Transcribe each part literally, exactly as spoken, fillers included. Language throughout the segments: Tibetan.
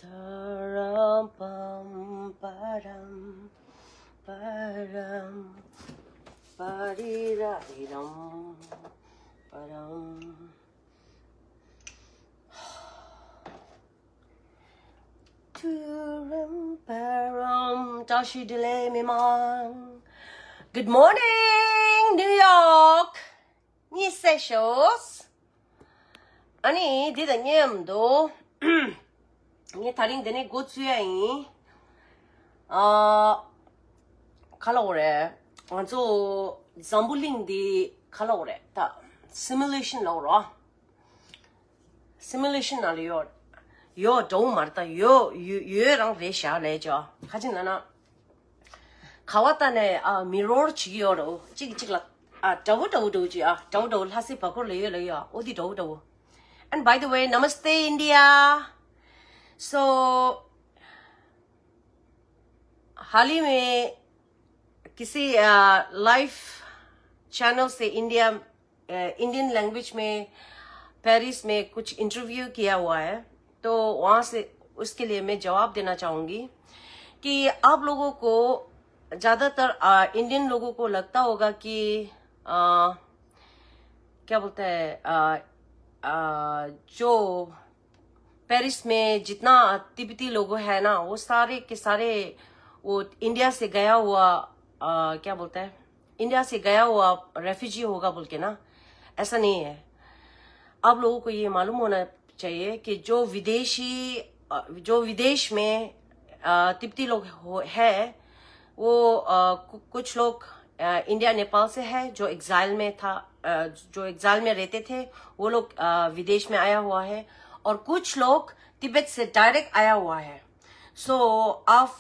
Taram pam param param pariraram param. Turam param tashi delay mimang. Good morning, New York. Ni sessions. Ani, did a nyam do. Ni taring dene go tsuya in. Uh, color. Anzo zambuling di color. Ta simulation lo ro. Simulation ནང་ལ་ཡོད། ཡོད་འགྲོ་མ་རེད་ད། ཡོད་ཡོད་ཡོད་རང་རེད་བཞག་ལས་ཅོ། ཁ་ཅིག་ན་ན། ཁ་བ་ད་ནས་ཨ་མི་རོར་བྱེད་ཀྱི་ཡོད་རོ། གཅིག་གིས་གཅིག་ལ་ཨ་འདྲ་བོ་འདྲ་བོ་འདྲ་བོ་ཅིག་ཨ་འདྲ་བོ་འདྲ་བོ་ལྷ་སའི་བར་སྐོར་ལ་ཡོད་ལ་ཡོད་ཨ་འོ་དེ་འདྲ་བོ་འདྲ་བོ། And by the way, Namaste India. So, हाल ही में किसी live channel से India Indian language में पेरिस में कुछ इंटरव्यू किया हुआ है, तो वहाँ से उसके लिए मैं जवाब देना चाहूँगी कि आप लोगों को ज़्यादातर इंडियन लोगों को लगता होगा कि अ, क्या बोलते हैं अ, अ, जो पेरिस में जितना तिब्बती लोग है ना, वो सारे के सारे वो इंडिया से गया हुआ, अ, क्या बोलते हैं, इंडिया से गया हुआ रेफ्यूजी होगा बोल के ना। ऐसा नहीं है। आप लोगों को ये मालूम होना चाहिए कि जो विदेशी अ, जो विदेश में अ, तिब्बती लोग हो, है, वो अ, कु, कुछ लोग अ, इंडिया नेपाल से है, जो एग्जाइल में था, अ, जो एग्जाइल में रहते थे, वो लोग अ, विदेश में आया हुआ है। और कुछ लोग तिब्बत से डायरेक्ट आया हुआ है। सो आप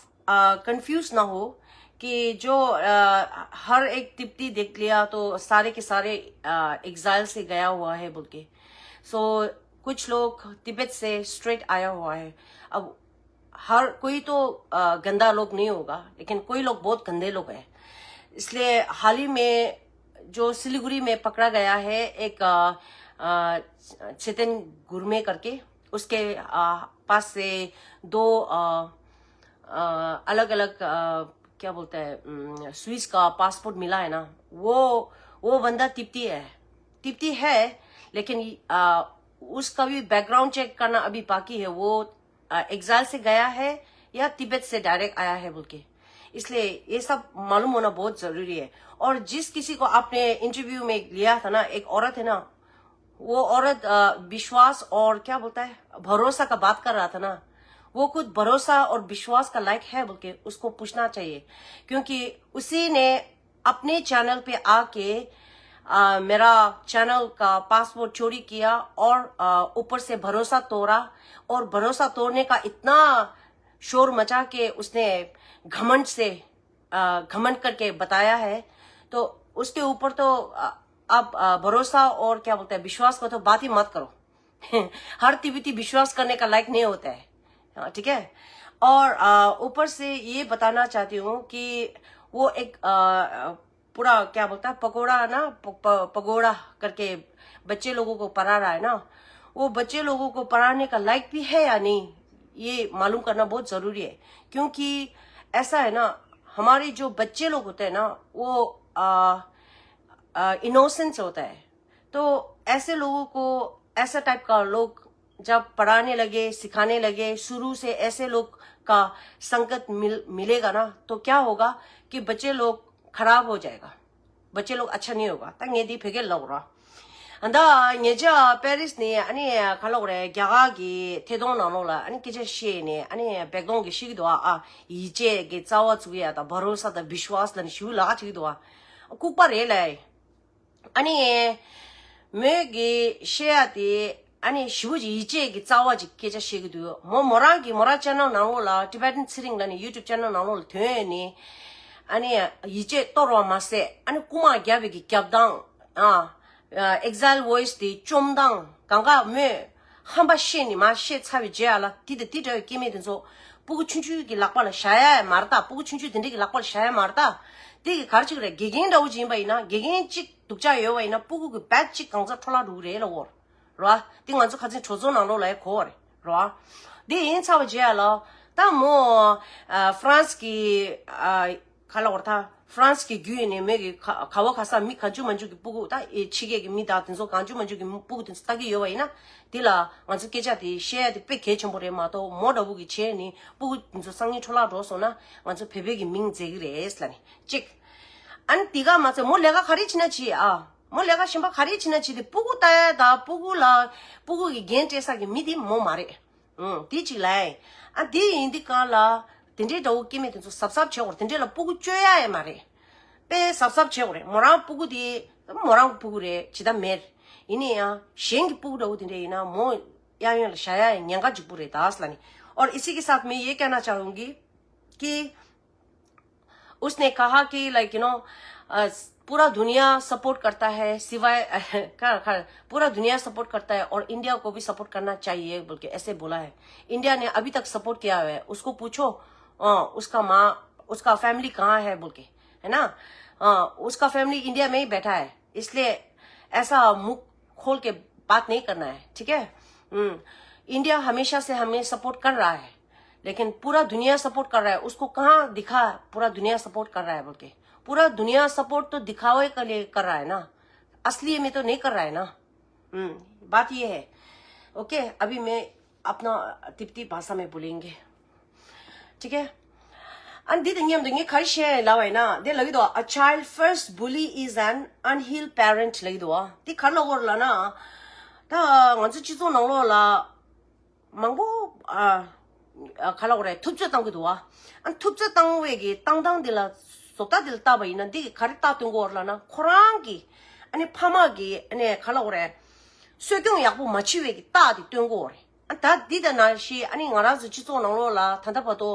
कंफ्यूज ना हो कि जो अ, हर एक तिब्बती देख लिया तो सारे के सारे एग्जाइल से गया हुआ है बोल के। सो कुछ लोग तिब्बत से स्ट्रेट आया हुआ है। अब हर कोई तो अ, गंदा लोग नहीं होगा, लेकिन कोई लोग बहुत गंदे लोग हैं। इसलिए हाल ही में जो सिलीगुड़ी में पकड़ा गया है एक अ, अ, चेतन गुरमे करके, उसके अ, पास से दो अ, अ, अलग-अलग अ, क्या बोलते हैं, उम, स्विस का पासपोर्ट मिला है ना, वो वो बंदा तिब्बती है, तिब्बती है, लेकिन अ, उसका भी बैकग्राउंड चेक करना अभी बाकी है। वो अ, एग्जाइल से गया है या तिब्बत से डायरेक्ट आया है बोल के, इसलिए ये सब मालूम होना बहुत जरूरी है। और जिस किसी को आपने इंटरव्यू में लिया था ना, एक औरत है ना, वो औरत अ, विश्वास और क्या बोलता है, भरोसा का बात कर रहा था ना, वो खुद भरोसा और विश्वास का लायक है बोल के उसको पूछना चाहिए, क्योंकि उसी ने अपने चैनल पे आके अ, मेरा चैनल का पासवर्ड चोरी किया और अ, ऊपर से भरोसा तोड़ा, और भरोसा तोड़ने का इतना शोर मचा के उसने घमंड से अ, घमंड करके बताया है। तो उसके ऊपर तो अ, आप अ, भरोसा और क्या बोलते हैं, विश्वास को तो बात ही मत करो। हर तिब्बती विश्वास करने का लायक नहीं होता है। हाँ, ठीक है। और अ, ऊपर से ये बताना चाहती हूँ कि वो एक अ, पूरा क्या बोलता है, पकौड़ा ना, प, प, पगोड़ा करके बच्चे लोगों को पढ़ा रहा है ना, वो बच्चे लोगों को पढ़ाने का लायक भी है या नहीं, ये मालूम करना बहुत ज़रूरी है। क्योंकि ऐसा है ना, हमारे जो बच्चे लोग होते हैं ना, वो आ, आ, इनोसेंस होता है। तो ऐसे लोगों को, ऐसा टाइप का लोग जब पढ़ाने लगे, सिखाने लगे, शुरू से ऐसे लोग का संगत मिल मिलेगा ना, तो क्या होगा कि बच्चे लोग खराब हो जाएगा, बच्चे लोग अच्छा नहीं होगा। ད་ངས་འདི་བོད་སྐད་ལབ་ར། ཨ་ད་ངེད་ཅག་པེ་རིས་ནས་ཨ་ནི་ག་ལབ་རེད། རྒྱ་གར་གྱི་ཐད་གཏོང་ནང་ལོགས་ལ་ཨ་ནི་སྐད་ཆ་བཤད་ནས་ཨ་ནི་བེག་དོང་གི་ཤི་གི་འདུག་ཨ། ཨ་ཡིད་ཆེས་ཀྱི་རྩ་བ་ཚུགས་ཡ་དང་བྷ་རོ་ས་དང་བི་ཤ་ཝཱ་སི་ལ་ནི་ཞུ་ལག་ཅིག་འདུག་ཨ། ལྐུགས་པ་རེད་ལ། ཨ་ནི་མོས་ཀྱི་བཤད་ཡ་དེ་ཨ་ནི་ཞི་བོ་ཅིག་ཡིད་ཆེས་ཀྱི་རྩ་བ་ཅིག་སྐད་ཆ་བཤད་ཀྱི་འདུག་མོ་མོ་རང་གི་མོ་རང་ཅེ་ནལ་ནང་ལོགས་ལ་ཊི་བེ་ཊན་ཚེ་རིང་ལ་ནི་ཡུ་ཊུབ་ཅེ་ནལ་ནང་ལོགས་ལ་ཐོན་ནས་ཨ་ནི་ཡིད་ཆེས་གཏོར་བ་མ་ཟད་ཨ་ནི་རྐུ་མ་རྒྱབ་པའི་གི་རྒྱབ་སྟངས་ཨ། ཨེག་ཛའིལ་ཝོ་ཡིས་དེ་བཅོམ་སྟངས་གང་ག་མོས་ཧམ་པ་བཤད་ནི་མ་བཤད་ཚར་བའི་རྗེས་ཨ་ལ་དེ་དང་དེ་འདྲ་བའི་སྐྱེ་དམན་དེ་ཚོ་སྤུ་གུ་ཆུང་ཆུང་གི་ལག་པ་ལ་བཞག་ཡ་མ་རེད་ད། སྤུ་གུ་ཆུང་ཆུང་དེ་འདྲ་གི་ལག་པ་ལ་བཞག་ཡ་མ་རེད་ད། དེ་གི་ག་རེ་བྱེད་ཀྱི་རེད། དགེ་རྒན་འདྲ་བོ་ཅིག་ཡིན་པ་ཡིན་ན་དགེ་རྒན་གཅིག་སྡུག་ཅག་ཡོད་པ་ཡིན་ན་སྤུ་གུ་གི་བེད་གཅིག་གང་ཚ་འཕྲོ་བརླག་འགྲོ་གི་རེད་ལ་འོར། རེད་བ། འདི་ང་ཚོ་ཁ་སང་གྲོས་ཚོགས་ནང་ལོགས་ལ་ཡང་གོ་བ་རེད་རེད་བ། འདི་ཡིན་ཚར་བ་རྗེས་ལ་ད་མོ་ཨ་ཧྥ་རན་སི་གི་ཨ་ག་ལ་བར་ཐ་ཧྥ་རན་སི་གི་བརྒྱུད་ནས་མོས་གི་ག་ག་བ་ག་ས་མི་གང་བྱུང་མང་བྱུང་གི་སྤུ་གུ་ད་ཨེ་ཕྱི་རྒྱལ་གི་མི་དང་དེ་ཚོ་གང་བྱུང་མང་བྱུང་གི་སྤུ་གུ་དེ་ཚོ་ལྟ་གི་ཡོད་བ་ཡིན་ན། འདི་ལ་ང་ཚོ་སྐད་ཆ་དེ་བཤད་ཡ་དེ་དཔེ་གལ་ཆེན་པོ་རེད་མ་གཏོགས་མོ་འདྲ་བོ་གི་བྱས་ནས་སྤུ་གུ་དེ་ཚོ་སང་ཉིན་འཕྲོ་བརླག་འགྲོ་སོང་ན་ང་ཚོ་བོད་པའི་གི་མིང་འཛད་གི་རེད་ལབ་ནས་གཅིག་ཨ་ནི་དེ་ག་མ་ཚད་མོ་ལས་ཀ་ག་རེ་བྱེད་ན་བྱེད་ཨ། མོ་ལས་ཀ་གཞན་པ་ག་རེ་བྱེད་ན་བྱེད་དེ་སྤུ་གུ་ལྟ་ཡ་དང་སྤུ་གུ་ལ་སྤུ་གུ་གི་འགན་སྤྲད་ས་གི་མི་དེ་མོ་མ་རེད། ཨུང་དེ་གཅིག་ལ་ཨ་དེ་ཡིན་དུས་གང་ལ་དེ་འདྲའི་འདྲ་བོ་སྐྱེ་དམན་དེ་ཚོ་གཟབ་གཟབ་བྱེད་དགོས་རེད། དེ་འདྲའི་ལ་སྤུ་གུ་བཅོལ་ཡ་ཡ་མ་རེད། དཔེ་གཟབ་གཟབ་བྱེད་དགོས་རེད། མོ་རང་སྤུ་གུ་དེ་མོ་རང་གི་སྤུ་གུ་རེད་ཇི་ལྟ་མེད། ཡིན་ནའི་ཡང་གཞན་གྱི་སྤུ་གུ་འདྲ་བོ་དེ་འདྲ་ཡིན་ན་མོ་གཡས་གཡོན་ལ་བཞག་ཡ་ཡ་ཉེན་ཁ་གཅིག་པུ་རེད་ད་ཟེར་ལ་ནི། और इसी के साथ मैं ये कहना चाहूँगी कि उसने कहा कि लाइक यू नो पूरा दुनिया सपोर्ट करता है सिवाय का, का, पूरा दुनिया सपोर्ट करता है और इंडिया को भी सपोर्ट करना चाहिए बोल के ऐसे बोला है। इंडिया ने अभी तक सपोर्ट किया हुआ है। उसको पूछो अ, उसका माँ उसका फैमिली कहाँ है बोल के, है ना? अ, उसका फैमिली इंडिया में ही बैठा है, इसलिए ऐसा मुंह खोल के बात नहीं करना है, ठीक है? हम्म, इंडिया हमेशा से हमें सपोर्ट कर रहा है, लेकिन पूरा दुनिया सपोर्ट कर रहा है। उसको कहाँ दिखा पूरा दुनिया सपोर्ट कर रहा है बोल के? पूरा दुनिया सपोर्ट तो दिखावे के लिए कर रहा है ना, असली में तो नहीं कर रहा है ना। हम्म, बात ये है। ओके, अभी मैं अपना तिब्बती भाषा में बोलेंगे, ठीक है? And འདི་དང་མཉམ་དུ་ངས་ག་རེ་བཤད་ལབ་པ་ཡིན་ན། འདི་ལབ་ཀྱི་འདུག A child first bully is an unhealed parent ལབ་ཀྱི་འདུག་འདི་ག་རེ་ལབ་ཀྱི་ཡོད་རེད་ལབ་ན། ད་ང་ཚོ་སྤྱི་ཚོགས་ནང་ལོགས་ལ་མང་པོ་ཨ་ཨ་ག་ལབ་དགོས་རེད། ཐུབ་ཚོད་བཏང་གི་འདུག་ཨ་ཐུབ་ཚོད་བཏང་བའི་གི་བཏང་སྟངས་འདི་ལ་བཟོ་ལྟ་འདི་ལ་བལྟས་པ་ཡིན་ན་འདི་གི་ག་རེ་རྟགས་སྟོན་གྱི་ཡོད་རེད་ལབ་ན། ཁོ་རང་གི་ཨ་ནི་ཕ་མ་གི་ཨ་ནི་ག་ལབ་དགོས་རེད། གསོ་སྐྱོང་ཡག་པོ་མ་བྱས་པའི་གི་རྟགས་དེ་སྟོན་གྱི་ཡོད་རེད། ཨ་ད་འདི་དང་ནང་བཞིན་ཨ་ནི་ང་རང་ཚོ་སྤྱི་ཚོགས་ནང་ལོགས་ལ་ད་ལྟ་བར་དུ་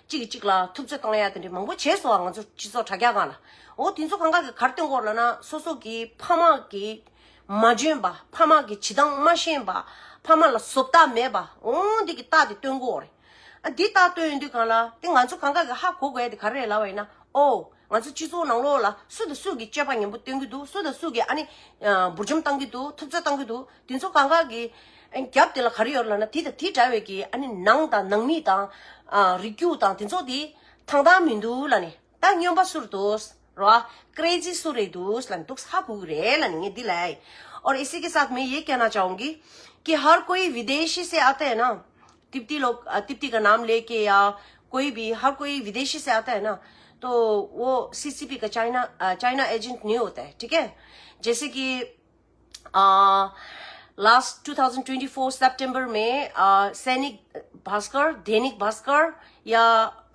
གཅིག་གིས་གཅིག་ལ་ཐུབ་ཚོད་བཏང་ཡ་དེ་འདྲ་མང་པོ་བྱས་སོང་ང་ཚོ་སྤྱི་ཚོགས་དྲ་རྒྱ་སྒང་ལ། འོ་དེ་ཚོ་གང་ག་གིས་ག་རེ་སྟོན་གྱི་ཡོད་རེད་ལབ་ན། སོ་སོ་གི་ཕ་མ་གི་མ་འཇོན་པ། ཕ་མ་གི་བྱེད་སྟངས་མ་ཤེས་པ། ཕ་མ་ལ་བཟོ་ལྟ་མེད་པ། འོ་འདི་གི་རྟགས་དེ་སྟོན་གྱི་ཡོད་རེད། ཨ་འདི་རྟགས་སྟོན་ཡོང་དུས་སྒང་ལ་དེ་ང་ཚོ་གང་ག་གིས་ཧ་གོ་དགོས་ཡ་དེ་ག་རེ་རེད་ལབ་པ་ཡིན་ན། ཨོ། ང་ཚོ་སྤྱི་ཚོགས་ནང་ལོགས་ལ་སུ་དང་སུ་གིས་སྤྱོད་པ་ངན་པོ་སྟོན་གྱི་འདུག་སུ་དང་སུ་གིས་ཨ་ནི་ཨ་འབུར་འཇོམས་བཏང་གི་འདུག་ཐུབ་ཚོད་བཏང་གི་འདུག་དེ་ཚོ་གང་ག་གི་ཨ་རྒྱབ་དེ་ལ་ག་རེ་ཡོད་ལབ་ན། དེ་དང་དེ་འདྲ་བའི་གི་ཨ་ནི་ནང་དང་ནང་མི་དང་ཨ་རིགས་རྒྱུད་དང་དེ་ཚོ་དེ་ཐང་ཐང་མི་འདུག་ལབ་ནས། ད་སྨྱོན་པ་སུ་རེད་འདུག་རེད་བ། ཀྲེ་ཛི་སུ་རེད་འདུག་ལབ་ནས་འདུག་ཧ་གོ་གི་རེད་ལབ་ནས། ངས་འདི་ལབ་ཡ་ཡིན། और इसी के साथ मैं ये कहना चाहूँगी कि हर कोई विदेशी से आता है ना, तिब्बती लोग अ, तिब्बती का नाम लेके या कोई भी, हर कोई विदेशी से आता है ना, तो वो सीसीपी का चाइना अ, चाइना एजेंट नहीं होता है, ठीक है? जैसे कि अ, लास्ट ट्वेंटी ट्वेंटी फ़ोर सितंबर में अ, सैनिक भास्कर, दैनिक भास्कर या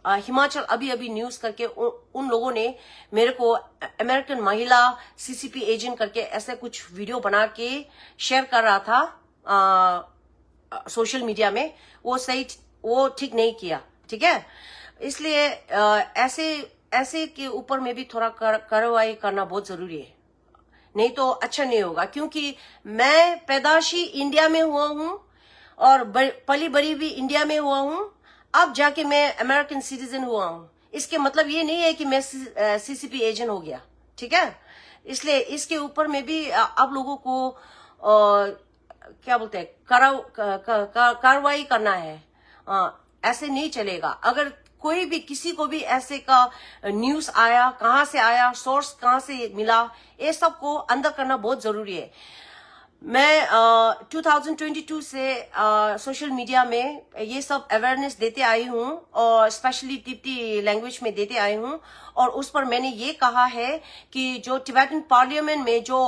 अ, हिमाचल अभी अभी न्यूज़ करके उ, उन लोगों ने मेरे को अमेरिकन महिला सीसीपी एजेंट करके ऐसे कुछ वीडियो बना के शेयर कर रहा था। अ, सोशल मीडिया में, वो सही, वो ठीक नहीं किया, ठीक है? इसलिए अ, ऐसे ऐसे के ऊपर में भी थोड़ा कर, कार्रवाई करना बहुत ज़रूरी है, नहीं तो अच्छा नहीं होगा। क्योंकि मैं पैदाशी इंडिया में हुआ हूँ और ब- पली बड़ी भी इंडिया में हुआ हूँ। अब जाके मैं अमेरिकन सिटीजन हुआ हूँ, इसके मतलब ये नहीं है कि मैं सीसीपी एजेंट हो गया, ठीक है? इसलिए इसके ऊपर में भी अ, आप लोगों को अ, क्या बोलते हैं, करा- क- क- क- कार्रवाई करना है। अ, ऐसे नहीं चलेगा। अगर कोई भी किसी को भी ऐसे का न्यूज़ आया, कहाँ से आया, सोर्स कहाँ से मिला, ये सब को अंदर करना बहुत ज़रूरी है। मैं अ, ट्वेंटी ट्वेंटी टू से अ, सोशल मीडिया में ये सब अवेयरनेस देते आई हूँ और स्पेशली तिब्बती लैंग्वेज में देते आई हूँ। और उस पर मैंने ये कहा है कि जो टिबेटन पार्लियामेंट में जो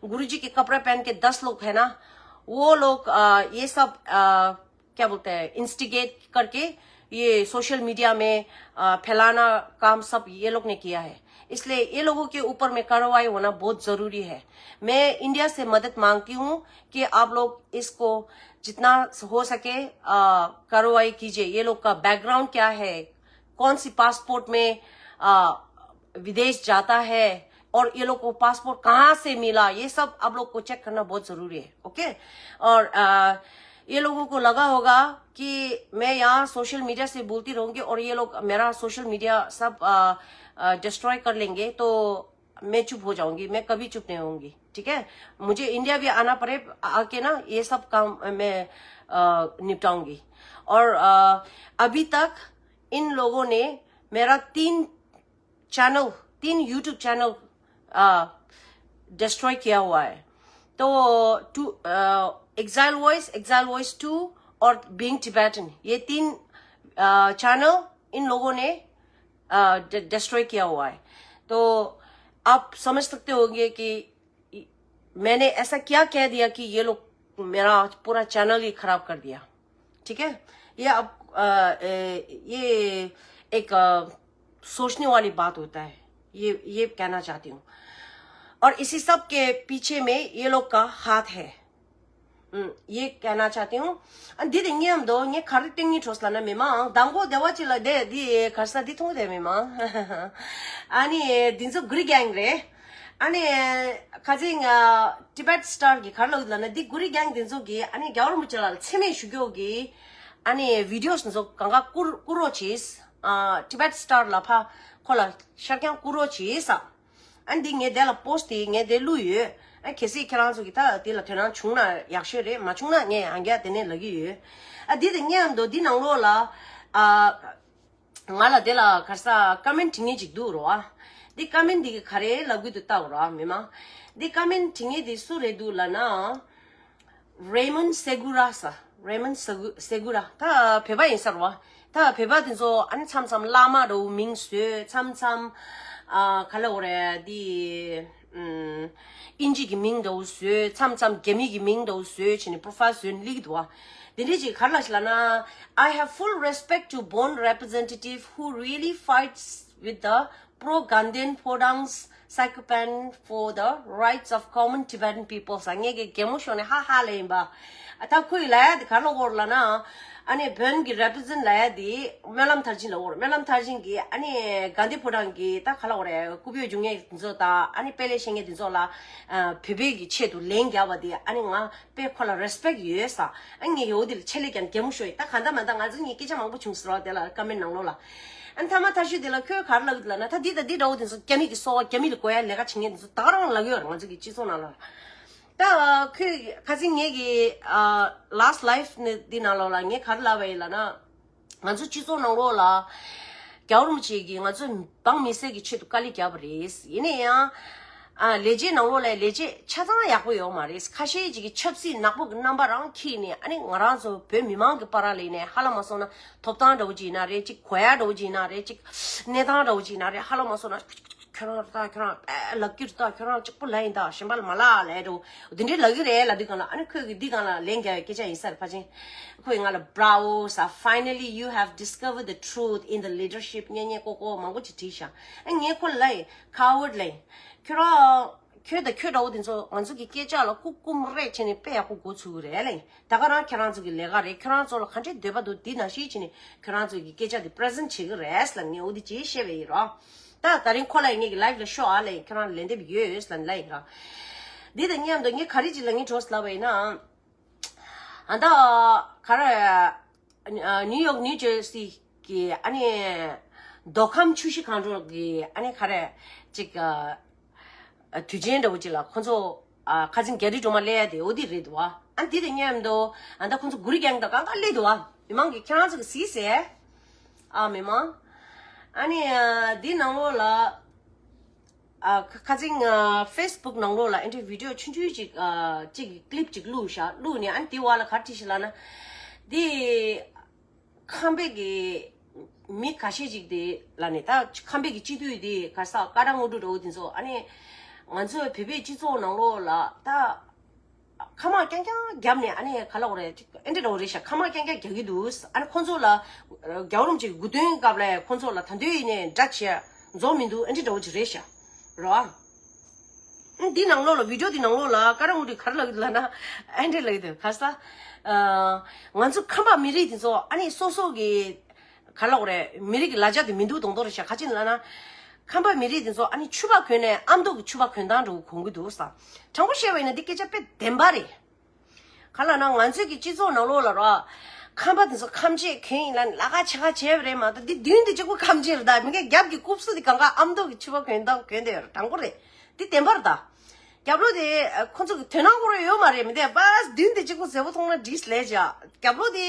गुरुजी के कपड़े पहन के दस लोग हैं ना, वो लोग अ, ये सब अ, क्या बोलते हैं, इंस्टिगेट करके ये सोशल मीडिया में अ, फैलाना काम सब ये लोग ने किया है। इसलिए ये लोगों के ऊपर में कार्रवाई होना बहुत ज़रूरी है। मैं इंडिया से मदद मांगती हूँ कि आप लोग इसको जितना हो सके अ, कार्रवाई कीजिए। ये लोग का बैकग्राउंड क्या है, कौन सी पासपोर्ट में अ, विदेश जाता है और ये लोग को पासपोर्ट कहाँ से मिला, ये सब आप लोग को चेक करना बहुत ज़रूरी है। ओके? और अ, ये लोगों को लगा होगा कि मैं यहाँ सोशल मीडिया से बोलती रहूँगी और ये लोग मेरा सोशल मीडिया सब डिस्ट्रॉय कर लेंगे, तो मैं चुप हो जाऊंगी, मैं कभी चुप नहीं होंगी। ठीक है, मुझे इंडिया भी आना पड़े, आके ना ये सब काम मैं अ, निपटाऊंगी। और अ, अभी तक इन लोगों ने मेरा तीन चैनल, तीन यूट्यूब चैनल डिस्ट्रॉय किया हुआ है। तो to exile voice, exile voice two और बीइंग टिबेटन, ये तीन चैनल इन लोगों ने डिस्ट्रॉय किया हुआ है। तो आप समझ सकते होंगे कि मैंने ऐसा क्या कह दिया कि ये लोग मेरा पूरा चैनल ही खराब कर दिया। ठीक है, ये अब अ, ए, ये एक अ, सोचने वाली बात होता है। ये ये कहना चाहती हूँ। और इसी सब के पीछे में ये लोग का हाथ है। ཨུམ། ཡེ་ཀ་ན་ཆ་ཏེ་ཡོང་། ཨ་འདི་དེ་ངའི་ཨམ་དོ་ངས་ག་རེ་སྟེང་ཉིད་འཕྲོས་ལ་ན་མི་མང་དང་པོ་བདེ་བ་ཅི་ལ་དེ་འདི་གར་ས་འདི་མཐོང་དེ་མི་མང་། ཨ་ནི་འདི་ཚོ་གུ་རི་གེང་རེད། ཨ་ནི་ཁ་ཚིག་ང་ཊི་བེཊ་སི་ཊར་གི་གར་ལ་ཡོད་ལ་ན་འདི་གུ་རི་གེང་འདི་ཚོ་གི་ཨ་ནི་རྒྱལ་བ་རིན་པོ་ཆེ་ལ་མཚན་སྨད་ཞུ་རྒྱུ་གི་ཨ་ནི་བི་ཌི་ཡོ་འདི་ཚོ་གང་ག་བསྐུར་བསྐུར་རོགས་གྱིས། ཨ་ཊི་བེཊ་སི་ཊར་ལ་ཕ་ཁོ་ལ་ཤར་རྐྱང་བསྐུར་རོགས་གྱིས། ཨ་འདི་ངས་དེ་ལ་པོ་སི་ཊི་དེ་ངས་དེ་བླུགས་ཡོད། ཨ་གལ་སྲིད་ཁྱེད་རང་ཚོ་གིས་ད་དེ་ལ་དོ་སྣང་བྱུང་ན་ཡག་ཤོས་རེད། མ་བྱུང་ན་ངས་ཡང་བསྐྱར་དེ་ནས་ལབ་ཀྱི་ཡོད། ཨ་འདི་དེ་ངའི་ཨམ་དོ་འདི་ནང་ལོགས་ལ་ཨ་ང་ལ་དེ་ལ་གར་ས་ཀ་མེན་ཊི་བྲིས་མཁན་ཅིག་འདུག་རོ། ཨ་འདི་ཀ་མེན་ཊི་འདི་གིས་ག་རེ་ལབ་གི་འདུག་ལྟ་རོ། ཨ་མི་མང་འདི་ཀ་མེན་ཊི་བྲིས་མཁན་དེ་སུ་རེད་འདུག་ལབ་ན། རེ་མོན་སེ་གུ་ར་ས། རེ་མོན་སེ་གུ་སེ་གུ་ར། ད་བོད་པ་ཡིན་ས་རེད་བ། ད་བོད་པ་དེ་ཚོ་ཨ་ནི་མཚམས་མཚམས་བླ་མ་འདྲ་བོ་མིང་བཟོས། མཚམས་མཚམས་ཨ་ག་ལ་འོ་རེད་དེ། ཨུམ། ཨིན་ཇི་གི་མིང་འདྲ་བོ་བཟོས། མཚམས་མཚམས་རྒྱ་མི་གི་མིང་འདྲ་བོ་བཟོས་བྱས་ནས་པོ་རོ་ཕའིལ་བཟོས་ནས་སླེབས་ཀྱི་འདུག་བ། དེ་འདྲས་ཅིག་ག་རེ་ལབ་ཤག་ལབ་ན། I have full respect to Bon representative who really fights with the pro-Gandhian Podang's psychopath for the rights of common Tibetan people ཟེར། ངས་ཀྱི་གད་མོ་ཤོར་ནས་ཧ་ཧ་ལབ་ཡིན་པ། ཨ་ད་ཁོས་ལབ་ཡ་དེ་ག་རེ་ལབ་ཀྱི་ཡོད་རེད་ལབ་ན། ཨ་ནི་བོན་གྱི་རེ་པི་རི་ཛེན་ཊི་ལབ་ཡ་དེ་སྨོན་ལམ་མཐར་ཕྱིན་ལབ་ཀྱི་ཡོད་རེད། སྨོན་ལམ་མཐར་ཕྱིན་གྱིས་ཨ་ནི་གྷན་དྷི་ཕོ་བྲང་གི་ད་ག་རེ་ལབ་ཀྱི་ཡོད་རེད། སྐུ་བོད་རྒྱུགས་མཁན་དེ་ཚོ་དང་ཨ་ནི་དཔལ་ལས་བཤད་མཁན་དེ་ཚོ་ལ་ཨ་བོད་པའི་གི་ཆེད་དུ་ལན་བརྒྱབ་པ་དེ་ཨ་ནི་ང་དཔེ་ཁོ་ལ་རེ་སི་པེག་ཡོད་ས། ཨ་ངས་ཡོད་དེ་ལ་ཆེད་ལས་ཀྱང་གད་མོ་ཤོར་ཡིན། ད་གང་ལྟར་མ་ལྟར་ང་ཚོ་གཉིས་སྐད་ཆ་མང་པོ་བྱུང་ཟེར་བ་དེ་ལ་ཀ་མེན་ཊི་ནང་ལོགས་ལ། ཨ་ནི་མཐའ་མ་མཐའ་གཞུག་དེ་ལ་ཁོས་ག་རེ་ལབ་ཀྱི་འདུག་ལབ་ན། ད་འདི་དང་འདི་འདྲ་བོ་དེ་ཚོ་རྒྱ་མི་གི་སོ་པ་རྒྱ་མི་ལ་གོ་ཡ་ལས་ཀ་བྱེད་མཁན་དེ་ཚོ་ད་ག་རང་ལབ་ཀྱི་ཡོད་རེད། ང་ཚོ་གི་སྤྱི་ཚོགས་ནང་ལ། ད་ཁོས་ཁ་སང་ངེད་ཀྱི་ལཱ་སི་ཊི་ལའེ་ཕི་ནི་འདི་ནང་ལོགས་ལ་ངས་ག་རེ་ལབ་པ་ཡིན་ལབ་ན། ང་ཚོ་སྤྱི་ཚོགས་ནང་ལོགས་ལ་རྒྱལ་བ་རིན་པོ་ཆེ་གིས་ང་ཚོ་འབངས་མི་སེར་གྱི་ཆེད་དུ་དཀའ་ལས་བརྒྱབ་པ་རེད། ཡིན་ན་ཡང་ཨ་ལས་བྱེད་ནང་ལོགས་ལ་ལས་བྱེད་ཆ་ཚང་ཡག་པོ་ཡོད་མ་རེད། ཁ་ཤས་ཅིག་གིས་ཆབ་སྲིད་ནག་པོ་གི་རྣམ་པ་རང་འཁྱེར་ནས་ཨ་ནི་ང་རང་ཚོ་བོད་མི་མང་གི་བར་ལ་ཡིན་ནའི་ཧ་ལམ་མ་སོང་ན་ཐོབ་ཐང་འདྲ་བོ་ཅིག་ཡིན་ན་རེད། ཅིག་གོ་ཡ་འདྲ་བོ་ཅིག་ཡིན་ན་རེད། ཅིག་གནས་སྟངས་འདྲ་བོ་ཅིག་ཡིན་ན་རེད། ཧ་ལམ་མ་སོང་ན། ཁྱོད་རང་ད་ཁྱོད་རང་དཔེ་ལབ་ཀྱི་རེད། ད་ཁྱོད་རང་གཅིག་པོ་ལབ་ཡིན། ད་གཞན་པ་ལ་མ་ལབ་ལབ་འགྲོ། འདི་འདྲའི་ལབ་ཀྱི་རེད་ལབ་དུས་སྒང་ལ་ཨ་ནི་ཁོས་ཀྱིས་འདི་སྒང་ལ་ལན་རྒྱག་ཡའི་སྐད་ཆ་ཡིན་ས་རེད། ཕལ་ཆེར་ཁོས་ང་ལ་bravo ཟེར། Finally you have discovered the truth in the leadership. ཉེ་ཉེ་ཀོ་ཀོ་མང་པོ་ཅིག་བྲིས་ཤག་ཨ་ངས་ཁོ་ལ་ལབ་ཡིན། Coward ལབ་ཡིན། ཁྱོད་རང་ཁྱོད་དང་ཁྱོད་འདྲ་བོ་དེ་ཚོ་ང་ཚོ་གི་སྐད་ཆ་ལ་ཁུག་ཀུམ་རེ་བྱས་ནས་དཔེ་ཡག་པོ་འགོ་ཚུགས་ཀྱི་རེད་ལབ་ཡིན། ད་ག་རང་ཁྱེད་རང་ཚོ་གི་ལས་ཀ་རེད། ཁྱེད་རང་ཚོ་ལ་ག་འདྲའི་འདོད་པ་འདུག་འདི་ནང་བཞིན་བྱས་ནས་ཁྱེད་རང་ཚོ་གི་སྐད་ཆ་འདི་པི་རི་ཛེན་ཊི་བྱེད་ཀྱི་རེད་ལབ་ངས་འོ་འདི་ཅིག་བཤད་པ་ཡིན་རོ། ད་ད་རིང་ཁོ་ལ་ངེད་ཀྱི་ལའེ་ཕི་ལ་ཤོག་ཨ་ལབ་ཡིན། ཁྱེད་རང་ལན་འདེབས་ཡོད་ལབ་ལབ་ཡིན་རོ། འདི་དང་མཉམ་དུ་ངས་ག་རེ་ཅིག་ལབ་ངེས་འགྲོ་ལབ་པ་ཡིན་ན། ཨ་ད་ག་རེ། ཨ་ནིའུ་ཡོག་ནིའུ་ཇར་སི་གི་ཨ་ནི་མདོ་ཁམས་ཆུ་བཞི་སྒང་དྲུག་གི་ཨ་ནི་ག་རེ་ཅིག་ཨ་དུས་ཆེན་འདྲ་བོ་ཅིག་ལ་ཁོ་ཚོ་ཨ་ཁ་སང་རྒྱ་རི་སྒྲོལ་མ་སླེབས་ཡ་དེ་འོ་དེ་རེད་འདུག་བ། ཨ་དེ་དང་མཉམ་དུ་ཨ་ད་ཁོ་ཚོ་གུ་རི་གེང་དང་གང་ག་སླེབས་འདུག་བ། མི་མང་གིས་ཁྱེད་རང་ཚོ་གིས་གཟིགས་ཟེར། ཨ་མི་མང་། ཨ་ནི་ཨ་འདི་ནང་ལོགས་ལ། ཨ་ཁ་ཁ་སང་ཨ་ཕེ་སི་བུག་ནང་ལོགས་ལ་ཨེ་འདྲའི་བི་ཌི་ཡོ་ཆུང་ཆུང་ཅིག་ཨ་ཅིག་ཀི་ལིབ་ཅིག་བླུགས་ཤག་བླུགས་ནས་ཨ་ནི་དེ་བ་ལ་ག་རེ་བྲིས་ཤག་ལབ་ན། འདི་ཁམས་པའི་གི་མི་ཁ་ཤས་ཅིག་དེ་ལ་ནི་ད་ཁམས་པའི་གི་སྤྱི་འཐུས་དེ་ག་ས་ཀ་ར་ངོ་ཀྲུག་འདྲ་བོ་དེ་ཚོ་ཨ་ནི་ང་ཚོའི་བོད་པའི་སྤྱི་ཚོགས་ནང་ལོགས་ལ་ད། ཁ་དམག་རྐྱང་རྐྱང་བརྒྱབ་ནས་ཨ་ནི་ག་ལབ་དགོས་རེད། ཨེ་འདྲ་འདྲ་བོ་རེད་ཤག་ཁ་དམག་རྐྱང་རྐྱང་རྒྱག་གི་འདུག་ཨ་ནི་ཁོང་ཚོ་ལ་རྒྱལ་བ་རིན་པོ་ཆེ་གི་དགུང་སྟོན་སྐབས་ལ་ཁོང་ཚོ་ལ་ད་དུང་ཡིན་ནའི་འདྲ་བྱས་རྫོགས་མི་འདུག་ཨེ་འདྲ་འདྲ་བོ་ཅིག་རེད་ཤག་རོ། ཨ་འདི་ནང་ལོགས་ལ་བི་ཌི་ཡོ་འདི་ནང་ལོགས་ལ་ཀ་ར་ངོ་ཀྲུག་ག་རེ་ལབ་ཀྱི་འདུག་ལབ་ན་ཨེ་འདྲ་ལབ་ཀྱི་འདུག་ག་ས། ང་ཚོ་ཁམས་པ་མི་རིགས་འདི་ཚོ་ཨ་ནི་སོ་སོ་གི་ག་ལབ་དགོས་རེད། མི་རིགས་ཀྱི་ལ་རྒྱ་དེ་མི་འདུག་མདོག་མདོག་རེད་ཤག་ག་ཅི་ལབ་ན། ཁམས་པ་མི་རིགས་དེ་ཚོ་ཨ་ནི་ཕྱུ་པ་གོན་ནས་ཨ་མདོ་གི་ཕྱུ་པ་གོན་སྟངས་འདྲ་བོ་གོན་གྱི་འདུག་ས། དྲང་པོ་བཤད་པ་ཡིན་ན་འདི་སྐད་ཆ་དཔེ་བདེན་པ་རེད། ག་ལབ་ན་ང་ཚོའི་གི་སྤྱི་ཚོགས་ནང་ལོགས་ལ་རོ། ཁམས་པ་དེ་ཚོ་ཁམས་ཆས་གྱོན་ཡིན་ལ་ལ་ཁ་ཆ་ཁ་བྱས་པ་རེད་མ་གཏོགས། འདི་མདུན་དེ་གཅིག་པོ་ཁམས་ཆས་རེད། ད་མི་འགའ་རྒྱབ་ཀྱི་རྐུབ་སུ་དེ་གང་ག་ཨ་མདོ་གི་ཕྱུ་པ་གྱོན་སྟངས་གྱོན་བསྡད་ཡོད་རེད། དྲང་པོ་རེད། འདི་བདེན་པ་རེད་ད། རྒྱབ་ལོགས་དེ་ཁོ་ཚོ་གི་དོན་སྣང་ཁོ་རང་ཡོད་མ་རེད། མི་འདི་པས་མདུན་དེ་གཅིག་པོ་མཛེས་པོ་མཐོང་ན་འགྲིག་ལས་བྱ། རྒྱབ་ལོགས་དེ་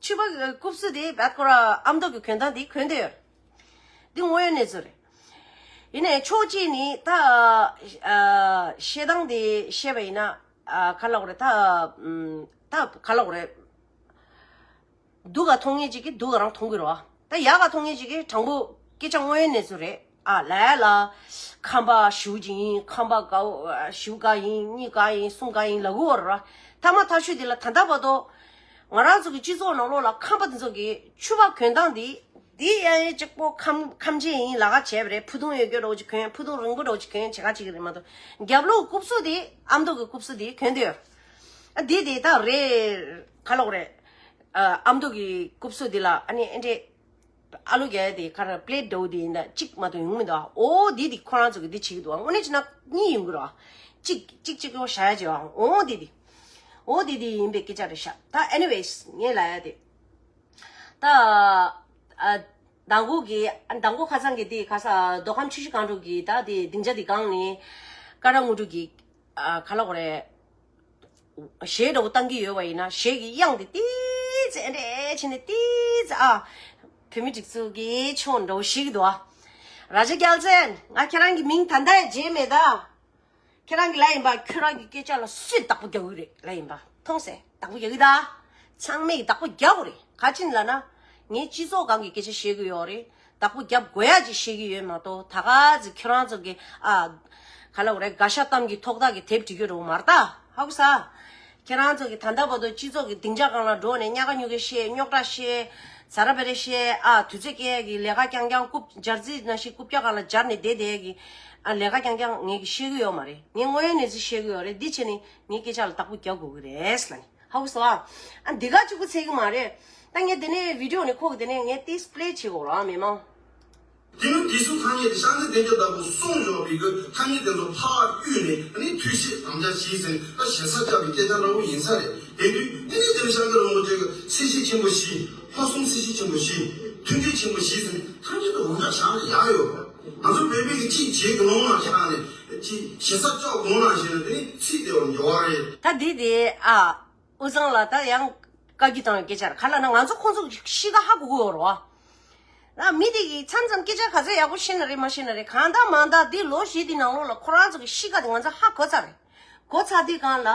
ཕྱུ་པ་རྐུབ་སུ་དེ་བད་ཁོ་ར་ཨ་མདོ་གི་གྱོན་སྟངས་དེ་གྱོན་བསྡད་ཡོད་རེད། འདི་དངོས་ཡོད་གནས་ཚུལ་རེད། ཡིན་ནའི་ཕྱོགས་གཅིག་ནི་ད་ཨ་བཤད་སྟངས་དེ་བཤད་པ་ཡིན་ན་ཨ་ག་ལབ་དགོས་རེད། ད་ཨམ་ད་ག་ལབ་དགོས་རེད། སྡུག་ག་མཐོང་མཁན་ཅིག་གིས་སྡུག་ག་རང་མཐོང་གི་རེད་བ། ད་ཡག་ག་མཐོང་མཁན་ཅིག་གིས་དྲང་པོ་སྐད་ཆ་དངོས་ཡོད་གནས་ཚུལ་རེད། ཨ་ལས་ལ་ཁམས་པ་ཞུ་གི་ཡིན། ཁམས་པ་དགའ་ཞུ་དགའ་ཡིན། གཉིད་དགའ་ཡིན། གསུང་དགའ་ཡིན་ལབ་གི་ཡོད་རེད་བ། ཐ་མ་ཐག་ཆོད་དེ་ལ་ད་ལྟ་བར་དུ་ང་རང་ཚོ་གི་སྤྱི་ཚོགས་ནང་ལོགས་ལ་ཁམས་པ་དེ་ཚོ་གི་ཕྱུ་པ་གྱོན་སྟངས་འདི། འདི་ཡང་གཅིག་པོ་ཁམས་ཁམས་ཆས་ཡིན་ལ་ཁ་བྱས་པ་རེད། ཕུ་ཐུང་ཡོད་རྒྱུ་འདྲ་བོ་ཅིག་གྱོན། ཕུ་ཐུང་རིང་པོ་འདྲ་བོ་ཅིག་གྱོན་བྱེད་ཁ་ཅིག་རེད་མ་གཏོགས། རྒྱབ་ལོགས་རྐུབ་སུ་དེ་ཨ་མདོ་གི་རྐུབ་སུ་དེ་གྱོན་དེ་ཡོད། ཨ་འདི་དེ་ད་རེད། ག་ལབ་དགོས་རེད། ཨ་ཨ་མདོ་གི་རྐུབ་སུ་དེ་ལ་ཨ་ནི་ཨེ་འདྲས་ཨ་ལུ་རྒྱག་ཡ་དེ་ག་རེ་པི་ལེཊ་འདྲ་བོ་དེ་ཡིན་ད་གཅིག་མ་གཏོགས་ཡོང་མི་འདུག་ཨོ་འདི་དེ་ཁོ་རང་ཚོ་གི་འདི་བྱེད་ཀྱི་འདུག་དངོས་གནས་བྱས་ན་གཉིས་ཡོང་གི་རེད། གཅིག་གཅིག་གཅིག་པོ་བཞག་ཡ་བྱེད་ཨ། ཨོ་འདི་དེ་ཨོ་འདི་དེ་ཡིན་པའི་སྐད་ཆ་རེད་ཤག་ད་ཨེ་ནི་ཝེ་སི་ངས་ལབ་ཡ་དེ། ད་ཨ་མདང་དགོང་གི་མདང་དགོང་ཁ་སང་གི་དེ་ག་ས་མདོ་ཁམས་ཆུ་བཞི་སྒང་དྲུག་གི་ད་དེ་སྡིངས་ཆ་དེ་སྒང་ནས་ཀ་ར་དངོས་གྲུབ་ཀྱིས་ཨ་ག་ལབ་དགོས་རེད། གཞས་འདྲ་བོ་བཏང་གི་ཡོད་པ་ཡིན་ན་གཞས་ཀྱི་དབྱངས་དེ་ཏིས་ཙི་ཨེ་འདྲས་བྱས་ནས་ཏིས་ཙི་ཨ་བོད་མི་སྒྲིག་འཛུགས་ཀྱི་ཆོ་འདྲ་བོ་ཤེས་ཀྱི་འདུག་ཨ། ར་ཇ་རྒྱལ་མཚན། ང་ཁྱེད་རང་གི་མིང་ད་ལྟ་ཡང་བརྗེད་མེད་ད། ཁྱེད་རང་གི་ལབ་ཡིན་པ། ཁྱོད་རང་གི་སྐད་ཆ་ལ་སུས་བདག་པོ་རྒྱག་གི་རེད་ལབ་ཡིན་པ། མཐོང་སེ་བདག་པོ་རྒྱག་གི་ད། ཚང་མས་བདག་པོ་རྒྱག་དགོས་རེད། ག་ཅི་ལབ་ན། ངས་སྤྱི་ཚོགས་སྒང་གི་སྐད་ཆ་བཤད་གི་ཡོད་རེད། བདག་པོ་རྒྱབ་དགོས་ཡ་ཅིག་བཤད་གི་ཡོད་མ་གཏོགས། ད་ག་ཚོད་ཁྱོད་རང་ཚོ་གི་ཨ་ག་ལབ་དགོས་རེད། དགའ་ཤ་གཏམ་གྱི་ཐོག་ཐག་གི་དེབ་བྲིས་གི་རེད་མ་རེད་ད། ཧ་གོ་ས། ཁྱེད་རང་ཚོ་གི་ད་ལྟ་བར་དུ་སྤྱི་ཚོགས་ཀྱི་སྡིངས་ཆ་སྒང་ལ་འགྲོ་ནས་ཉག་ག་ཉོག་ག་བཤད། རྙོག་དྲ་བཤད། ཟ་ར་བེ་རེ་བཤད། ཨ་དུས་ཚོད་སྐྱེལ་ཡ་གི་ལས་ཀ་རྐྱང་རྐྱང་རྐུབ་སྦྱར་རྩི་ནང་བཞིན་རྐུབ་བཀྱག་སྒང་ལ་སྦྱར་ནས་བསྡད་བསྡད་ཡ་གི་ཨ་ལས་ཀ་རྐྱང་རྐྱང་ངས་གི་བཤད་གི་ཡོད་མ་རེད། ངས་དངོས་ཡོད་གནས་ཚུལ་བཤད་གི་ཡོད་རེད། འདི་བྱས་ནས་ངའི་སྐད་ཆ་ལ་བདག་པོ་རྒྱག་དགོས་གི་རེད་ལབ་ནས། ཧ་གོ་སོང་ཨ། ཨ་འདི་ག་གཅིག་པུ་ཚད་གི་མ་རེད། ད་ངས་དེ་ནས་བི་ཌི་ཡོ་ནས་ཁོ་གི་དེ་ནས་ངས་ཏིས་པི་ལེ་བྱེད་དགོས་ར་མི་མང་། དེ་ནི་དེ་ཚོ་ཐ་སྙད་དེ་ཤཱཀྱ་དེ་ཉིད་ལྟ་བུ་གསུངས་འཇོག་པའི་གི་ཐ་སྙད་དེ་ཚོ་ཕར་བརྒྱུད་ནས་ཨ་ནི་ཐུགས་བཞེད་དམ་བཅའ་བྱས་ཟིན་ད་ཞེ་ས་བཅག་པའི་སྐད་ཆ་འདྲ་བོ་ཡིན་ས་རེད། དེ་དུས་ཨ་ནི་དེ་ནི་ཤཱཀྱ་རིན་པོ་ཆེ་གི་སྲིད་ཞི་ཆེན་པོ་བཞི། ལྷོ་གསུམ་སྲིད་ཞི་ཆེན་པོ་བཞི། མཐུན་སྒྲིལ་ཆེན་པོ་བཞི་ཟེར་ནས་ཐ་སྙད་དེ་འུར་སྒྲ་བཞག་ནས་ཡག་ཡོད་རེད། ང་ཚོ་བོད་པའི་གི་གཅིག་བྱེད་དགོས་ལོང་ལ་བཞག་ནས་གཅིག་ཞེ་ས་བཅག་དགོས་ལོང་ལ་བཞག་ནས་དེ་ནི་ཚིག་དེ་བར་འགྱུར་བ་རེད། ད་འདི་དེ་ཨ། དབུས་གཙང་ལ་ད་ཡང་བཀའ་བཀྱོན་བཏང་བའི་སྐད་ཆ་རེད། ག་ལབ་ན་ང་ཚོ་ཁོང་ཚོ་གཤིས་ཀ་ཧ་གོ་གི་ཡོད་རེད་བ། ན་མི་དེ་གིས་མཚམས་མཚམས་སྐད་ཆ་ག་ཚོད་ཡག་པོ་བཤད་ན་རེད་མ་བཤད་ན་རེད། གང་ལྟར་མང་ལྟར་འདི་ལོ་བཞི་འདི་ནང་ལོགས་ལ་ཁོ་རང་ཚོ་གི་གཤིས་ཀ་དེ་ང་ཚོ་ཧ་གོ་ཚར་རེད། གོ་ཚར་དུས་སྒང་ལ།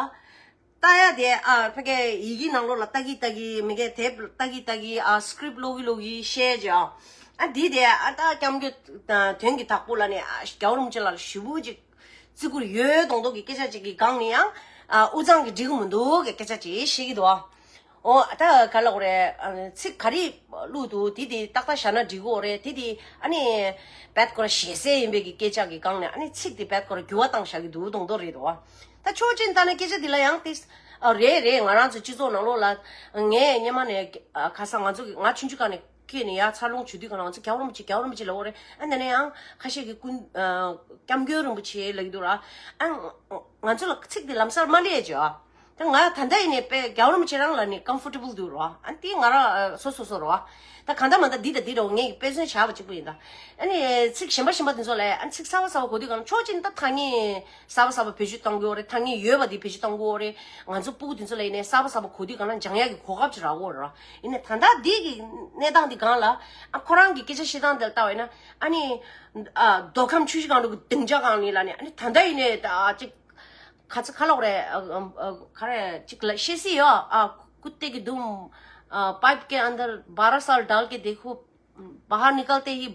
ལྟ་ཡ་དེ་ཨ་ཕ་གི་ཡི་གེ་ནང་ལོགས་ལ་ལྟ་གི་ལྟ་གི་མི་གི་དེབ་ལྟ་གི་ལྟ་གི་ཨ་སི་ཀི་རིབ་ཀློག་གི་ཀློག་གི་བཤད་ཀྱི་ཨ། ཨ་འདི་དེ་ཨ་ད་སྐྱབས་མགོན་དོན་གྱི་བདག་པོ་ལ་ནི་ཨ་རྒྱལ་བ་རིན་པོ་ཆེ་ལ་ཞུ་བོ་ཅིག་བརྩི་བཀུར་ཡོད་མདོག་མདོག་གི་སྐད་ཆ་ཅིག་གི་སྒང་ནས་ཡང་ཨ་དབུས་གཙང་གི་འགྲིག་གི་མི་འདུག་གི་སྐད་ཆ་ཅིག་བཤད་ཀྱི་འདུག་ཨ། འོ་ད་ག་ལབ་དགོས་རེད། ཚིག་ག་རེ་བླུགས་འདུག་དེ་དེ་ཏག་ཏག་བཞག་ན་འགྲིག་གི་ཡོད་རེད། དེ་དེ་ཨ་ནི་བད་ཁོ་ར་ཞེ་སའི་ཡིན་པའི་གི་སྐད་ཆ་གི་སྒང་ནས་ཨ་ནི་ཚིག་དེ་བད་ཁོ་ར་འགྱུར་བ་བཏང་བཞག་གི་འདུག་མདོག་མདོག་རེད་འདུག་ད་ཕྱོགས་གཅིག་ནས་ལྟ་ན་སྐད་ཆ་དེ་ལ་ཡང་དེ་ཨ་རེད་རེད། ང་རང་ཚོ་སྤྱི་ཚོགས་ནང་ལོགས་ལ་ངས་སྔོན་མ་ནས་ཨ་ཁ་སང་ང་ཚོ་གི་ང་ཆུང་ཆུང་སྒང་ནས། ཁྱེད་ནི་ཡར་འཚར་ལོངས་བྱེད་དུས་ག་ལ་ང་ཚོ་རྒྱལ་བ་རིན་པོ་ཆེ་རྒྱལ་བ་རིན་པོ་ཆེ་ལབ་ཡོད་རེད། ཨ་ནི་ནས་ཡང་ཁ་ཤས་ཀྱིས་ཀུན་ཨ་སྐྱབས་མགོན་རིན་པོ་ཆེ་ལབ་ཀྱི་འདུག་ར། ཨ་ང་ཚོ་ལ་ཚིག་དེ་ལམ་སང་མ་སླེབས་ཀྱི་ཨ། ད་ང་ད་ལྟ་ཡིན་ནས་དཔེ་རྒྱལ་བ་རིན་པོ་ཆེ་རང་ལ་ནི་ཀམ་ཕོར་ཊེ་བལ་འདུག་ར། ཨ་དེ་ང་རང་ཨ་སོ་སོ་སོ་ར། ད་གང་ལྟར་མ་ལྟར་འདི་དང་འདི་འདྲ་བོ་ངས་དཔེ་མཚོན་བྱས་པ་གཅིག་པུ་ཡིན་ད། ཨ་ནི་ཚིག་གཞན་པ་གཞན་པ་དེ་ཚོ་ལ་ཨ་ཚིག་གསར་པ་གསར་པ་གོ་དུས་ག་ལ་ཕྱོགས་གཅིག་ནས་ད་ཐ་སྙད་གསར་པ་གསར་པ་བེད་སྤྱོད་གཏོང་གི་ཡོད་རེད། ཐ་སྙད་ཡོད་པ་དེ་བེད་སྤྱོད་གཏོང་གི་ཡོད་རེད། ང་ཚོ་སྤུ་གུ་དེ་ཚོ་ལ་ཡིན་ནའི་གསར་པ་གསར་པ་གོ་དུས་ག་ལ་སྦྱང་ཡག་གི་གོ་སྐབས་ཅིག་རག་གི་ཡོད་རེད། ཡིན་ནའི་ད་ལྟ་འདི་གི་གནས་སྟངས་འདི་སྒང་ལ་ཨ་ཁོ་རང་གི་སྐད་ཆ་བཤད་སྟངས་དེ་ལ་ལྟ་བ་ཡིན་ན་ཨ་ནི་ཨ་མདོ་ཁམས་ཆུ་བཞི་སྒང་དྲུག་གི་སྡིངས་ཆ་སྒང་ནས་ལ་ནི་ཨ་ནི་ད་ལྟ་ཡིན་ནའི་ད་ཅིག་ག་ཚོད་ག་ལབ་དགོས་རེད། ཨ་ཨ་ག་རེ་ཅིག་ལ་བཤད་སྲིད་ཡོད། ཨ་कुत्ते की दुम पाइप के अंदर बारह साल डाल के देखो बाहर निकलते ही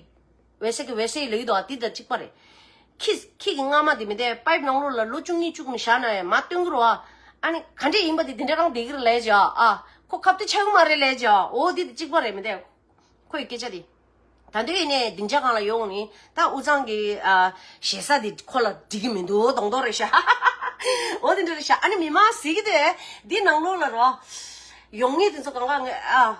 वैसे के वैसे ही ལབ་ཀྱི་འདུག་ཨ། དེ་དང་གཅིག་པ་རེད། ཁྱི་ཁྱི་གི་རྔ་མ་དེ་མི་དེ་པའིབ་ནང་ལོགས་ལ་ལོ་བཅུ་གཉིས་བཅུ་གསུམ་བཞག་ན་ཡང་མར་བཏོན་གྱི་རེད་བ། ཨ་ནི་ག་འདྲས་ཡིན་པ་དེ་དེ་འདྲ་རང་བསྡད་ཀྱི་རེད་ལབ་བྱས་ཨ། ཁོ་ཁ་གཏད་ཆགས་ཀྱི་མ་རེད་ལབ་བྱས་ཨ། འོ་དེ་དང་གཅིག་པ་རེད་མི་དེ། ཁོའི་སྐད་ཆ་དེ། ད་དུང་ཡིན་ནའི་སྡིངས་ཆ་སྒང་ལ་ཡོང་ནི་ད་དབུས་གཙང་གི་ཨ་ཞེ་ས་དེ་ཁོ་ལ་འགྲིག་གི་མི་འདུག་མདོག་མདོག་རེད་ཤག་འོ་དེ་འདྲ་རེད་ཤག་ཨ་ནི་མི་མང་ཟེར་གྱི་དེ་འདི་ནང་ལོགས་ལ་རོ། ཡོང་ངེས་དེ་ཚོ་གང་ག་ངས་ཨ།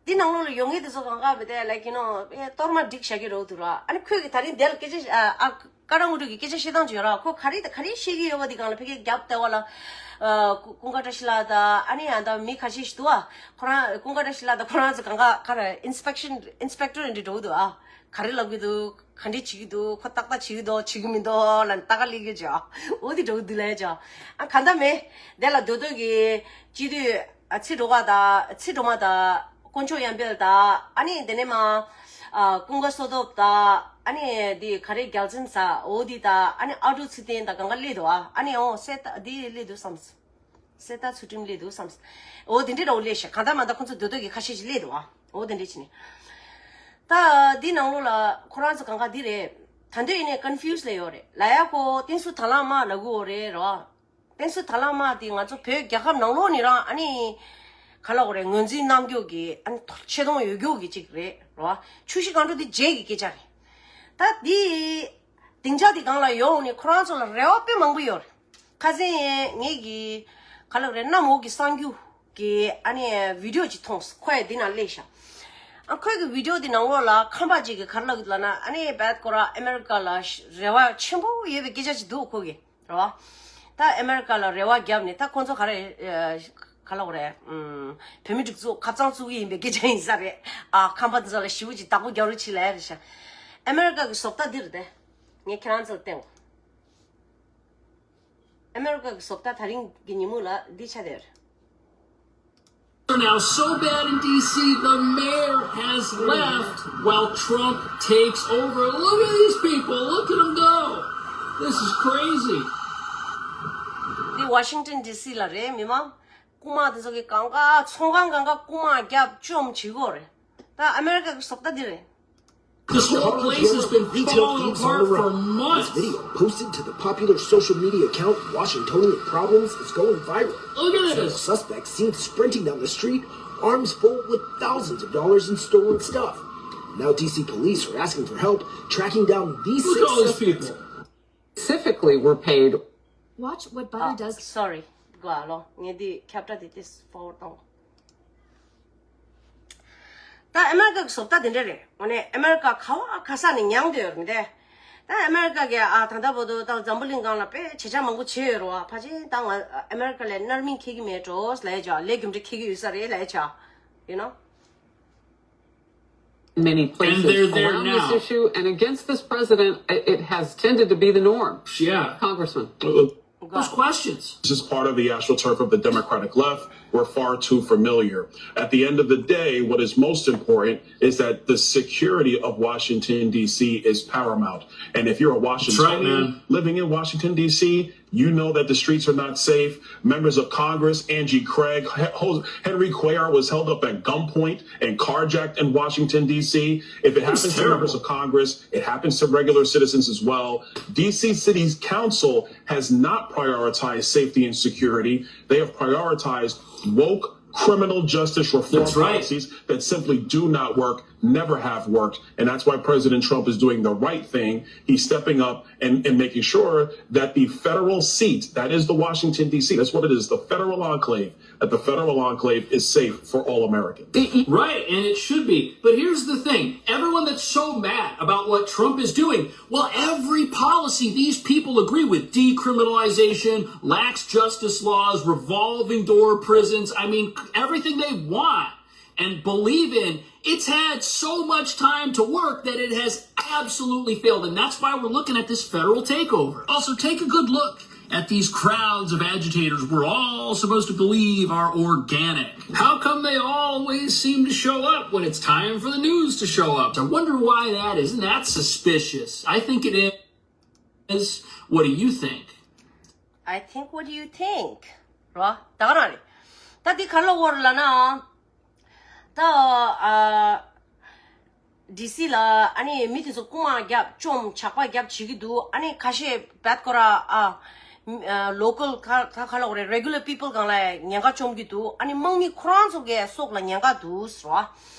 འདི་ནང་ལོགས་ལ་ཡོང་ངེས་དེ་ཚོ་གང་ག་བི་དེ་ལ་ཀི་ནོ་ཨེ་གཏོར་མ་སྒྲིག་བཞག་གི་རོ་དུ་ར། ཨ་ནི་ཁོས་ཀྱི་ད་རིང་དེ་ལ་སྐད་ཆ་ཨ་ཨ་ ཀ་ར་ངོ་སྤྲོད་ཀྱི་སྐད་ཆ་བཤད་སྟངས་ཅིག་ཡོད་ར། ཁོ་ག་རེ་ག་རེ་བཤད་ཀྱི་ཡོད་པ་འདི་སྒང་ལ་ཕ་གིའི་རྒྱབ་ལྟེ་བ་ལ་ཨ་ཀུན་དགའ་བཀྲ་ཤིས་ལགས་དང་ཨ་ནི་ཡང་ད་མི་ཁ་ཤས་ཤིག་འདུག་ཨ། ཁོ་རང་ཀུན་དགའ་བཀྲ་ཤིས་ལགས་དང་ཁོ་རང་ཚོ་གང་ག་ག་རེ་ཨིན་སི་པེག་ཤན་ཨིན་སི་པེག་ཊར་འདྲ་འགྲོ་གི་འདུག་ཨ། ག་རེ་ལབ་ཀྱི་འདུག་ག་འདྲ་བྱེད་ཀྱི་འདུག་ཁོ་ཏག་ཏག་བྱེད་ཀྱི་འདུག་བྱེད་ཀྱི་མི་འདུག་ལབ་ནས་ལྟ་ག་སླེབས་ཀྱི་ཅག་འོ་དེ་འགྲོ་གི་འདུག་ལབ་ཅག་ཨ་གང་ལྟར་མེད། དེ་ལ་སྡོད་སྡོད་ཀྱི་སྤྱི་འཐུས་ཨ་ཚེ་སྒྲོལ་དཀར་དང་ཚེ་སྒྲོལ་མ་དང་དཀོན་མཆོག་དབྱངས་དཔལ་དང་ཨ་ནི་དེ་ནས་མ་ཨ་ཀུན་དགའ་བསོད་སྟོབས་དང་ཨ་ནི་དེ་ག་རེ་རྒྱལ་མཚན་ཟེར་འོ་དེ་དང་ཨ་ནི་ཨ་ཀྲུག་ཚེ་བརྟན་དང་གང་ག་སླེབས་འདུག་ཨ། ཨ་ནི་འོ་གསེར་རྟ་དེ་སླེབས་འདུག་བསམ། གསེར་རྟ་ཚུལ་ཁྲིམས་སླེབས་འདུག་བསམ། འོ་དེ་འདྲའི་འདྲ་བོ་སླེབས་ཤག་གང་ལྟར་མ་ལྟར་ཁོང་ཚོ་སྡོད་སྡོད་ཀྱི་ཁ་ཤས་ཤིག་སླེབས་འདུག་ཨ། འོ་དེ་འདྲ་བྱས་ནས། ད་འདི་ནང་ལོགས་ལ་ཁོ་རང་ཚོ་གང་ག་འདི་རེད། ད་འདོད་ཡིན་ནས་ཀོན་ཕིའུ་སི་ལ་ཡོད་རེད་ལབ་ཡ། ཁོ་བསྟན་འཛིན་དར་ལག་དམར་ལབ་གི་ཡོད་རེད་རོ། བསྟན་འཛིན་དར་ལག་དམར་དེ་ང་ཚོ་བོད་རྒྱལ་ཁབ་ནང་ལོགས་ནས་རང་ཨ་ནི་ག་ལབ་དགོས་རེད། ངོས་འཛིན་གནང་རྒྱུ་གི་ཨ་ནི་ཆེ་མཐོང་ཡོད་རྒྱུ་གི་ཅིག་རེད་རོ། ཆུ་བཞི་སྒང་དྲུག་དེ་རྗེས་ཀྱི་སྐད་ཆ་རེད། ད་འདི་སྡིངས་ཆ་དེ་སྒང་ལ་ཡོང་ནས་ཁོ་རང་ཚོ་ལ་རེ་བ་དཔེ་མང་པོ་ཡོད་རེད། ཁ་སང་ངེད་ཀྱི་ག་ལབ་རེད། གནམ་འོག་གི་གསར་འགྱུར་གྱི་ཨ་ནི་བི་ཌི་ཡོ་ཅིག་མཐོང་སོང་། ཁོ་ཡ་འདི་ན་སླེབས་ཤག་ཨ་ཁོས་ཀྱི་བི་ཌི་ཡོ་འདི་ནང་ལོགས་ལ་ཁམས་པ་ཅིག་གིས་ག་རེ་ལབ་ཀྱི་འདུག་ལབ་ན་ཨ་ནི་བད་ཀོ་ར་ཨ་མེ་རི་ཀ་ལ་རེ་བ་ཆེན་པོ་ཡོད་པའི་སྐད་ཆ་ཅིག་འདུག་ཁོ་གི་རེད་བ། ད་ཨ་མེ་རི་ཀ་ལ་རེ་བ་བརྒྱབ་ནས་ད་ཁོ་ཚོ་ག་རེ་ག་ལབ་དགོས་རེད། བོད་མི་སྒྲིག་འཛུགས་ཁ་བཙང་བཙུགས་ཀྱི་ཡིན་པའི་སྐད་ཆ་ཡིན་ས་རེད། ཨ་ཁམས་པ་འདི་ཚོ་ལ་ཞེ་པོ་ཅིག་བདག་པོ་རྒྱག་རོགས་བྱེད་ལབ་ཡ་རེད་ཤག་ཨ་མེ་རི་ཀ་གི་བཟོ་ལྟ་འདི་རེད་དེ། ངས་ཁྱེད་རང་ཚོར་བསྟན། ཨ་མེ་རི་ཀ་གི་བཟོ་ལྟ་དེ་རིང་གི་ཉིན་མོ་ལ་འདི་ཆགས་བསྡད་ཡོད་རེད། Now so bad in D C, the mayor has left while Trump takes over. Look at these people. Look at them go. This is crazy. འདི་ཝ་ཤིང་ཊོན་ཌི་སི་ལ་རེད། མི་མང་རྐུན་མ་དེ་ཚོ་གི་གང་ག་ཚོང་ཁང་གང་ག་རྐུན་མ་བརྒྱབ་བཅོམ་བྱེད་ཀྱི་ཡོད་རེད། ད་ཨ་མེ་རི་ཀ་གི་བཟོ་ལྟ་འདི་རེད། This whole place has been falling apart for months. This video, posted to the popular social media account Washingtonian Problems, is going viral. Look at this. Several suspects seen sprinting down the street, arms full with thousands of dollars in stolen stuff. Now D C police are asking for help tracking down these six suspects. Look at all these people. Specifically were paid. Watch what butter does. Sorry. གོ་ཨ་ལོ། ངས་འདི་ཁྱབ་བསྒྲགས་འདི་ཏིས་ཕོར་ཝརཌ་གཏོང་། ད་ཨ་མེ་རི་ཀ་གི་བཟོ་ལྟ་འདི་འདྲ་རེད། འོ་ནས་ཨ་མེ་རི་ཀ་ག་བ་ག་ས་ནས་མྱངས་བསྡད་ཡོད་རེད་མི་འདྲ། ད་ཨ་མེ་རི་ཀ་གི་ཨ་ད་ལྟ་བར་དུ་ད་འཛམ་བུ་གླིང་སྒང་ལ་དཔེ་བྱེད་ཆ་མང་པོ་བྱས་ཡོད་རེད་བ། ཕལ་ཆེར་ད་ང་ཨ་མེ་རི་ཀ་ལ་མནར་མེད་འཁྱེར་གྱི་མེད་འགྲོ་ལབ་ཡ་ཅག་ལས་རྒྱུ་འབྲས་འཁྱེར་གྱི་ཡོད་ས་རེད་ལབ་ཡ་ཅག you know. Many places around this issue, and against this president, it, it has tended to be the norm. Yeah. Congressman. Those questions. This is part of the AstroTurf of the Democratic left. We're far too familiar. At the end of the day, what is most important is that the security of Washington, D C is paramount. And if you're a Washingtonian living in Washington, D C, you know that the streets are not safe. Members of Congress, Angie Craig, Henry Cuellar was held up at gunpoint and carjacked in Washington, D C. If it happens to members of Congress, it happens to regular citizens as well. D C City's council has not prioritized safety and security. They have prioritized woke criminal justice reform policies that simply do not work, never have worked. And that's why President Trump is doing the right thing. He's stepping up and, and making sure that the federal seat, that is the Washington, D C, that's what it is, the federal enclave, that the federal enclave is safe for all Americans. Right, and it should be. But here's the thing. Everyone that's so mad about what Trump is doing, well, every policy these people agree with, decriminalization, lax justice laws, revolving door prisons, I mean, everything they want and believe in, it's had so much time to work that it has absolutely failed. And that's why we're looking at this federal takeover. Also, take a good look at these crowds of agitators we're all supposed to believe are organic. How come they always seem to show up when it's time for the news to show up? I wonder why that is. Isn't that suspicious? I think it is. What do you think? I think what do you think? རོ། ད་ག་རང་རེད། ད་འདི་ག་ལ་བོར་ལ་ན། ད་ཨ། ཌི་སི་ལ་ཨ་ནི་མི་དེ་ཚོ་རྐུན་མ་བརྒྱབ་བཅོམ་ཇག་པ་བརྒྱབ་བྱེད་ཀྱི་འདུག་ཨ་ནི་ཁ་ཤས་བད་ཀོ་ར་ཨ། ལོ་ཀལ་ཁ་ཁ་ལོག་རེད། རེ་གུ་ལར་པི་པལ་སྒང་ལ་ཉེན་ཁ་བཅོམ་གྱི་འདུག་ཨ་ནི་དམག་མི་ཁོ་རང་ཚོ་གའི་སྲོག་ལ་ཉེན་ཁ་འདུག་ཟེར་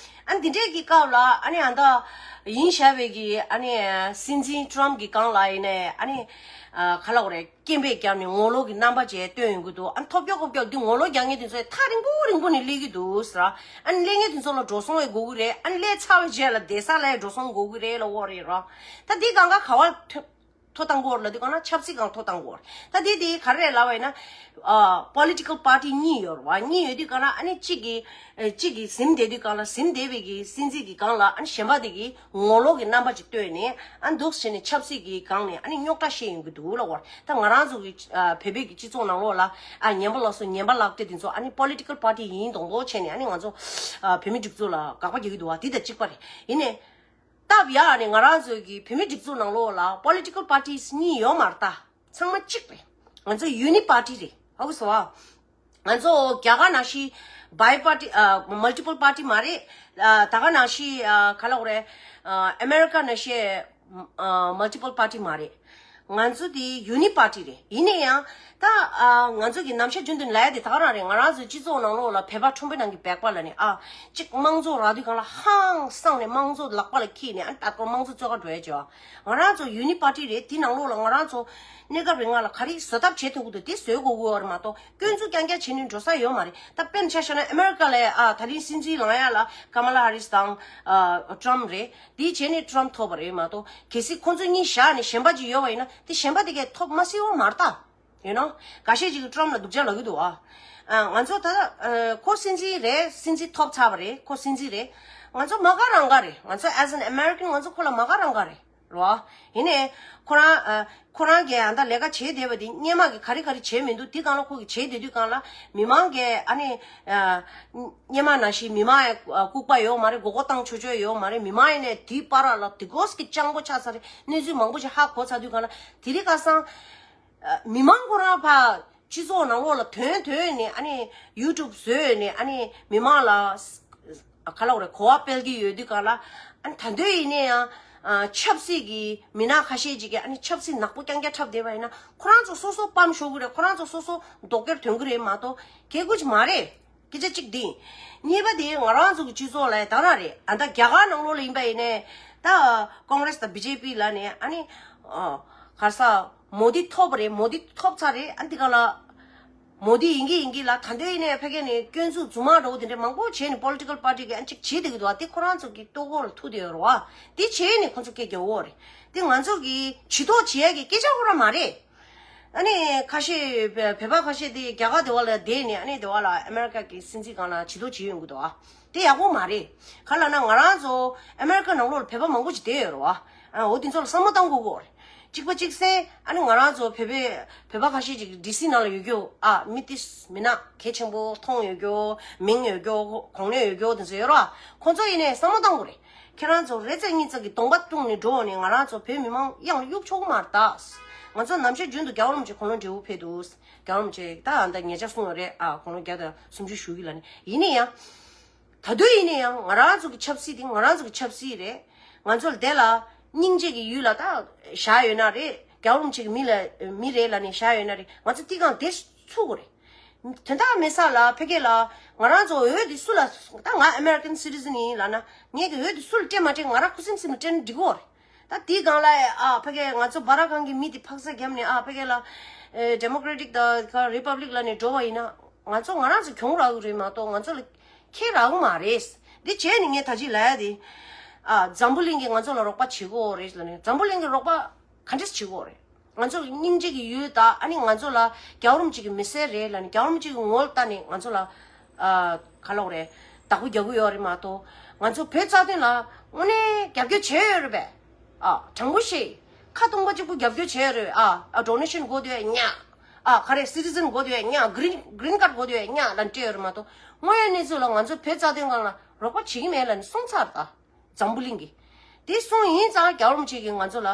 བ། ཨ་འདི་འདྲས་ཀྱི་སྐབས་ལ་ཨ་ནི་ཨ་ད་ཡིན་བྱ་བའི་གི་ཨ་ནི་སྲིད་འཛིན་ཊམ་གྱི་སྒང་ལ་ཡིན་ནའི་ཨ་ནི་ཁ་ལོག་རེད། སྐད་འབོད་བརྒྱབ་ནས་ངོ་ལོག་གི་རྣམ་པ་ཅིག་སྟོན་ཡོང་གི་འདུག་ཨ་ཐོབ་རྒྱག་ཁོབ་རྒྱག་འདི་ངོ་ལོག་རྒྱག་མཁན་དེ་ཚོ་ཐག་རིང་པོ་རིང་པོ་ནས་སླེབས་ཀྱི་འདུག་ཟེར། ཨ་ནི་སླེབས་མཁན་དེ་ཚོ་ལ་འགྲོ་སོང་ཡང་དགོས་ཀྱི་རེད། ཨ་ནི་སླེབས་ཚར་བའི་རྗེས་ལ་བསྡད་ས་ལ་ཡང་འགྲོ་སོང་དགོས་ཀྱི་རེད་ལབ་ཀྱི་ཡོད་རེད་ར། ད་འདི་སྒང་ག་ག་བ་ཐོན། ཐོ་བཏང་གི་ཡོད་རེད་ལབ་དུས་གང་ལ་ཆབ་སྲིད་སྒང་ཐོ་བཏང་གི་ཡོད་རེད། ད་དེ་དེ་ག་རེ་རེད་ལབ་པ་ཡིན་ན། ཨ་པོ་ལི་ཊི་ཀལ་པར་ཊི་གཉིས་ཡོད་རེད་བ། གཉིས་ཡོད་དུས་གང་ལ་ཨ་ནི་གཅིག་གིས་ཨ་གཅིག་གིས་ཟིན་བསྡད་དུས་གང་ལ་ཟིན་བསྡད་པའི་གི་སྲིད་འཛིན་གྱི་སྒང་ལ་ཨ་ནི་གཞན་པ་དེ་གིས་ངོ་ལོག་གི་རྣམ་པ་ཅིག་བཏོན་ནས་ཨ་འདུག་བྱས་ནས་ཆབ་སྲིད་ཀྱི་སྒང་ནས་ཨ་ནི་རྙོག་དྲ་བཤད་ཡོང་གི་འདུག་ལབ་པ་རེད། ད་ང་རང་ཚོ་གི་ཨ་བོད་པའི་གི་སྤྱི་ཚོགས་ནང་ལོགས་ལ་ཨ་ངན་པ་ལགས་སོ་ངན་པ་ལགས་དེ་དེ་ཚོ་ཨ་ནི་པོ་ལི་ཊི་ཀལ་པར་ཊི་ཡིན་མདོག་མདོག་བྱས་ནས་ཨ་ནི་ང་ཚོ་ཨ་བོད་མི་སྒྲིག་འཛུགས་ལ་དགག་པ་རྒྱག་གི་འདུག་བ། དེ་དང་གཅིག་པ་རེད། ཡིན་ནའི། སྟབས་ཡག་ནས་ང་རང་ཚོའི་གི་བོད་མི་སྒྲིག་འཛུགས་ནང་ལོགས་ལ་political parties་གཉིས་ཡོད་མ་རེད་ད། ཚང་མ་གཅིག་རེད། ང་ཚོ་unity party་རེད། ཧ་གོ་སོང་ཨ། ང་ཚོ་རྒྱ་གར་ནང་བཞིན་bi party ཨ་multiple party་མ་རེད། ཨ་ད་ག་ནང་བཞིན་ཨ་ག་ལབ་དགོས་རེད། ཨ་ཨ་མེ་རི་ཀ་ནང་བཞིན་ཨ་multiple party་མ་རེད། ང་ཚོ་དེ་unity party་རེད། ཡིན་ན་ཡང་ད་ཨ་ང་ཚོ་གི་ནམ་ཞག་རྒྱུན་དུ་ལབ་ཡ་དེ་ད་ག་རང་རེད། ང་རང་ཚོའི་སྤྱི་ཚོགས་ནང་ལོགས་ལ་བོད་པ་ཁྲོམ་དཔོན་ནང་གི་སྦལ་པ་ལབ་ནས་ཨ་གཅིག་དམངས་གཙོ་རག་དུས་གང་ལ་ཧང་སངས་ནས་དམངས་གཙོ་ལག་པ་ལ་འཁྱེར་ནས་ཨ་ད་སྐོར་དམངས་གཙོ་རྩོད་ག་འགྲོ་ཡ་བྱས། ང་རང་ཚོ་unity party་རེད། དེ་ནང་ལོགས་ལ་ང་རང་ཚོ་གནས་སྐབས་རིང་ལ་ག་རེ་བཟོ་ཐབས་བྱེད་ཐུབ་ཀྱི་འདུག་དེ་བཟོ་དགོས་ཀྱི་ཡོད་རེད་མ་གཏོགས་སྐྱོན་འཛུགས་རྐྱང་རྐྱང་བྱས་ནས་འགྲོ་ས་ཡོད་མ་རེད། ད་དཔེར་ཆ་བཞག་ན་ཨ་མེ་རི་ཀ་ལ་ཨ་ད་རིང་སྲིད་འཛིན་ལངས་ཡ་ལ་ཀ་མ་ལ་ཧ་རིས་དང་ཨ་ཊམ་རེད། དེ་བྱས་ནས་ཊམ་ཐོབ་པ་རེད་མ་གཏོགས་གལ་སྲིད་ཁོང་ཚོ་གཉིས་བཞག་ནས་གཞན་པ་ཅིག་ཡོད་པ་ཡིན་ན་དེ་གཞན་པ་དེ་གས་ཐོབ་མ་སྲིད་པ་མ་རེད་ད། ཡིན་ནོ། འགའ་ཤས་ཅིག་གིས་ཊམ་ལ་སྡུག་ཅག་ལབ་ཀྱི་འདུག་ཨ། ཨ་ང་ཚོ་ད་ཨ་ཁོ་སྲིད་འཛིན་རེད། སྲིད་འཛིན་ཐོབ་ཚར་བ་རེད། ཁོ་སྲིད་འཛིན་རེད། ང་ཚོ་མ་དགའ་རང་དགའ་རེད། ང་ཚོ་as an American་ང་ཚོ་ཁོ་ལ་མ་དགའ་རང་དགའ་རེད་རོ། ཡིན་ནའི་ཁོ་རང་ཨ་ཁོ་རང་གིས་ཨ་ད་ལས་ཀ་བྱེད་བསྡད་པ་དེ་སྔོན་མ་གི་ག་རེ་ག་རེ་བྱེད་མི་འདུག་དེ་སྒང་ལ་ཁོ་གིས་བྱེད་བསྡད་དུས་སྒང་ལ་མི་མང་གིས་ཨ་ནི་ཨ་སྔོན་མ་ནང་བཞིན་མི་མང་ཡང་ལྐུགས་པ་ཡོད་མ་རེད། མགོ་སྐོར་བཏང་ཆོག་ཆོག་ཡོད་མ་རེད། མི་མང་ཡིན་ནའི་དེའི་བར་ལ་དེ་གོས་ཀྱི་སྤྱང་པོ་ཆགས་ཚར་རེད། གནས་ཚུལ་མང་པོ་ཞིག་ཧ་གོ་ཚར་དུས་སྒང་ལ་དེ་རིང་ཁ་སང་། མི་མང་ཁོ་རང་ཕ་སྤྱི་ཚོགས་ནང་ལོགས་ལ་དོན་དོན་ནས་ཨ་ནི་ཡུ་ཊུབ་བཟོས་ནས་ཨ་ནི་མི་མང་ལ་ག་ལབ་དགོས་རེད། གོ་བ་སྤེལ་གྱི་ཡོད་དུས་སྒང་ལ་ཨ་ནི་ད་དུང་ཡིན་ན་ཡང་ཆབ་སྲིད་ཀྱི་མི་སྣ་ཁ་ཤས་ཅིག་གིས་ཨ་ནི་ཆབ་སྲིད་ནག་པོ་རྐྱང་རྐྱང་འཁྲབ་བསྡད་པ་ཡིན་ན་ཁོ་རང་ཚོ་སོ་སོ་སྤམ་ཤོར་གི་རེད། ཁོ་རང་ཚོ་སོ་སོ་རྡོག་རྒྱག་ཐོན་གི་རེད་མ་གཏོགས་གལ་དགོས་ཀྱི་མ་རེད། སྐད་ཆ་གཅིག་འདི། གཉིས་པ་དེ་ང་རང་ཚོ་གི་སྤྱི་ཚོགས་ལ་ད་རང་རེད། ཨ་ད་རྒྱ་གར་ནང་ལོགས་ལ་ཡིན་པ་ཡིན་ནའི་ད་ཀོང་རེས་དང་བི་ཇེ་པི་ལ་ནས་ཨ་ནི་ཨ་ག་རེ་ཟ་མོ་དི་ཐོབ་པ་རེད། མོ་དི་ཐོབ་ཚར་རེད། ཨ་འདི་ག་ལ་མོ་དི་ཡིན་གི་ཡིན་གི་ལ་ད་འདོད་ཡིན་ནའི་ཕ་གི་ནས་སྐྱོན་འཛུགས་རྫུན་མ་འདྲ་བོ་དེ་འདྲ་མང་པོ་བྱས་ནས་པོ་ལི་ཊི་ཀལ་པར་ཊི་གི་ཨ་ཅིག་བྱེད་བསྡད་ཀྱི་འདུག་ཨ་དེ་ཁོ་རང་ཚོ་གི་ལྟོ་གོས་ལ་ཐུག་བསྡད་ཡོད་རེད་བ། དེ་བྱས་ནས་ཁོ་ཚོ་སྐད་རྒྱག་འོ་རེད། དེ་ང་ཚོ་གི་ཇུས་གཏོགས་བྱེད་ཡ་གི་སྐད་ཆ་ཁོ་རང་མ་རེད། ཨ་ནི་ཁ་ཤས་བོད་པ་ཁ་ཤས་དེ་རྒྱ་གར་དེ་བ་ལ་བསྡད་ནས་ཨ་ནི་དེ་བ་ལ་ཨ་མེ་རི་ཀ་གི་སྲིད་འཛིན་སྒང་ལ་ཇུས་གཏོགས་བྱེད་ཡོང་གི་འདུག་ཨ། དེ་ཡག་པོ་མ་རེད། ག་ལབ་ན་ང་རང་ཚོ་ཨ་མེ་རི་ཀ་ནང་ལོགས་ལ་བོད་པ་མང་པོ་ཅིག་བསྡད་ཡོད་རེད་བ། ཨ་འོ་དེ་ཚོ་ལ་བསམ་བློ་གཏང་དགོས་ཀྱི་རེད། གཅིག་པ་གཅིག་སེ་ཨ་ནི་ང་རང་ཚོ་བོད་པའི་བོད་པ་ཁ་ཤས་ཅིག་ཌི་སི་ནང་ལ་ཡོད་རྒྱུ་ཨ་མི་ཏིས་མི་ན་གལ་ཆེན་པོ་མཐོང་ཡོད་རྒྱུ་མིང་ཡོད་རྒྱུ་གོང་ནས་ཡོད་རྒྱུ་དེ་ཚོ་ཡོད་རེད་བ། ཁོང་ཚོ་ཡིན་ནའི་བསམ་བློ་གཏང་དགོས་རེད། ཁྱེད་རང་ཚོ་རེ་ཙེ་གཉིས་ཙག་གི་གདོང་པ་བཏུང་ནས་འགྲོ་ནས་ང་རང་ཚོ་བོད་མི་མང་གཡང་གཡུག་ཆོག་གི་མ་རེད་ད། ང་ཚོ་ནམ་ཞག་རྒྱུན་དུ་རྒྱལ་བ་རིན་པོ་ཆེ་དགུང་ལོ་བགྲེས་པོ་ཕེབས་འདུག་རྒྱལ་བ་རིན་པོ་ཆེ་ད་ཨ་ད་ཉེ་ཆར་གསུངས་ཡོད་རེད་ཨ། དགུང་ལོ་བརྒྱ་དང་སུམ་ཅུ་བཞུགས་ཀྱི་ལ་ནི་ཡིན་ན་ཡང་། ད་དུང་ཡིན་ན་ཡང་ང་རང་ཚོ་གི་ཆབ་སྲིད་དེ་ང་རང་ཚོ་གི་ཆབ་སྲིད་རེད། ང་ཚོ་ལ་དེ་ལ་སྙིང་རྗེ་གི་ཡུལ་ལ་ད་བཞག་ཡོད་ན་རེད། རྒྱལ་བ་རིན་པོ་ཆེ་གི་མི་ལ་མི་རེད་ལ་ནི་བཞག་ཡོད་ན་རེད། ང་ཚོ་དེ་གང་དེ་ཚུགས་དགོས་རེད། དོན་དག་མེད་ས་ལ་ཕ་གི་ལ་ང་རང་ཚོ་འོས་དེ་སུ་ལ་ད་ང་ཨ་མེ་རི་ཀན་སི་ཊི་ཟན་ཡིན་ལབ་ན་ངས་ཀྱི་འོས་དེ་སུ་ལ་སྤྲད་མ་སྤྲད་ང་རང་ཁུ་སིམ་སིམ་ལ་སྤྲད་ན་འགྲིག་གོ་རེད། ད་དེའི་སྒང་ལ་ཨ་ཕ་གི་ང་ཚོ་བྷ་ར་གང་གི་མི་དེ་ཕག་ས་བརྒྱབ་ནས་ཨ་ཕ་གི་ལ་ཨེ་ཌེ་མོ་ཀེ་རེ་ཊིག་དང་རི་པབ་ལིག་ལ་ནས་འགྲོ་བ་ཡིན་ན་ང་ཚོ་ང་རང་ཚོ་གྱོང་རག་གི་རེད་མ་གཏོགས་ང་ཚོ་ལ་ཁེ་རག་གི་མ་རེད། འདི་བྱས་ནས་ངས་ད་ཅི་ལབ་ཡ་དེ་ཨ་འཛམ་བུ་གླིང་གིས་ང་ཚོ་ལ་རོགས་པ་བྱེད་ཀྱི་ཡོད་རེད་ལབ་ནས་འཛམ་བུ་གླིང་གིས་རོགས་པ་ག་འདྲས་བྱེད་ཀྱི་ཡོད་རེད། ང་ཚོ་སྙིང་རྗེ་གི་ཡུལ་དང་ཨ་ནི་ང་ཚོ་ལ་རྒྱལ་བ་རིན་པོ་ཆེ་གི་མི་སེར་རེད་ལབ་ནས་རྒྱལ་བ་རིན་པོ་ཆེ་གི་ངོ་ལ་ལྟ་ནས་ང་ཚོ་ལ་ཨ་ག་ལབ་དགོས་རེད། བདག་པོ་རྒྱག་གི་ཡོད་རེད་མ་གཏོགས་ང་ཚོ་བོད་རྩ་དོན་ལ་དངོས་གནས་རྒྱབ་སྐྱོར་བྱས་ཡོད་རེད་པས། ཨ་དྲང་པོ་བཤད། ཁ་སྟོང་པ་གཅིག་པུ་རྒྱབ་སྐྱོར་བྱས་ཡོད་རེད། ཨ་ཨ་ཌོ་ནེ་ཤན་དགོས་དུས་ཉག་ཨ་ག་རེ་སི་ཊི་ཟན་དགོས་དུས་ཉག་གི་རིན་གི་རིན་ཀར་དགོས་དུས་ཉག་ལབ་སྤྲད་ཡོད་རེད་མ་གཏོགས་དངོས་ཡོད་གནས་ཚུལ་ལ་ང་ཚོ་བོད་རྩ་དོན་སྒང་ལ་རོགས་པ་བྱེད་ཀྱི་མེད་ལབ་ནས་གསུངས་ཚར་ད། འཛམ་བུ་གླིང་གིས། དེ་གསུངས་ཡིན་ཙང་རྒྱལ་བ་རིན་པོ་ཆེ་གིས་ང་ཚོ་ལ་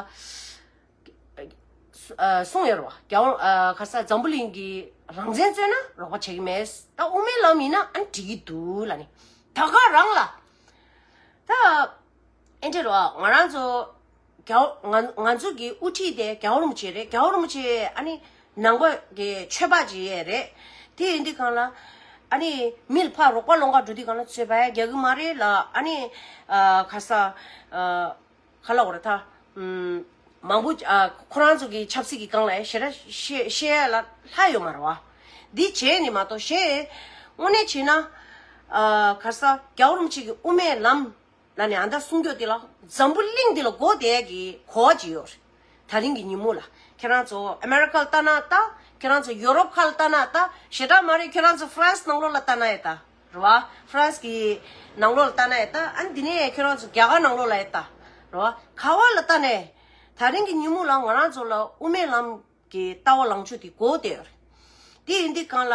ཨ་གསུངས་ཡོད་རེད་བ། རྒྱལ་བ་ཨ་ག་ས་འཛམ་བུ་གླིང་གི་རང་བཙན་རྩོད་ན་རོགས་པ་བྱེད་ཀྱི་མེད། ད་དབུ་མའི་ལམ་ཡིན་ན་ཨ་ནི་འགྲིག་གི་འདུག་ལབ་ནས་ད་ག་རང་ལ་ད་ཨེ་འདྲ་རེད་བ། ང་རང་ཚོ་རྒྱལ་བ་ང་ང་ཚོ་གི་དབུ་ཁྲིད་དེ་རྒྱལ་བ་རིན་པོ་ཆེ་རེད། རྒྱལ་བ་རིན་པོ་ཆེ་ཨ་ནི་ནང་པ་གི་ཆོས་པ་ཅིག་ཡས་རེད། དེ་ཡིན་དུས་གང་ལ་ཨ་ནི་མི་ལ་ཕར་རོགས་པ་སློང་ག་འགྲོ་དུས་གང་ལ་ཚོད་དཔག་རྒྱག་གི་མ་རེད་ལ་ཨ་ནི་ཨ་ག་ས་ཨ། ག་ལབ་དགོས་རེད་ད། ཨུམ། མང་པོ་ཨ་ཁོ་རང་ཚོ་གི་ཆབ་སྲིད་ཀྱི་སྒང་ལ་ཞེ་དྲག་བཤད་བཤད་ཡ་ལ་ལྷག་ཡོད་མ་རེད་བ། འདི་བྱས་ནས་མ་གཏོགས་གཞན། དངོས་གནས་བྱས་ན། ཨ་ག་རེ་ཟ་རྒྱལ་བ་རིན་པོ་ཆེ་གི་དབུ་མའི་ལམ་ལབ་ནས་ཨ་མདའ་གསུང་རྒྱུ་དེ་ལ་འཛམ་བུ་གླིང་འདི་ལ་གོ་བསྡད་ཀྱི་གོ་བ་ཅིག་ཡོད་རེད། ད་རིང་གི་ཉིན་མོ་ལ་ཁྱེད་རང་ཚོ་ཨ་མེ་རི་ཀ་ལ་ལྟ་ན་ལྟ། ཁྱེད་རང་ཚོ་ཡོ་རོབ་ཁ་ལ་ལྟ་ན་ལྟ། ཞེ་དྲག་མ་རེད། ཁྱེད་རང་ཚོ་ཧྥ་རན་སི་ནང་ལོགས་ལ་ལྟ་ན་ཡང་ལྟ། རེད་བ། ཧྥ་རན་སི་གི་ནང་ལོགས་ལ་ལྟ་ན་ཡང་ལྟ། ཨ་ནི་འདི་ནས་ཁྱེད་རང་ཚོ་རྒྱ་གར་ནང་ལོགས་ལ་ཡང་ལྟ། རེད་བ། ག་བ་ལ་ལྟ་ནས་ད་རིང་གི་ཉིན་མོ་ལ་ང་རང་ཚོ་ལ་དབུ་མའི་ལམ་གྱི་ལྟ་བ་ལངས་ཕྱོགས་དེ་གོ་བསྡད་ཡོད་རེད། དེ་ཡིན་དུས་གང་ལ་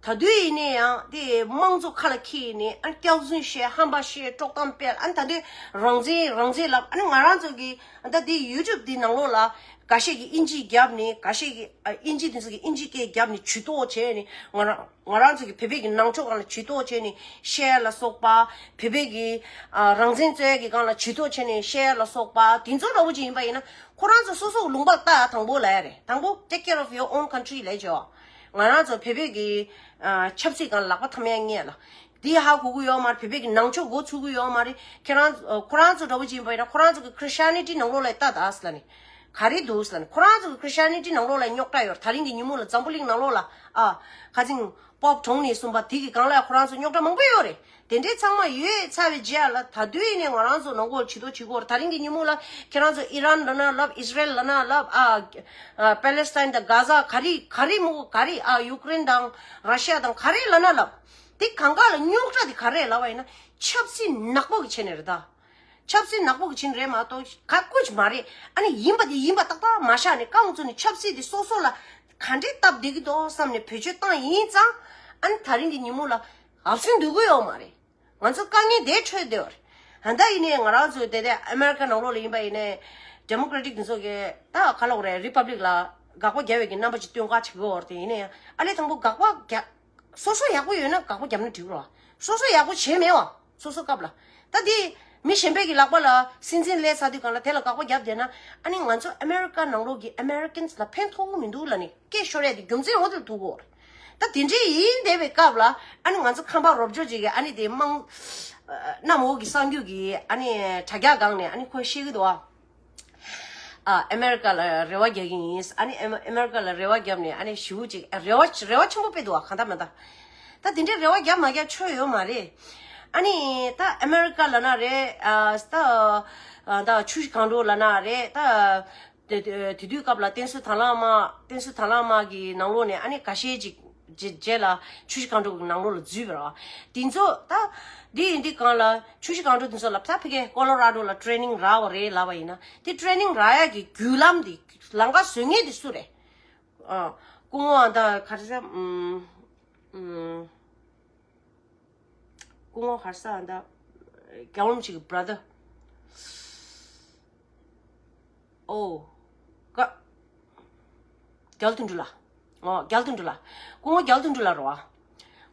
ད་དུས་ཡིན་ནའི་ཡང་དེ་དམངས་གཙོ་ཁ་ལ་འཁྱེར་ནས་ཨ་སྐྱག་རྫུན་བཤད། ཧམ་པ་བཤད། དཀྲོག་གཏམ་སྤེལ། ཨ་ད་དུས་རང་བཙན་རང་བཙན་ལབ། ཨ་ནི་ང་རང་ཚོ་གི་ད་དེ་ཡུ་ཊུབ་དེ་ནང་ལོགས་ལ་འགའ་ཤས་ཀྱིས་དབྱིན་ཇི་བརྒྱབ་ནས། འགའ་ཤས་ཀྱིས་ཨ་དབྱིན་ཇི་དེ་ཚོ་གིས་དབྱིན་ཇི་སྐད་བརྒྱབ་ནས་ཇུས་གཏོགས་བྱས་ནས། ང་རང་ང་རང་ཚོ་གི་བོད་པའི་གི་ནང་ཆོས་སྒང་ལ་ཇུས་གཏོགས་བྱས་ནས་བཤད་ལ་སོགས་པ། བོད་པའི་གི་ཨ་རང་བཙན་རྩོད་ཡ་གི་སྒང་ལ་ཇུས་གཏོགས་བྱས་ནས་བཤད་ལ་སོགས་པ་དེ་ཚོ་འདྲ་བོ་ཅིག་ཡིན་པ་ཡིན་ན། ཁོ་རང་ཚོ་སོ་སོ་ལུང་པ་ལྟ། དང་པོ་ལབ་ཡ་རེད། དང་པོ་take care of your own country ལབ་ཅོག་ང་རང་ཚོ་བོད་པའི་གི་ཨ་ཆབ་སྲིད་སྒང་ལ་ལག་པ་འཐམ་ཡ་ངེས་ལ། འདི་ཧ་གོ་གི་ཡོད་མ་རེད། བོད་པའི་གི་ནང་ཆོས་མགོ་ཚུགས་གི་ཡོད་མ་རེད། ཁྱེད་རང་ཨ་ཁོ་རང་ཚོ་འདྲ་བོ་ཅིག་ཡིན་པ་ཡིན་ན་ཁོ་རང་ཚོ་གི་Christianity ནང་ལོགས་ལ་ལྟ་ད་ཟེར་ལ་ནི། ག་རེ་འདུག་ཟེར་ན། ཁོ་རང་ཚོ་གི་Christianity ནང་ལོགས་ལ་རྙོག་དྲ་ཡོད་རེད། ད་རིང་གི་ཉིན་མོ་ལ་འཛམ་བུ་གླིང་ནང་ལོགས་ལ་ཨ་ཁ་ཚིང་པོབ་གྲོངས་ནས་གསུངས་པ་དེ་གི་སྒང་ལ་ཁོ་རང་ཚོ་རྙོག་དྲ་མང་པོ་ཡོད་རེད། དེ་འདྲའི་ཚང་མ་ཡོད་ཚར་བའི་རྗེས་ལ་ད་དུས་ཡིན་ནའི་ང་རང་ཚོ་ནང་ལོགས་ལ་ཇུས་གཏོགས་བྱེད་དགོས་རེད། ད་རིང་གི་ཉིན་མོ་ལ་ཁྱེད་རང་ཚོ་ཨི་རན་ལབ་ན་ལབ། ཨི་སི་རེལ་ལབ་ན་ལབ། ཨ་ཨ་པེ་ལེ་སི་ཐན་དང་གྷ་ཟ་ག་རེ་ག་རེ་མོ་ག་རེ། ཨ་ཡུ་ཀེ་རེན་དང་ར་ཤི་ཡ་དང་ག་རེ་ལབ་ན་ལབ། དེ་གང་ག་ལ་རྙོག་དྲ་དེ་ག་རེ་ལབ་པ་ཡིན་ན་ཆབ་སྲིད་ནག་པོ་གི་ཆེད་ནས་རེད་ད། ཆབ་སྲིད་ནག་པོ་གི་ཆེད་རེད་མ་གཏོགས་ག་ཀུ་ཅི་མ་རེད། ཨ་ནི་ཡིན་པ་དེ་ཡིན་པ་ཏག་ཏག་མ་བཞག་ནས་རྐང་བཙུགས་ནས་ཆབ་སྲིད་དེ་སོ་སོ་ལ་ག་འདྲས་སྟབས་བདེ་གི་འདུག་བསམ་ནས་བེད་སྤྱོད་བཏང་ཡིན་ཙང་། ཨ་ནི་ད་རིང་གི་ཉིན་མོ་ལ་ཨབ་སེན་འདུག་གི་ཡོད་མ་རེད། ང་ཚོ་དཀའ་ངལ་དེ་འཕྲད་བསྡད་ཡོད་རེད། ད་ལྟ་ཡིན་ནའི་ང་རང་ཚོའི་དེ་དེ་ཨ་མེ་རི་ཀ་ནང་ལོགས་ལ་ཡིན་པ་ཡིན་ནའི་ཌེ་མོ་ཀེ་རེ་ཊིག་དེ་ཚོ་གི་ད་ག་ལབ་དགོས་རེད། རི་པབ་ལིག་ལ་དགག་པ་རྒྱབ་པའི་གི་རྣམ་པ་ཅིག་སྟོན་ག་བྱེད་ཀྱི་ཡོད་རེད། དེ་ཡིན་ནའི་ཨ་ལས་དང་པོ་དགག་པ་རྒྱག་སོ་སོ་ཡག་པོ་ཡོད་ན་དགག་པ་བརྒྱབ་ན་འགྲིག་རོ། སོ་སོ་ཡག་པོ་བྱས་མེད་བ། སོ་སོ་སྐབས་ལ། ད་དེ་མི་གཞན་པའི་གི་ལག་པ་ལ་སྲིད་འཛིན་སླེབས་ཚར་དུས་སྒང་ལ་དེ་ལ་དགག་པ་བརྒྱབ་བསྡད་ན། ཨ་ནི་ང་ཚོ་ཨ་མེ་རི་ཀ་ནང་ལོགས་ཀྱི་ཨ་མེ་རི་ཀན་ལ་ཕན་ཐོགས་གི་མི་འདུག་ལབ་ནས་སྐད་ཤོར་ཡ་དེ་རྒྱུ་མཚན་འོ་དེ་ལ་ཐུག་གོ། ད་དེ་འདྲའི་ཡིན་བསྡད་པའི་སྐབས་ལ་ཨ་ནི་ང་ཚོ་ཁམས་པ་རོབ་ཅོ་ཅིག་གིས་ཨ་ནི་དེ་དམངས་གནམ་འོག་གི་གསར་འགྱུར་གྱི་ཨ་ནི་དྲ་རྒྱ་སྒང་ནས་ཨ་ནི་ཁོས་བཤད་གི་འདུག་ཨ། ཨ་ཨ་མེ་རི་ཀ་ལ་རེ་བ་རྒྱག་གི་ཡིན། ཨ་ནི་ཨ་མེ་ཨ་མེ་རི་ཀ་ལ་རེ་བ་བརྒྱབ་ནས་ཨ་ནི་ཞེ་པོ་ཅིག་ཨ་རེ་བ་རེ་བ་ཆེན་པོ་དཔེ་འདུག་ཨ། གང་ལྟར་མ་ལྟར་ད་དེ་འདྲའི་རེ་བ་རྒྱབ་མ་རྒྱབ་ཆོ་ཡོད་མ་རེད། ཨ་ནི་ད་ཨ་མེ་རི་ཀ་ལབ་ན་རེད། ཨ་ད་ཨ་ད་ཆུ་བཞི་སྒང་དྲུག་ལབ་ན་རེད། ད་དེ་དེ་དེ་དུས་སྐབས་ལ་བསྟན་འཛིན་དར་ལགས་མ་བསྟན་འཛིན་དར་ལགས་མ་གི་ནང་ལོགས་ནས་ཨ་ནི་འགའ་ཤས་ཅིག་རྗེས་རྗེས་ལ་ཆུ་བཞི་སྒང་དྲུག་གི་ནང་ལོགས་ལ་འཛུལ་བ་རེད་བ། དེ་ཚོ་ད་འདི་ཡིན་དུས་སྒང་ལ་ཆུ་བཞི་སྒང་དྲུག་དེ་ཚོ་ལ་ད་ཕ་གིའི་ཀོ་ལོ་ར་ཌོ་ལ་ཊེ་ནིང་རག་པ་རེད་ལབ་པ་ཡིན་ན། དེ་ཊེ་ནིང་རག་ཡ་གི་བརྒྱུད་ལམ་དེ་ལམ་ཁ་བཟོ་མཁན་དེ་སུ་རེད། ཨ། སྐུ་ངོ་ཨ་ད་ག་རེ་ཟེར། ཨུམ། ཨུམ། སྐུ་ངོ་ག་རེ་ཟེར་ཨ་ད། རྒྱལ་བ་རིན་པོ་ཆེ་གི་བྷ་ར་དར། ཨོ། ཀ་རྒྱལ་དོན་གྲུབ་ལགས། ཨོ། རྒྱལ་དོན་གྲུབ་ལགས། སྐུ་ངོ་རྒྱལ་དོན་གྲུབ་ལགས་རེད་བ།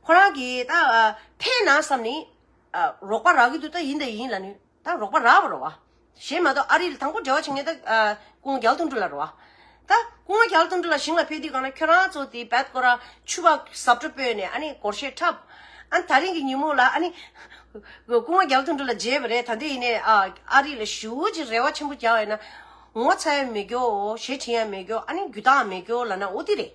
ཁོ་རང་གིས་ད་ཨ་ཕེབས་ན་བསམ་ནས་ཨ་རོགས་པ་རག་གི་འདུག་ད་ཡིན་ད་ཡིན་ལབ་ནས་ད་རོགས་པ་རག་པ་རེད་བ། གཞན་མ་གཏོགས་ཨ་རི་ལ་དང་པོ་འབྲེལ་བ་བྱེད་མཁན་ད་ཨ་སྐུ་ངོ་རྒྱལ་དོན་གྲུབ་ལགས་རེད་བ། ད་སྐུ་ངོ་རྒྱལ་དོན་གྲུབ་ལགས་ཞིང་ལ་ཕེབས་དུས་སྒང་ལ་ཁྱོད་རང་ཚོ་དེ་བད་ཀོ་ར་ཕྱུ་པ་ཟབ་སྤྲོ་སྤོས་ནས་ཨ་ནི་སྒོར་གཞས་འཁྲབ། ཨ་ད་རིང་གི་ཉིན་མོ་ལ་ཨ་ནི་སྐུ་ངོ་རྒྱལ་དོན་གྲུབ་ལགས་མཇལ་བ་རེད། ད་འདི་ཡིན་ནས་ཨ་ཨ་རི་ལ་ཞེ་པོ་ཅིག་རེ་བ་ཆེན་པོ་རྒྱག་ཡོད་ན་ངོ་ཚ་ཡ་མེད་གྱོ། ཞེ་དྲིན་ཡ་མེད་གྱོ། ཨ་ནི་རྒྱུ་དག་མེད་གྱོ་ལབ་ན་འོ་དེ་རེད།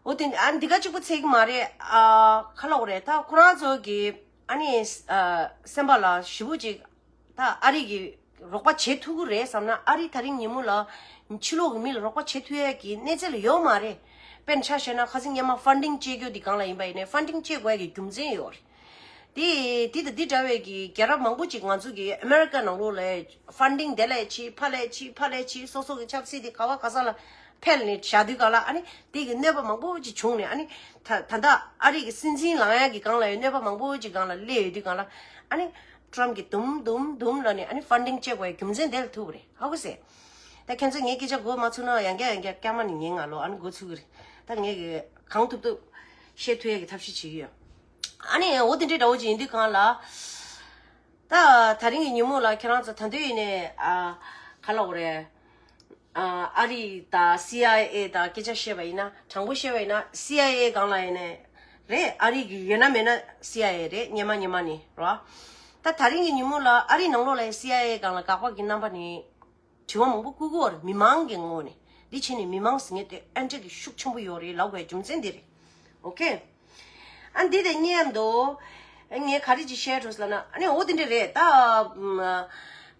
འོ་དེ་ཨ་འདི་ག་གཅིག་པུ་ཚད་ཀྱི་མ་རེད། ཨ་ག་ལབ་དགོས་རེད། ད་ཁོ་རང་ཚོ་གི་ཨ་ནི་ཨ་སེམས་པ་ལ་ཞེ་པོ་ཅིག་ད་ཨ་རི་གི་རོགས་པ་བྱེད་ཐུབ་ཀྱི་རེད་བསམ་ན། ཨ་རི་ད་རིང་ཉིན་མོ་ལ་ཕྱི་ལོགས་ཀྱི་མི་ལ་རོགས་པ་བྱེད་ཐུབ་ཡས་ཀྱི་གནས་ཚད་ལ་ཡོད་མ་རེད། དཔེར་ན་ཆ་བཞག་ན་ཁ་སང་སྔོན་མ་ཕན་ཌིང་བཅད་རྒྱུ་འདི་སྒང་ལ་ཡིན་པ་ཡིན་ནའི་ཕན་ཌིང་བཅད་དགོས་ཀྱི་རྒྱུ་མཚན་ཡོད་རེད། དེ་དེ་དང་དེ་འདྲ་བའི་གི་རྒྱལ་རབས་མང་པོ་ཅིག་ང་ཚོ་གི་ཨ་མེ་རི་ཀ་ནང་ལོགས་ལ་ཕན་ཌིང་དེ་ལས་ཕྱི་ཕ་ལས་ཕྱི་ཕ་ལས་ཕྱི་སོ་སོ་གི་ཆབ་སྲིད་དེ་ག་བ་ག་ས་ལ་འཕེལ་ནས་བཞག་དུས་སྒང་ལ་ཨ་ནི་དེ་གི་གནོད་པ་མང་པོ་ཅིག་བྱུང་ནས། ཨ་ནི་ད་ད་ལྟ་ཨ་རི་གི་སྲིད་འཛིན་ལངས་ཡ་གི་སྒང་ལ་ཡང་གནོད་པ་མང་པོ་ཅིག་སྒང་ལ་སླེབས་ཡོད་དུས་སྒང་ལ་ཨ་ནི་ཊམ་གྱིས་དུམ་དུམ་དུམ་ལ་ནི་ཨ་ནི་ཕན་ཌིང་བཅད་དགོས་ཡ་རྒྱུ་མཚན་དེ་ལ་ཐུག་པ་རེད། ཧ་གོ་སོང་། ད་ཁྱེད་ཚོས་ངའི་སྐད་ཆ་གོ་མ་ཚུགས་ན་ཡང་བསྐྱར་ཡང་བསྐྱར་བསྐྱར་མ་ནི་ཉན། ང་ལོ་ཨ་ནི་གོ་ཚུགས་ཀྱི་རེད། ད་ངས་གི་གང་ཐུབ་ཐུབ་བཤད་ཐུབ་ཡ་གི་ཐབས་ཤེས་བྱེད་ཀྱི་ཡོད། ཨ་ནི་འོ་དེ་འདྲའི་འདྲ་བོ་ཅིག་ཡིན་དུས་སྒང་ལ། ད་ད་རིང་གི་ཉིན་མོ་ལ་ཁྱེད་རང་ཚོ་ད་དུང་ཡིན་ནའི་ཨ་ག་ལབ་དགོས་རེད། ཨ་ཨ་རི་དང་སི་ཨའི་ཨེ་དང་སྐད་ཆ་བཤད་པ་ཡིན་ན། དྲང་པོ་བཤད་པ་ཡིན་ན་སི་ཨའི་ཨེ་སྒང་ལ་ཡིན་ནའི་རེད། ཨ་རི་གི་ཡོད་ན་མེད་ན་སི་ཨའི་ཨེ་རེད། སྔོན་མ་སྔོན་མ་ནས་རེད་བ། ད་ད་རིང་གི་ཉིན་མོ་ལ་ཨ་རི་ནང་ལོགས་ལ་སི་ཨའི་ཨེ་སྒང་ལ་དགག་པ་གི་རྣམ་པ་ནི། དྲི་བ་མང་པོ་བཀོད་ཀྱི་ཡོད་རེད། མི་མང་གི་ངོས་ནས། འདི་བྱས་ནས་མི་མང་ཟེར་མཁན་དེ་ཨེ་འདྲ་གི་ཤུགས་ཆེན་པོ་ཡོད་རེད་ལབ་དགོས་རྒྱུ་མཚན་འདི་རེད། ཨོ་ཁེ། ཨ་འདི་དེ་སྔོན་དུ་ངས་ག་རེ་ཅིག་བཤད་འགྲོ་ཟེར་ལབ་ན། ཨ་ནི་འོ་དེ་འདྲ་རེད། ད་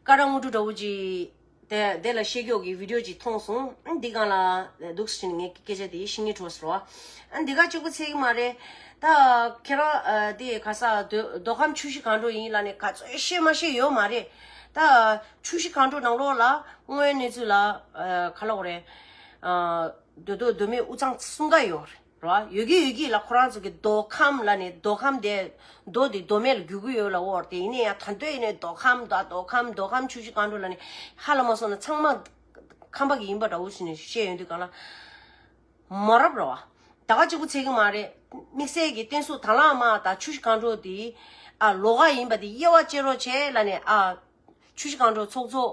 ཀ་ར་དངོས་གྲུབ་འདྲ་བོ་ཅིག་ དེ་དེ་ལ་བཤད་རྒྱུ་གི་བི་ཌི་ཡོ་ཅིག་མཐོང་སོང་། ཨ་འདི་སྒང་ལ་འདུག་སེ་བྱས་ནས་ངས་སྐད་ཆ་དེ་ཤེས་ངེས་བྲོས་སོ། ཨ་འདི་ག་གཅིག་པུ་ཚད་ཀྱི་མ་རེད། ད་ཁྱེད་རང་ཨ་དེ་ག་ས་མདོ་མདོ་ཁམས་ཆུ་བཞི་སྒང་དྲུག་ཡིན་ལབ་ནས་ག་ཚོད་བཤད་མ་བཤད་ཡོད་མ་རེད། ད་ཆུ་བཞི་སྒང་དྲུག་ནང་ལོགས་ལ་དངོས་གནས་ཚུལ་ལ་ཨ་ག་ལབ་དགོས་རེད། ཨ་མདོ་སྟོད་མདོ་སྨད་དབུས་གཙང་གསུམ་ཀ་ཡོད་རེད། རོ། ཡོད་ཀྱི་ཡོད་ཀྱི་ལ། ཁོ་རང་ཚོ་གི་མདོ་ཁམས་ལབ་ནས་མདོ་ཁམས་དེ་མདོ་དེ་མདོ་སྨད་ལ་བསྒྱུར་གྱི་ཡོད་ལབ་འོ། དེ་ཡིན་ན་ཡང་ད་འདོད་ཡིན་ནའི་མདོ་ཁམས་ད་མདོ་ཁམས་མདོ་ཁམས་ཆུ་བཞི་སྒང་དྲུག་ལབ་ནས་ཧ་ལས་མ་སོང་ན་ཚང་མ་ཁམས་པ་གི་ཡིན་པ་འདྲ་བོ་ཞིག་ནས་བཤད་ཡོང་དུས་གང་ལ་མ་རབས་རེད་བ། ད་ག་གཅིག་པུ་ཚད་ཀྱི་མ་རེད། དམིགས་བསལ་གྱི་བསྟན་སྲུང་དང་བླངས་དམག་དང་ཆུ་བཞི་སྒང་དྲུག་དེ་ཨ་ལོགས་ཀ་ཡིན་པ་དེ་དབྱེ་བ་ཕྱེ་རོགས་བྱེད་ལབ་ནས་ཨ། ཆུ་བཞི་སྒང་དྲུག་ཚོགས་གཙོ་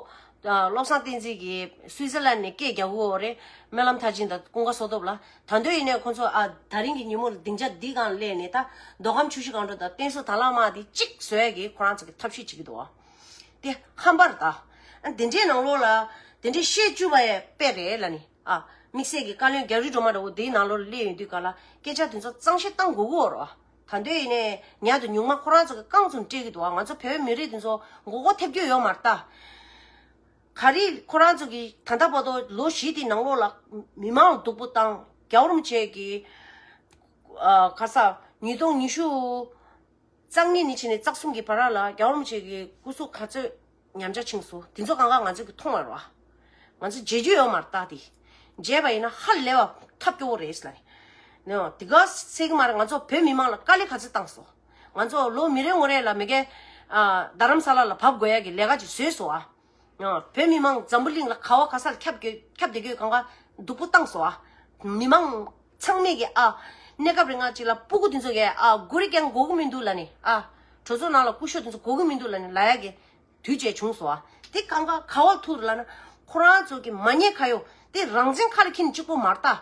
ཨ་བློ་བཟང་བསྟན་འཛིན་གྱིས་སུའི་ཙེར་ལན་ནས་སྐད་རྒྱག་གི་ཡོད་རེད། སྨོན་ལམ་མཐར་ཕྱིན་དང་ཀུན་དགའ་བསོད་སྟོབས་ལ། ད་འདོད་ཡིན་ནའི་ཁོང་ཚོ་ཨ་ད་རིང་གི་ཉིན་མོ་ལ་སྡིངས་ཆ་འདི་སྒང་སླེབས་ནས་ད་མདོ་ཁམས་ཆུ་བཞི་སྒང་དྲུག་དང་བསྟན་སྲུང་དང་བླངས་དམག་འདི་གཅིག་བཟོ་ཡ་གི་ཁོ་རང་ཚོ་གི་ཐབས་ཤེས་བྱེད་ཀྱི་འདུག་ཨ། དེ་ཧམ་པ་རེད་ད། ཨ་འདི་འདྲའི་ནང་ལོགས་ལ་དེ་འདྲའི་བཤད་བཅུག་པ་ཡང་དཔེ་རེད་ལབ་ནི། ཨ་དམིགས་བསལ་གྱི་བཀའ་བློན་རྒྱ་རི་སྒྲོལ་མ་འདྲ་བོ་འདིའི་ནང་ལོགས་ལ་སླེབས་ཡོང་དུས་ག་ལ་སྐད་ཆ་དེ་ཚོ་གཙང་བཤད་བཏང་དགོས་ཀྱི་ཡོད་རེད་བ། ད་འདོད་ཡིན་ནའི་ཉག་དང་ཉུང་མ་ཁོ་རང་ཚོ་གི་རྐང་ཚུགས་སྤྲད་ཀྱི་འདུག་བ། ང་ཚོ་བོད་མི་རིགས་དེ་ཚོ་མགོ་སྐོར་ཐེབས་རྒྱུ་ཡོད་མ་རེད་ད། ག་རེ་ཁོ་རང་ཚོ་གི་ད་ལྟ་བར་དུ་ལོ་བཞི་དེའི་ནང་ལོགས་ལ་མི་མང་ལ་སྡུག་པོ་བཏང་། རྒྱལ་བ་རིན་པོ་ཆེ་གི་ཨ་ག་ས་ཉིས་སྟོང་ཉི་ཤུ་རྩ་གཉིས་ནས་བྱས་ནས་རྩ་གསུམ་གྱི་བར་ལ་རྒྱལ་བ་རིན་པོ་ཆེ་གི་སྐུ་གཟུགས་ག་ཚོད་ཉམས་ཆག་ཕྱིན་སོང་། དེ་ཚོ་གང་ག་ང་ཚོ་གི་མཐོང་བ་རེད་བ། ང་ཚོ་བརྗེད་རྒྱུ་ཡོད་མ་རེད་ད། དེ་བརྗེད་པ་ཡིན་ན་ཧ་ལས་པ་ཐབས་སྐྱོ་བོ་རེད་ལ། ནོ་དེ་ག་ཚད་ཀྱི་མ་རེད། ང་ཚོ་བོད་མི་མང་ལ་དཀའ་ལས་ག་ཚོད་བཏང་སོང་། ང་ཚོ་ལོ་མི་རེ་ངོ་རེ་ལ་མི་གེ་ཨ་རྡ་རམ་ས་ལ་ལ་བབས་དགོས་ཡ་གི་ལས་ཀ་ཅིག་བཟོས་སོང་ཨ། ཨ་བོད་མི་མང་འཛམ་བུ་གླིང་ལ་ག་བ་ག་ས་ལ་ཁྱབ་དགོས་ཁྱབ་བསྡད་དགོས་གང་ག་སྡུག་པོ་བཏང་སོང་ཨ། མི་མང་ཚང་མས་ཀྱི་ཨ་གནས་སྐབས་རིང་ང་ཅིག་ལ་སྤུ་གུ་དེ་ཚོ་གི་ཨ་གུ་རི་རྐྱང་དགོས་ཀྱི་མི་འདུག་ལབ་ནས། ཨ་གྲོས་ཚོགས་ནང་ལ་སྐུ་ཞབས་དེ་ཚོ་དགོས་ཀྱི་མི་འདུག་ལབ་ནས་ལབ་ཡ་གི་དུས་བཅད་བྱུང་སོང་ཨ། དེ་གང་ག་ག་བ་ཐུག་རེད་ལབ་ན། ཁོ་རང་ཚོ་གི་མ་ཉེས་ཁ་གཡོག་དེ་རང་བཙན་ཁ་ལ་འཁྱེར་ནས་གཅིག་པོ་མ་རེད་ད།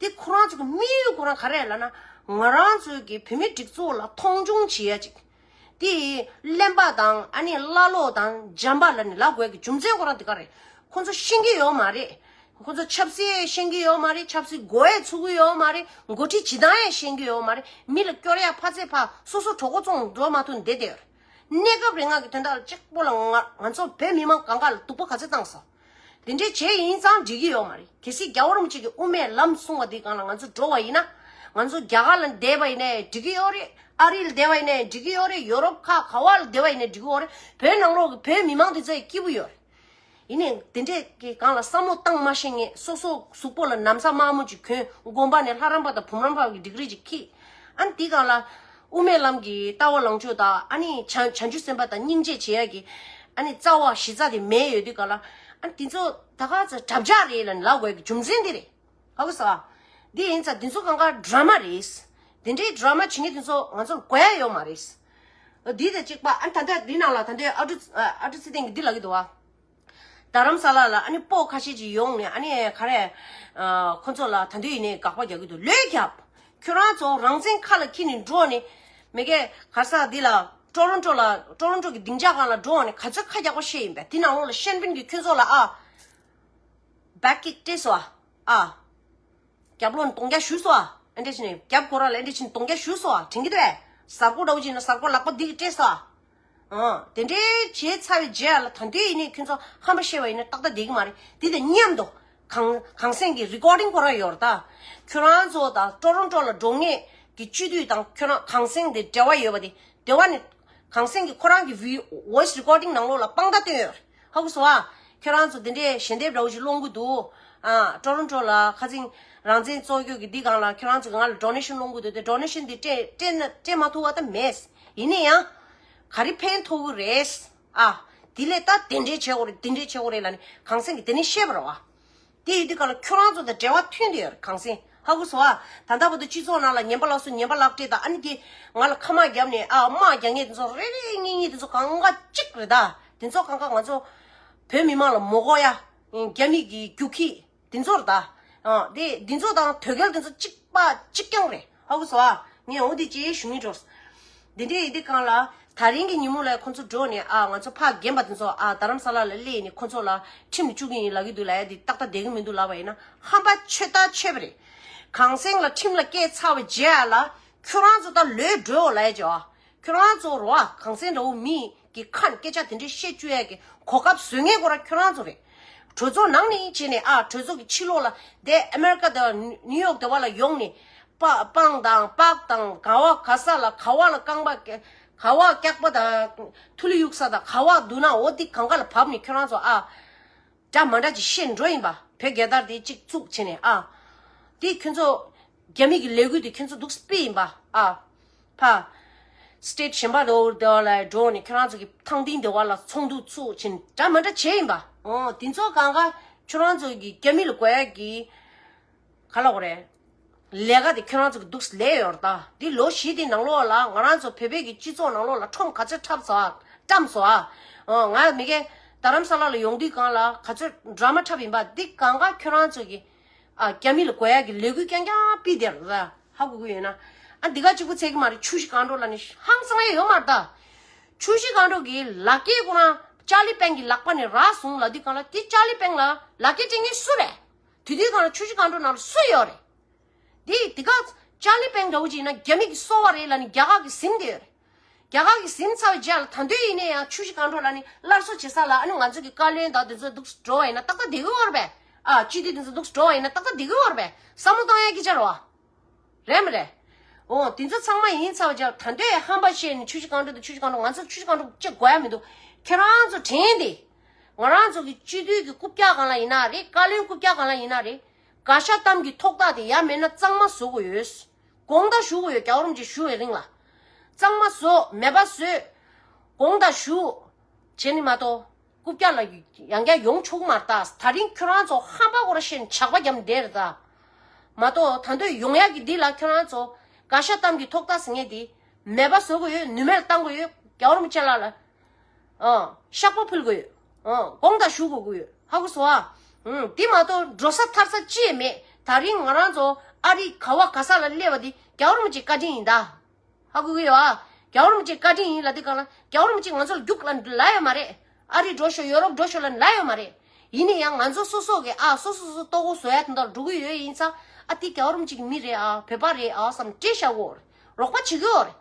དེ་ཁོ་རང་ཚོ་གི་དམིགས་ཡུལ་ཁོ་རང་ག་རེ་ལབ་ན། ང་རང་ཚོ་གི་བོད་མི་སྒྲིག་འཛུགས་ལ་མཐོང་ཆུང་བྱེད་ཡ་ཅིག་དེ་གླེན་པ་དང་ཨ་ནི་ཀླ་ཀློ་དང་འཇམ་པ་ལབ་ནས་ལབ་དགོས་ཀྱི་རྒྱུ་མཚན་ཁོ་རང་དེ་ག་རེད། ཁོ་ཚོ་ཤེས་ཀྱི་ཡོད་མ་རེད། ཁོ་ཚོ་ཆབ་སྲིད་ཤེས་ཀྱི་ཡོད་མ་རེད། ཆབ་སྲིད་མགོ་ཡས་ཚུགས་ཀྱི་ཡོད་མ་རེད། འགོ་ཁྲིད་བྱེད་སྟངས་ཡང་ཤེས་ཀྱི་ཡོད་མ་རེད། མི་ལ་སྐྱོར་ཡ་ཕ་ཚེ་ཕ་སོ་སོ་གྲོད་ཁོག་བཙོང་འགྲོ་མ་ཐུབ་བསྡད་དེ་ཡོད་རེད། གནས་སྐབས་རིང་ང་གི་དོན་དག་ལ་གཅིག་པོ་ལ་ང་ང་ཚོ་བོད་མི་མང་གང་ག་ལ་སྡུག་པོ་ག་ཚོད་བཏང་སོང་། དེ་འདྲའི་བྱས་ཡིན་ཙང་འགྲིག་གི་ཡོད་མ་རེད། གལ་སྲིད་རྒྱལ་བ་རིན་པོ་ཆེ་གི་དབུ་མའི་ལམ་གསུངས་པ་འདི་སྒང་ལ་ང་ཚོ་འགྲོ་བ་ཡིན་ན། ང་ཚོ་རྒྱ་གར་ལ་བསྡད་པ་ཡིན་ནའི་འགྲིག་གི་ཡོད་རེད། ཨ་རི་ལ་བསྡད་པ་ཡིན་ནའི་འགྲིག་གི་ཡོད་རེད། ཡོ་རོབ་ཁག་ག་བ་ལ་བསྡད་པ་ཡིན་ནའི་འགྲིག་གི་ཡོད་རེད། བོད་ནང་ལོགས་ཀྱི་བོད་མི་མང་དེ་ཚོ་ཡི་སྐྱིད་པོ་ཡོད་རེད། ཡིན་ནའི་དེ་འདྲས་ཀྱི་སྒང་ལ་བསམ་བློ་བཏང་མ་ཤེས་མཁན། སོ་སོ་གཟུགས་པོ་ལ་ན་བཟའ་དམར་མོ་ཅིག་གྱོན། དགོན་པ་ནས་ལྷ་རམས་པ་དང་བུམ་རམས་པ་གི་ཌིག་རི་ཅིག་ཁྱེར། ཨ་ནི་དེའི་སྒང་ལ་དབུ་མའི་ལམ་གྱི་ལྟ་བ་ལངས་ཕྱོགས་དང་། ཨ་ནི་བྱང་བྱང་ཆུབ་སེམས་དཔའ་དང་སྙིང་རྗེ་བྱེད་ཡ་གི་ཨ་ནི་རྩ་བ་གཞི་རྩ་དེ་མེད་ཡོད་དུས་སྒང་ལ། ཨ་ནི་དེ་ཚོ་ད་ག་ཚོད་དྲ་ཕྱག་རེད་ལབ་ནས་ལབ་དགོས་ཀྱི་རྒྱུ་མཚན་དེ་རེད། ཧ་གོ་སོང་ཨ། འདི་ཡིན་ཙང་འདི་ཚོ་གང་ག་ཌ་ར་མ་རེད། འདི་འདྲའི་ཌ་ར་མ་བྱེད་མཁན་དེ་ཚོ་ང་ཚོར་དགོས་ཡ་ཡོད་མ་རེད། འདི་དང་གཅིག་པ། ཨ་ནི་ད་ལྟ་འདི་ནང་ལ་ད་ལྟའི་ཨ་ཀྲུ་ཨ་ཀྲུ་ཚེ་བརྟན་གྱིས་འདི་ལབ་ཀྱི་འདུག་བ། རྡ་རམ་ས་ལ་ལ་ཨ་ནི་སྤོ་ཁ་ཤས་ཅིག་ཡོང་ནས། ཨ་ནི་ག་རེ། ཨ་ཁོ་ཚོ་ལ་ད་དུང་ཡིན་ནའི་དགག་པ་རྒྱག་གི་འདུག་ལོས་རྒྱབ། ཁྱོད་རང་ཚོ་རང་བཙན་ཁ་ལ་འཁྱེར་ནས་འགྲོ་ནས། མི་གེ་ག་ས་འདི་ལ་ཊོ་རོན་ཊོ་ལ། ཊོ་རོན་ཊོ་གི་སྡིངས་ཆ་སྒང་ལ་འགྲོ་ནས་ག་ཚོད་ཁ་རྒྱག་པ་བཤད་ཡིན་པས། དེ་ནང་ལོགས་ལ་ཤན་པིན་གྱིས་ཁྱོད་ཚོ་ལ་ཨ་བེག་ཀིག་སྤྲད་སོང་ཨ། ཨ། རྒྱབ་ལོགས་ནས་གདོང་རྒྱག་ཞུས་སོང་ཨ། ཨེ་འདྲ་བྱས་ནས་རྒྱབ་ཁོ་ར་ལ་ཨེ་འདྲ་བྱས་ནས་གདོང་རྒྱག་ཞུས་སོང་ཨ། དྲན་གྱི་འདུག་ཨེ། གཟར་མགོ་འདྲ་བོ་ཅིག་ཡིན་ན་གཟར་མགོ་ལག་པ་འདི་གིས་སྤྲད་སོང་ཨ། ཨ། དེ་འདྲའི་བྱས་ཚར་བའི་རྗེས་ལ་ད་དུང་ཡིན་ནའི་ཁྱོད་ཚོ་ཧམ་པ་བཤད་པ་ཡིན་ན་ཏག་ཏག་བསྡད་ཀྱི་མ་རེད། དེ་དང་མཉམ་དུ་གངས་གངས་སེང་གི་རི་ཀོར་ཌིང་ཁོ་ར་ཡོད་རེད་ད། ཁྱོད་རང་ཚོ་དང་ཊོ་རོན་ཊོ་ལ་འགྲོ་མཁན་གྱི་སྤྱི་འཐུས་དང་ཁྱོད་རང་གངས་སེང་དེ་འབྲེལ་བ་ཡོད་པ་དེ། འབྲེལ་བ་ནི་གངས་སེང་གིས་ཁོ་རང་གི་བི་ཝོ་ཡི་སི་རི་ཀོར་ཌིང་ནང་ལོགས་ལ་དཔང་རྟགས་བསྟན་ཡོད་རེད། ཧ་གོ་སོང་ཨ། ཁྱོད་རང་ཚོ་འདི་འདྲའི་ཞལ་འདེབས་འདྲ་བོ་ཞིག་སློང་གི་འདུག་ཨ། ཊོ་རོན་ཊོ་ལ་ཁ་སང་རང་བཙན་རྩོད་རྒྱུ་གི་འདི་སྒང་ལ་ཁྱོད་རང་ཚོ་གིས་ང་ལ་ཌོ་ནེ་ཤན་སློང་གི་འདུག་དེ་ཌོ་ནེ་ཤན་འདི་སྤྲད་སྤྲད་ན་སྤྲད་མ་ཐུབ་པ་ད་མེད། ཡིན་ན་ཡང་ག་རེ་ཕན་ཐོགས་ཀྱི་རེད་ཨ། དེ་ལས་ད་དེ་འདྲའི་བྱེད་དགོས་རེད། དེ་འདྲའི་བྱེད་དགོས་རེད་ལབ་ནས་གངས་སེང་གིས་དེ་ནས་བཤད་པ་རེད་བ། དེ་ཡིན་དུས་ག་ལ་ཁྱོད་རང་ཚོ་དང་འབྲེལ་བ་མཐུན་དེ་ཡོད་རེད་གངས་སེང་། ཧ་གོ་སོང་ཨ། ད་ལྟ་བར་དུ་སྤྱི་ཚོགས་ནང་ལ་ངན་པ་ལབ་སོང་། ངན་པ་ལབ་སྤྲད་དང་། ཨ་ནི་དེ་ང་ལ་ཁ་དམག་བརྒྱབ་ནས་ཨ་དམག་རྒྱག་མཁན་དེ་ཚོ་རེ་རེ་གཉིས་གཉིས་དེ་ཚོ་གང་ག་གཅིག་རེད་ད། དེ་ཚོ་གང་ག་ང་ཚོ་བོད་མི་མང་ལ་མོ་གོ་ཡ། རྒྱ་མི་གི་རྒྱུག་ཁྱི་དེ་ཚོ་རེད་ད། ཨ་དེ་དེ་ཚོ་དང་དོལ་རྒྱལ་དེ་ཚོ་གཅིག་པ་གཅིག་རྐྱང་རེད། ཧ་གོ་སོང་ཨ། ངས་འོ་དེ་ཅེས་ཞུ་ངེས་འགྲོ། འདི་འདྲའི་ཡི་དེ་གང་ལ་ད་རིང་གི་ཉིན་མོ་ལ་ཁོང་ཚོ་འགྲོ་ནས་ཨ་ང་ཚོ་ཕ་རྒན་པ་དེ་ཚོ་ཨ་རྡ་རམ་ས་ལ་ལ་སླེབས་ནས་ཁོང་ཚོ་ལ་ཁྲིམས་ལ་བཅུག་གི་ཡིན་ལབ་ཀྱི་འདུག་ལབ་ཡ་དེ་ཏག་ཏག་བསྡད་ཀྱི་མི་འདུག་ལབ་པ་ཡིན་ན་ཧམ་པ་ཆོད་ད་ཆོད་པ་རེད། གངས་སེང་ལ་ཁྲིམས་ལ་བཀལ་ཚར་བའི་རྗེས་ལ་ཁྱོད་རང་ཚོ་ད་ལོས་འགྲོ་ལབ་ཡ་ཅོ་ཨ། ཁྱོད་རང་ཚོ་རོ་ཨ། གངས་སེང་འདྲ་བོ་མི་གི་ཁ་ནས་སྐད་ཆ་དེ་འདྲའི་བཤད་བཅུག་ཡ་གི་གོ་སྐབས་བཟོ་མཁན་ཁོ་ར་ཁྱོད་རང་ཚོ་རེད། གྲོས་ཚོགས་ནང་ནས་བྱས་ནས་ཨ་གྲོས་ཚོགས་ཀྱི་ཕྱི་ལོགས་ལ་དེ་ཨ་མེ་རི་ཀ་དང་ནིའུ་ཡོག་དེ་བ་ལ་ཡོང་ནས་པ་སྤང་དང་པགས་དང་ག་བ་ག་ས་ལ་ག་བ་ལ་རྐང་པ་ག་བ་སྐྱག་པ་དང་ཐུ་ལི་གཡུག་ས་དང་ག་བ་འདུག་ན་འོ་དེ་གང་ག་ལ་བབས་ནས་ཁྱོད་རང་ཚོ་ཨ་འདྲ་མ་འདྲ་ཅིག་བཤད་འགྲོ་ཡིན་པ། བོད་རྒྱལ་དར་དེ་གཅིག་བཙུགས་བྱས་ནས་ཨ་དེ་ཁྱོད་ཚོ་རྒྱ་མི་གི་ལས་འགུལ་དེ་ཁྱོད་ཚོ་འདུག་སྤེལ་ཡིན་པ་ཨ། ཕ། སི་ཊེ་ཊི་གཞན་པ་དེ་འོ་དེ་ལ་འགྲོ་ནས་ཁྱོད་རང་ཚོ་གི་ཐང་སྟེང་དེ་བ་ལ་ཚོགས་འདུ་ཚུགས་ཕྱིན་འདྲ་མ་འདྲ་བྱས་ཡིན་པ། འོ་དེ་ཚོ་གང་ག་ཁྱོད་རང་ཚོ་གི་རྒྱ་མི་ལ་དགོས་ཡ་གི་ག་ལ་འོ་རེད། ལས་ཀ་དེ་ཁྱོད་རང་ཚོ་གི་འདུག་ལས་ཡོད་རེད་ད། འདི་ལོ་བཞི་དེ་ནང་ལོགས་ལ་ང་རང་ཚོ་བོད་པའི་གི་སྤྱི་ཚོགས་ནང་ལོགས་ལ་ཁྲོམ་ག་ཚོད་འཁྲབ་སོང་ཨ། བཀྲམ་སོང་ཨ། འོ་ང་མི་གེ་རྡ་རམ་ས་ལ་ལ་ཡོང་དུས་གང་ལ་ག་ཚོད་ཌ་ར་མ་འཁྲབ་ཡིན་པ་འདི་གང་ག་ཁྱོད་རང་ཚོ་གི་ཨ་རྒྱ་མི་ལ་དགོས་ཡ་གི་ལས་འགུལ་རྐྱང་རྐྱང་སྤེལ་བསྡད་རེད་ད། ཧ་གོ་གི་ཡོད་ན། ཨ་འདི་ག་གཅིག་པུ་ཚད་ཀྱི་མ་རེད། ཆུ་བཞི་སྒང་དྲུག་ལ་ནི་ཧང་སང་ཡ་ཡོད་མ་རེད་ད། ཆུ་བཞི་སྒང་དྲུག་གི་ལག་སྐྱེས་ཁོ་རང་ཅཱ་ལི་པན་གྱི་ལག་པ་ནས་རག་སོང་ལབ་དུས་གང་ལ་དེ་ཅཱ་ལི་པན་ལ་ལག་སྐྱེས་སྤྲད་མཁན་སུ་རེད། དེ་དུས་གང་ལ་ཆུ་བཞི་སྒང་དྲུག་ནང་ལ་སུ་ཡོད་རེད། དེ་དེ་ག་ཅཱ་ལི་པན་འདྲ་བོ་ཅིག་ཡིན་ན་རྒྱ་མི་གི་སོ་བ་རེད་ལབ་ནི་རྒྱ་གར་གི་ཟིན་བསྡད་ཡོད་རེད། རྒྱ་གར་གྱི་ཟིན་ཚར་བའི་རྗེས་ལ་ད་དུང་ཡིན་ན་ཡང་ཆུ་བཞི་སྒང་དྲུག་ལ་ནི་སླར་གསོ་བྱེད་ས་ལ་ཨ་ནི་ང་ཚོ་གི་བཀའ་བློན་དང་དེ་ཚོ་འདུག་འགྲོ་བ་ཡིན་ན་ཏག་ཏག་བསྡད་ཀྱི་ཡོད་རེད་པས། ཨ་སྤྱི་འཐུས་དེ་ཚོ་འདུག་འགྲོ་བ་ཡིན་ན་ཏག་ཏག་བསྡད་ཀྱི་ཡོད་རེད་པས། བསམ་བློ་བཏང་ཡ་སྐད་ཆ་རེད་བ། རེད་མ་རེད། འོ་དེ་ཚོ་ཚང་མ་ཡིན་ཚར་བའི་རྗེས་ལ་ད་དུང་ཧམ་པ་བཤད་ནི་ཆུ་བཞི་སྒང་དྲུག་དང་ཆུ་བཞི་སྒང་དྲུག་ང་ཚོ་ཆུ་བཞི་སྒང་དྲུག་ཅེས་དགོས་ཡ་མི་འདུག་ཁྱེད་རང་ཚོ་དྲན་ཏེ། ང་རང་ཚོ་གི་སྤྱི་འཐུས་ཀྱི་རྐུབ་བཀྱག་སྒང་ལ་ཡིན་ན་རེད། བཀའ་བློན་རྐུབ་བཀྱག་སྒང་ལ་ཡིན་ན་རེད། བཀའ་ཤག་གཏམ་གྱི་ཐོག་ཐག་དེ་ཡ་མེད་ན་གཙང་མ་བཟོ་དགོས་ཡོད། དགོངས་དག་ཞུ་དགོས་ཡོད། རྒྱལ་བ་རིན་པོ་ཆེ་བཞུགས་པའི་རིང་ལ། གཙང་མ་བཟོ། མེད་པ་བཟོས། དགོངས་དག་ཞུ། བྱས་ནི་མ་གཏོགས། རྐུབ་བཀྱག་ལ་ཡང་བསྐྱར་ཡོང་ཆོག་གི་མ་རེད་ད། ད་རིང་ཁྱོད་རང་ཚོ་ཧམ་པ་སྐོར་བཤད་ནས་ཇག་པ་བརྒྱབ་ནས་བསྡད་རེད་ད། མ་གཏོགས་ད་དུང་ཡོང་ཡག་གི་འདི་ལ་ཁྱོད་རང་ཚོ་བཀའ་ཤག་གཏམ་གྱི་ཐོག་ཐག་ཟེར་མཁན་དེ་མེད་པ་བཟོ་དགོས་ཡོད། ནུས་མེད་ལ་བཏང་དགོས་ཡོད། རྒྱལ་བ་རིན་པོ་ཆེ་ལགས་ལ། ཨང་། བཤགས་པ་ཕུལ་དགོས་ཡོད། ཨང་། དགོངས་དག་ཞུ་དགོས་ཀྱི་ཡོད། ཧ་གོ་སོང་ཨ། ཨང་། འདི་མ་གཏོགས་འགྲོ་ས་ཐར་ས་ཅི་ཡང་མེད། ད་རིང་ང་རང་ཚོ་ཨ་རི་ག་བ་ག་ས་ལ་སླེབས་པ་འདི་རྒྱལ་བ་རིན་པོ་ཆེའི་བཀའ་དྲིན་ཡིན་ད། ཧ་གོ་གི་ཡོད་ཨ། རྒྱལ་བ་རིན་པོ་ཆེའི་བཀའ་དྲིན་ཡིན་ལབ་དུས་གང་ལ་རྒྱལ་བ་རིན་པོ་ཆེ་ང་ཚོ་ལ་རྒྱུགས་ལ་ལབ་ཡོད་མ་རེད། ཨ་རི་འགྲོ་ཤོག་ཡོ་རོབ་འགྲོ་ཤོག་ལབ་ལབ་ཡོད་མ་རེད། ཡིན་ན་ཡང་ང་ཚོ་སོ་སོ་གི་ཨ་སོ་སོ་སོ་ལྟོ་གོས་བཟོ་ཡ་དེ་འདྲ་འགྲོ་གི་ཡོད་ཡིན་ཙང་ཨ་དེ་རྒྱལ་བ་རིན་པོ་ཆེ་གི་མི་རེད་ཨ། བོད་པ་རེད་ཨ་བསམ་སྤྲད་བཞག་གོ་རེད། རོགས་པ་བྱེད་གི་ཡོད་རེད།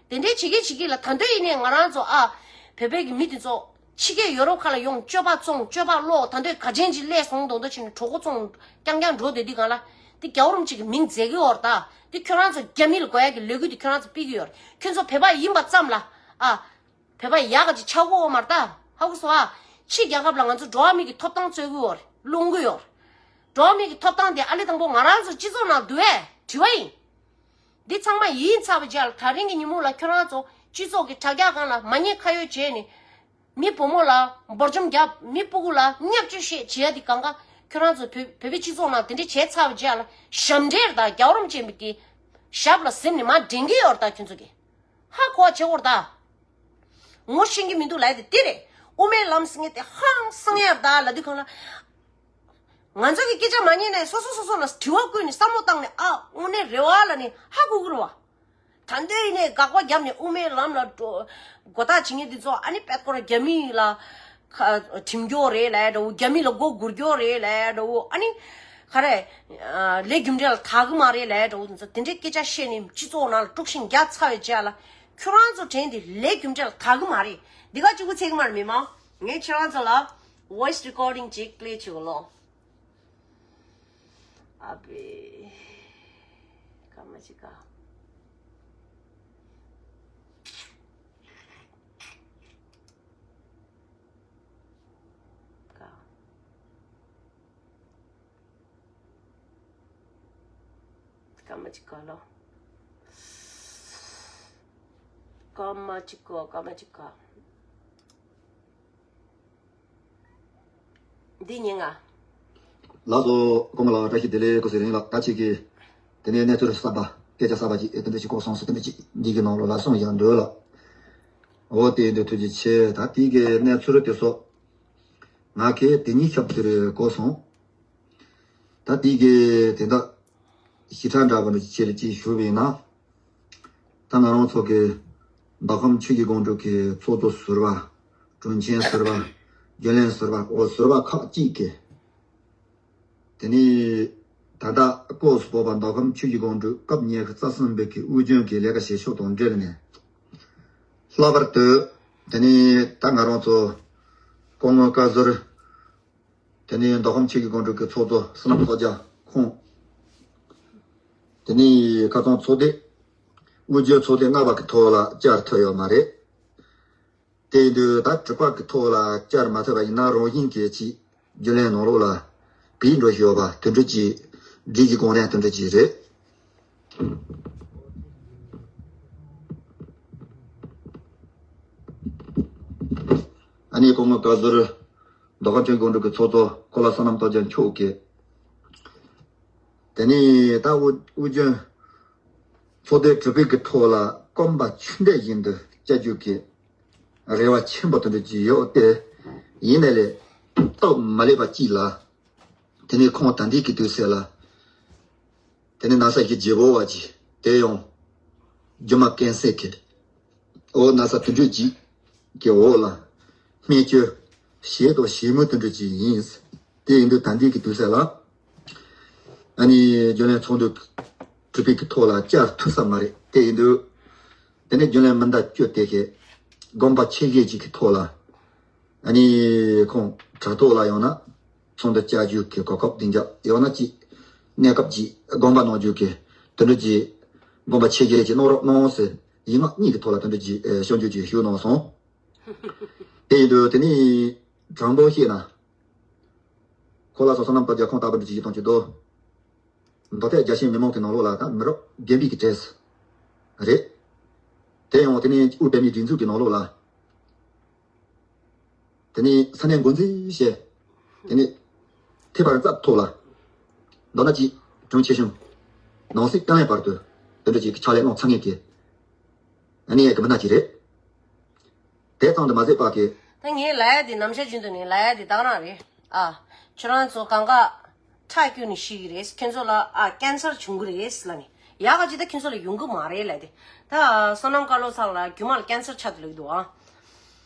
དེ་འདྲའི་བྱེད་ཀྱི་བྱེད་ཀྱི་ལ་ད་འདོད་ཡིན་ནའི་ང་རང་ཚོ་ཨ་བོད་པའི་གི་མི་དེ་ཚོ་ཕྱི་རྒྱལ་ཡོ་རོབ་ཁག་ལ་ཡོང་སྤྱོད་པ་བཙོང་སྤྱོད་པ་ལོག་ད་འདོད་ག་ཅན་ཅིག་སླེབས་སོང་མདོག་མདོག་བྱས་ནས་གྲོད་ཁོག་བཙོང་རྐྱང་རྐྱང་འགྲོ་བསྡད་དུས་གང་ལ་དེ་རྒྱལ་བ་རིན་པོ་ཆེ་གི་མིང་འཛད་ཀྱི་ཡོད་རེད་ད། དེ་ཁྱོད་རང་ཚོ་རྒྱ་མི་ལ་དགོས་ཡ་གི་ལས་འགུལ་དེ་ཁྱོད་རང་ཚོ་སྤེལ་གྱི་ཡོད་རེད། ཁྱོད་ཚོ་བོད་པ་ཡིན་པ་ཙམ་ལ་ཨ། བོད་པ་ཡག་ག་ཅིག་ཆགས་ཀྱི་ཡོད་མ་རེད་ད། ཧ་གོ་སོང་ཨ། ཕྱི་རྒྱལ་ཁབ་ལ་ང་ཚོ་འགྲོ་བ་མི་གི་ཐོབ་ཐང་རྩོད་ཀྱི་ཡོད་རེད། སློང་གི་ཡོད་རེད། འགྲོ་བ་མི་གི་ཐོབ་ཐང་དེ་ཨ་ལེ་དང་པོ་ང་རང་ཚོ་སྤྱི་ཚོགས་ནང་བསྡུ་བས་དྲི་བ་ཡིན། འདི་ཚང་མ་ཡིན་ཚར་བའི་རྗེས་ལ་ད་རིང་གི་ཉིན་མོ་ལ་ཁྱོད་རང་ཚོ་སྤྱི་ཚོགས་ཀྱི་དྲ་རྒྱ་སྒང་ལ་མ་ཉེས་ཁ་གཡོགས་བྱས་ནས་མི་བུ་མོ་ལ་འབོར་འཇོམས་བརྒྱབ། མི་སྤུ་གུ་ལ་བརྙས་བཅོས་བྱས་བྱས་ཡ་དེ་གང་ག་ཁྱོད་རང་ཚོ་བོད་བོད་པའི་སྤྱི་ཚོགས་ནང་དེ་འདྲ་བྱས་ཚར་བའི་རྗེས་ལ་ཞབས་འདྲེན་རེད་ད། རྒྱལ་བ་རིན་པོ་ཆེ་གི་ཞབས་ལ་གཟིམ་ནས་མར་འདྲེན་གྱི་ཡོད་རེད་ད། ཁྱོད་ཚོ་གི་ཧ་གོ་བ་བྱེད་དགོས་རེད་ད། ངོ་ཤེས་ཀྱི་མི་འདུག་ལབ་ཡ་དེ་དེ་རེད། དབུ་མའི་ལམ་ཟེར་མཁན་དེ་ཧང་སང་ཡ་རེད་ད་ལབ་དུས་གང་ལ། ང་ཚོ་གི་སྐད་ཆ་མ་ཉན་ནས་སོ་སོ་སོ་སོ་ལ་དྲི་བ་བཀོད་ནས་བསམ་བློ་བཏང་ནས་ཨ་དངོས་གནས་རེད་བ་ལབ་ནས་ཧ་གོ་གི་རེད་བ། ད་འདོད་ཡིན་ནས་དགག་པ་བརྒྱབ་ནས་དབུ་མའི་ལམ་ལ་འགྲོ་མགོ་བཏགས་བྱེད་མཁན་འདི་ཚོ་ཨ་ནི་པད་ཀོར་རྒྱ་མི་ལ་ཁ་ཁྲིམས་སྐྱོར་རེད་ལབ་ཡ་འདྲ་བོ། རྒྱ་མི་ལ་མགོ་སྒུར་སྐྱོར་རེད་ལབ་ཡ་འདྲ་བོ། ཨ་ནི་ག་རེ་ལས་རྒྱུ་འབྲས་ལ་དག་གི་མ་རེད་ལབ་ཡ་འདྲ་བོ། འདི་ཚོ་དེ་འདྲའི་སྐད་ཆ་བཤད་ནས་སྤྱི་ཚོགས་ནང་ལ་དཀྲུག་ཤིང་རྒྱག་ཚར་བའི་རྗེས་ལ་ཁྱོད་རང་ཚོ་དྲན་ཏེ་ལས་རྒྱུ་འབྲས་ལ་དག་གི་མ་རེད། འདི་ག་གཅིག་པུ་ཚད་གི་མ་རེད། མི་མང་ངས་ཁྱེད་རང་ཚོ་ལ་voice recording་ཅིག་play་བྱེད་གོ་ལོ། ཨ་པེ། ཀ་མ་ཅི་ཀ། ཀ། ཀ་མ་ཅི་ཀ་ལོ། ཀ་མ་ཅི་ཀ་ཀ་མ་ཅི་ཀ། འདི་ཉན་ང་། ལགས་སོ། སྐུ་ངོ་ལགས་བཀྲ་ཤིས་བདེ་ལེགས། སྐུ་ཚེ་རིང་ལགས། ད་ཅིག་གིས་དེ་ནས་གནས་ཚུལ་གསར་པ་སྐད་ཆ་གསར་པ་ཅིག་ཨེ་དེ་འདྲ་ཞིག་གོ་སོང་ཟེར་དེ་འདྲ་ཅིག་འདི་གི་ནང་ལོགས་ལ་གསུངས་ཡང་འདོད་ལགས། འོ་དེ་འདི་ཐུགས་རྗེ་ཆེ། ད་དེ་གི་གནས་ཚུལ་དེ་ཚོ་ང་གིས་དེ་ཉིད་ཁྱབ་ཚུལ་གོ་སོང་། ད་དེ་གི་དེ་འདྲ་ཞིབ་ཕྲ་འདྲ་པོ་འདྲ་ཅིག་ལ་ཅིག་ཞུ་བས་ན། ད་ང་རང་ཚོ་གི་མདོ་ཁམས་ཆོས་ཀྱི་སྒང་དྲུག་གི་ཚོགས་གཙོ་ཟུར་པ། དྲུང་ཆེ་ཟུར་པ། རྒྱུན་ལས་ཟུར་པ། འོ་ཟུར་པ་ཁག་ཅིག་གིས། དེ་ནས་ད་ལྟ་སྐོར་སུ་སྤོ་བ་མདོ་ཁམས་ཆོས་ཀྱི་སྒང་དྲུག་སྐབས་ཉི་ཤུ་རྩ་གསུམ་པའི་གི་དབུས་རྒྱུན་གྱི་ལས་ཀ་བྱེད་ཕྱོགས་དང་འབྲེལ་ནས། ལྷག་པར་དུ་དེ་ནས་ད་ང་རང་ཚོ་སྐུ་ངོ་བཀའ་ཟུར། དེ་ནས་མདོ་ཁམས་ཆོས་ཀྱི་སྒང་དྲུག་གི་ཚོགས་གཙོ་བསོད་ནམས་ཚོགས་རྒྱལ་ཁོང་། དེ་ནས་ཁ་སང་ཚོགས་སྡེ་དབུས་རྒྱུན་ཚོགས་སྡེ་ལྔ་པ་གི་ཐོག་ལ་བཅར་ཐུབ་ཡོད་མ་རེད། དེ་ཡིན་དུས་ད་དྲུག་པ་གི་ཐོག་ལ་བཅར་མ་ཐུབ་པ་ཡིན་ན་རང་བཞིན་གྱིས་ཅིག་རྒྱུན་ལས་ནང་ལོགས་ལ་བེད་འགྲོ་བཞིན་ཡོད་པ་དེ་འདྲ་ཅིག་སྒྲིག་གཞི་དགོངས་དོན་དེ་འདྲ་ཅིག་རེད། ཨ་ནི་སྐུ་ངོ་བཀའ་ཟུར་མདོ་ཁམས་ཆོས་ཀྱི་སྒང་དྲུག་གི་ཚོགས་གཙོ་འཁོར་ལོ་བསོད་ནམས་སྟོབས་རྒྱལ་མཆོག་གིས། དེ་ནས་ད་དབུས་དབུས་རྒྱུན་ཚོགས་སྡེ་དྲུག་པའི་གི་ཐོག་ལ་སྐོམ་པ་ཆུ་འདྲ་བཞིན་དུ་བཅའ་རྒྱུ་གི་རེ་བ་ཆེན་པོ་དེ་འདྲ་ཅིག་ཡོད་དེ། ཡིན་ནའི་ལས་སྟབས་མ་ལེགས་པ་ཅིག་ལ། དེ་ནས་ཁོང་ད་ལྟའི་གི་དུས་ཚོད་ལ། དེ་ནས་ན་ཚ་ཞེ་བརྗེ་བོ་བ་ཅིག་དེ་ཡང་རྒྱུ་མ་ཀན་སར་གི་འོ་ན་ཚ་དེ་འདྲ་ཅིག་གི་འོག་ལ་སྨན་བཅོས་བྱེད་དང་བྱེད་མུས་དེ་འདྲ་ཅིག་ཡིན། དེ་ཡིན་དུས་ད་ལྟའི་གི་དུས་ཚོད་ལ་ཨ་ནི་རྒྱུན་ལས་ཚོགས་འདུ་གྲུབ་པའི་གི་ཐོག་ལ་བཅར་ཐུབ་ས་མ་རེད། དེ་ཡིན་དུས་དེ་ནས་རྒྱུན་ལས་མི་འདྲ་བཅུ་དེ་གི་དགོངས་པ་ཆེ་བཞེས་ཅིག་གི་ཐོག་ལ། ཨ་ནི་ཁོང་དྲ་ཐོག་ལ་ཡང་ན་ཚོགས་འདུ་བཅར་རྒྱུ་གི་གོ་སྐབས་འདི་འཇགས་ཡང་ན་ཅིག་གནས་སྐབས་ཅིག་དགོངས་པ་གནང་རྒྱུ་གི་དེ་འདྲ་ཅིག་དགོངས་པ་ཆེ་བཞེས་ཅིག་གནང་རོགས་གནང་ཟེར་ཡིག་ངག་གཉིས་ཀྱི་ཐོག་ལ་དེ་འདྲ་ཅིག་ཨེ་ཞུ་རྒྱུ་ཅིག་ཞུ་གནང་སོང་། དེ་ཡིན་དུས་དེ་ནི་དྲང་པོ་བཤད་ན་ཁོ་ལ་སོ་སོ་ནམ་ལྟ་རྒྱ་ཁོང་ལྟ་བུ་འདྲ་ཅིག་ཡིད་གཏོང་ཅིག་འདུག་མདོ་སྟོད་རྒྱ་ཆེའི་མི་མང་གི་ནང་ལོགས་ལ་ད་མི་རབས་རྒན་པའི་གི་གྲས་རེད། དེ་ཡང་དེ་ནི་དབུས་བོད་མིའི་སྒྲིག་འཛུགས་ཀྱི་ནང་ལོགས་ལ། དེ་ནས་ས་གནས་འགོ་འཛིན་བྱས། དེ་ནས་ཐེ་བར་རྩ་ཐོག་ལ། མདོར་ན་ཅིག་གྲོང་ཆེ་ཆུང་། ནང་སྲིད་ཀྱང་ཡང་བར་དུ་དེ་འདྲ་ཅིག་ཕྱག་ལས་གནང་ཚར་མཁན་གྱི་ཨ་ནི་ཡ་གི་མི་སྣ་ཅིག་རེད། དེ་ཙམ་དུ་མ་ཟད་པ་གི། ད་ངས་ལབ་ཡ་དེ་ནམ་ཞག་རྒྱུན་དུ་ནས་ལབ་ཡ་དེ་དག་རང་རེད། ཨ། ཁྱོད་རང་ཚོ་གང་ག་ཁྲག་སྐྱུག་ནས་ཤི་གི་རེད། ཁྱོད་ཚོ་ལ་ཨ་ཀན་སར་བྱུང་གི་རེད་ལབ་ནས། ཡག་ག་ཅིག་ད་ཁྱོད་ཚོ་ལ་ཡོང་གི་མ་རེད་ལབ་དེ། ད་བསོད་ནམས་བཀའ་བློ་ཚང་ལ་རྒྱུ་མ་ལ་ཀན་སར་ཆགས་འདུག་ལབ་ཀྱི་འདུག་ཨ།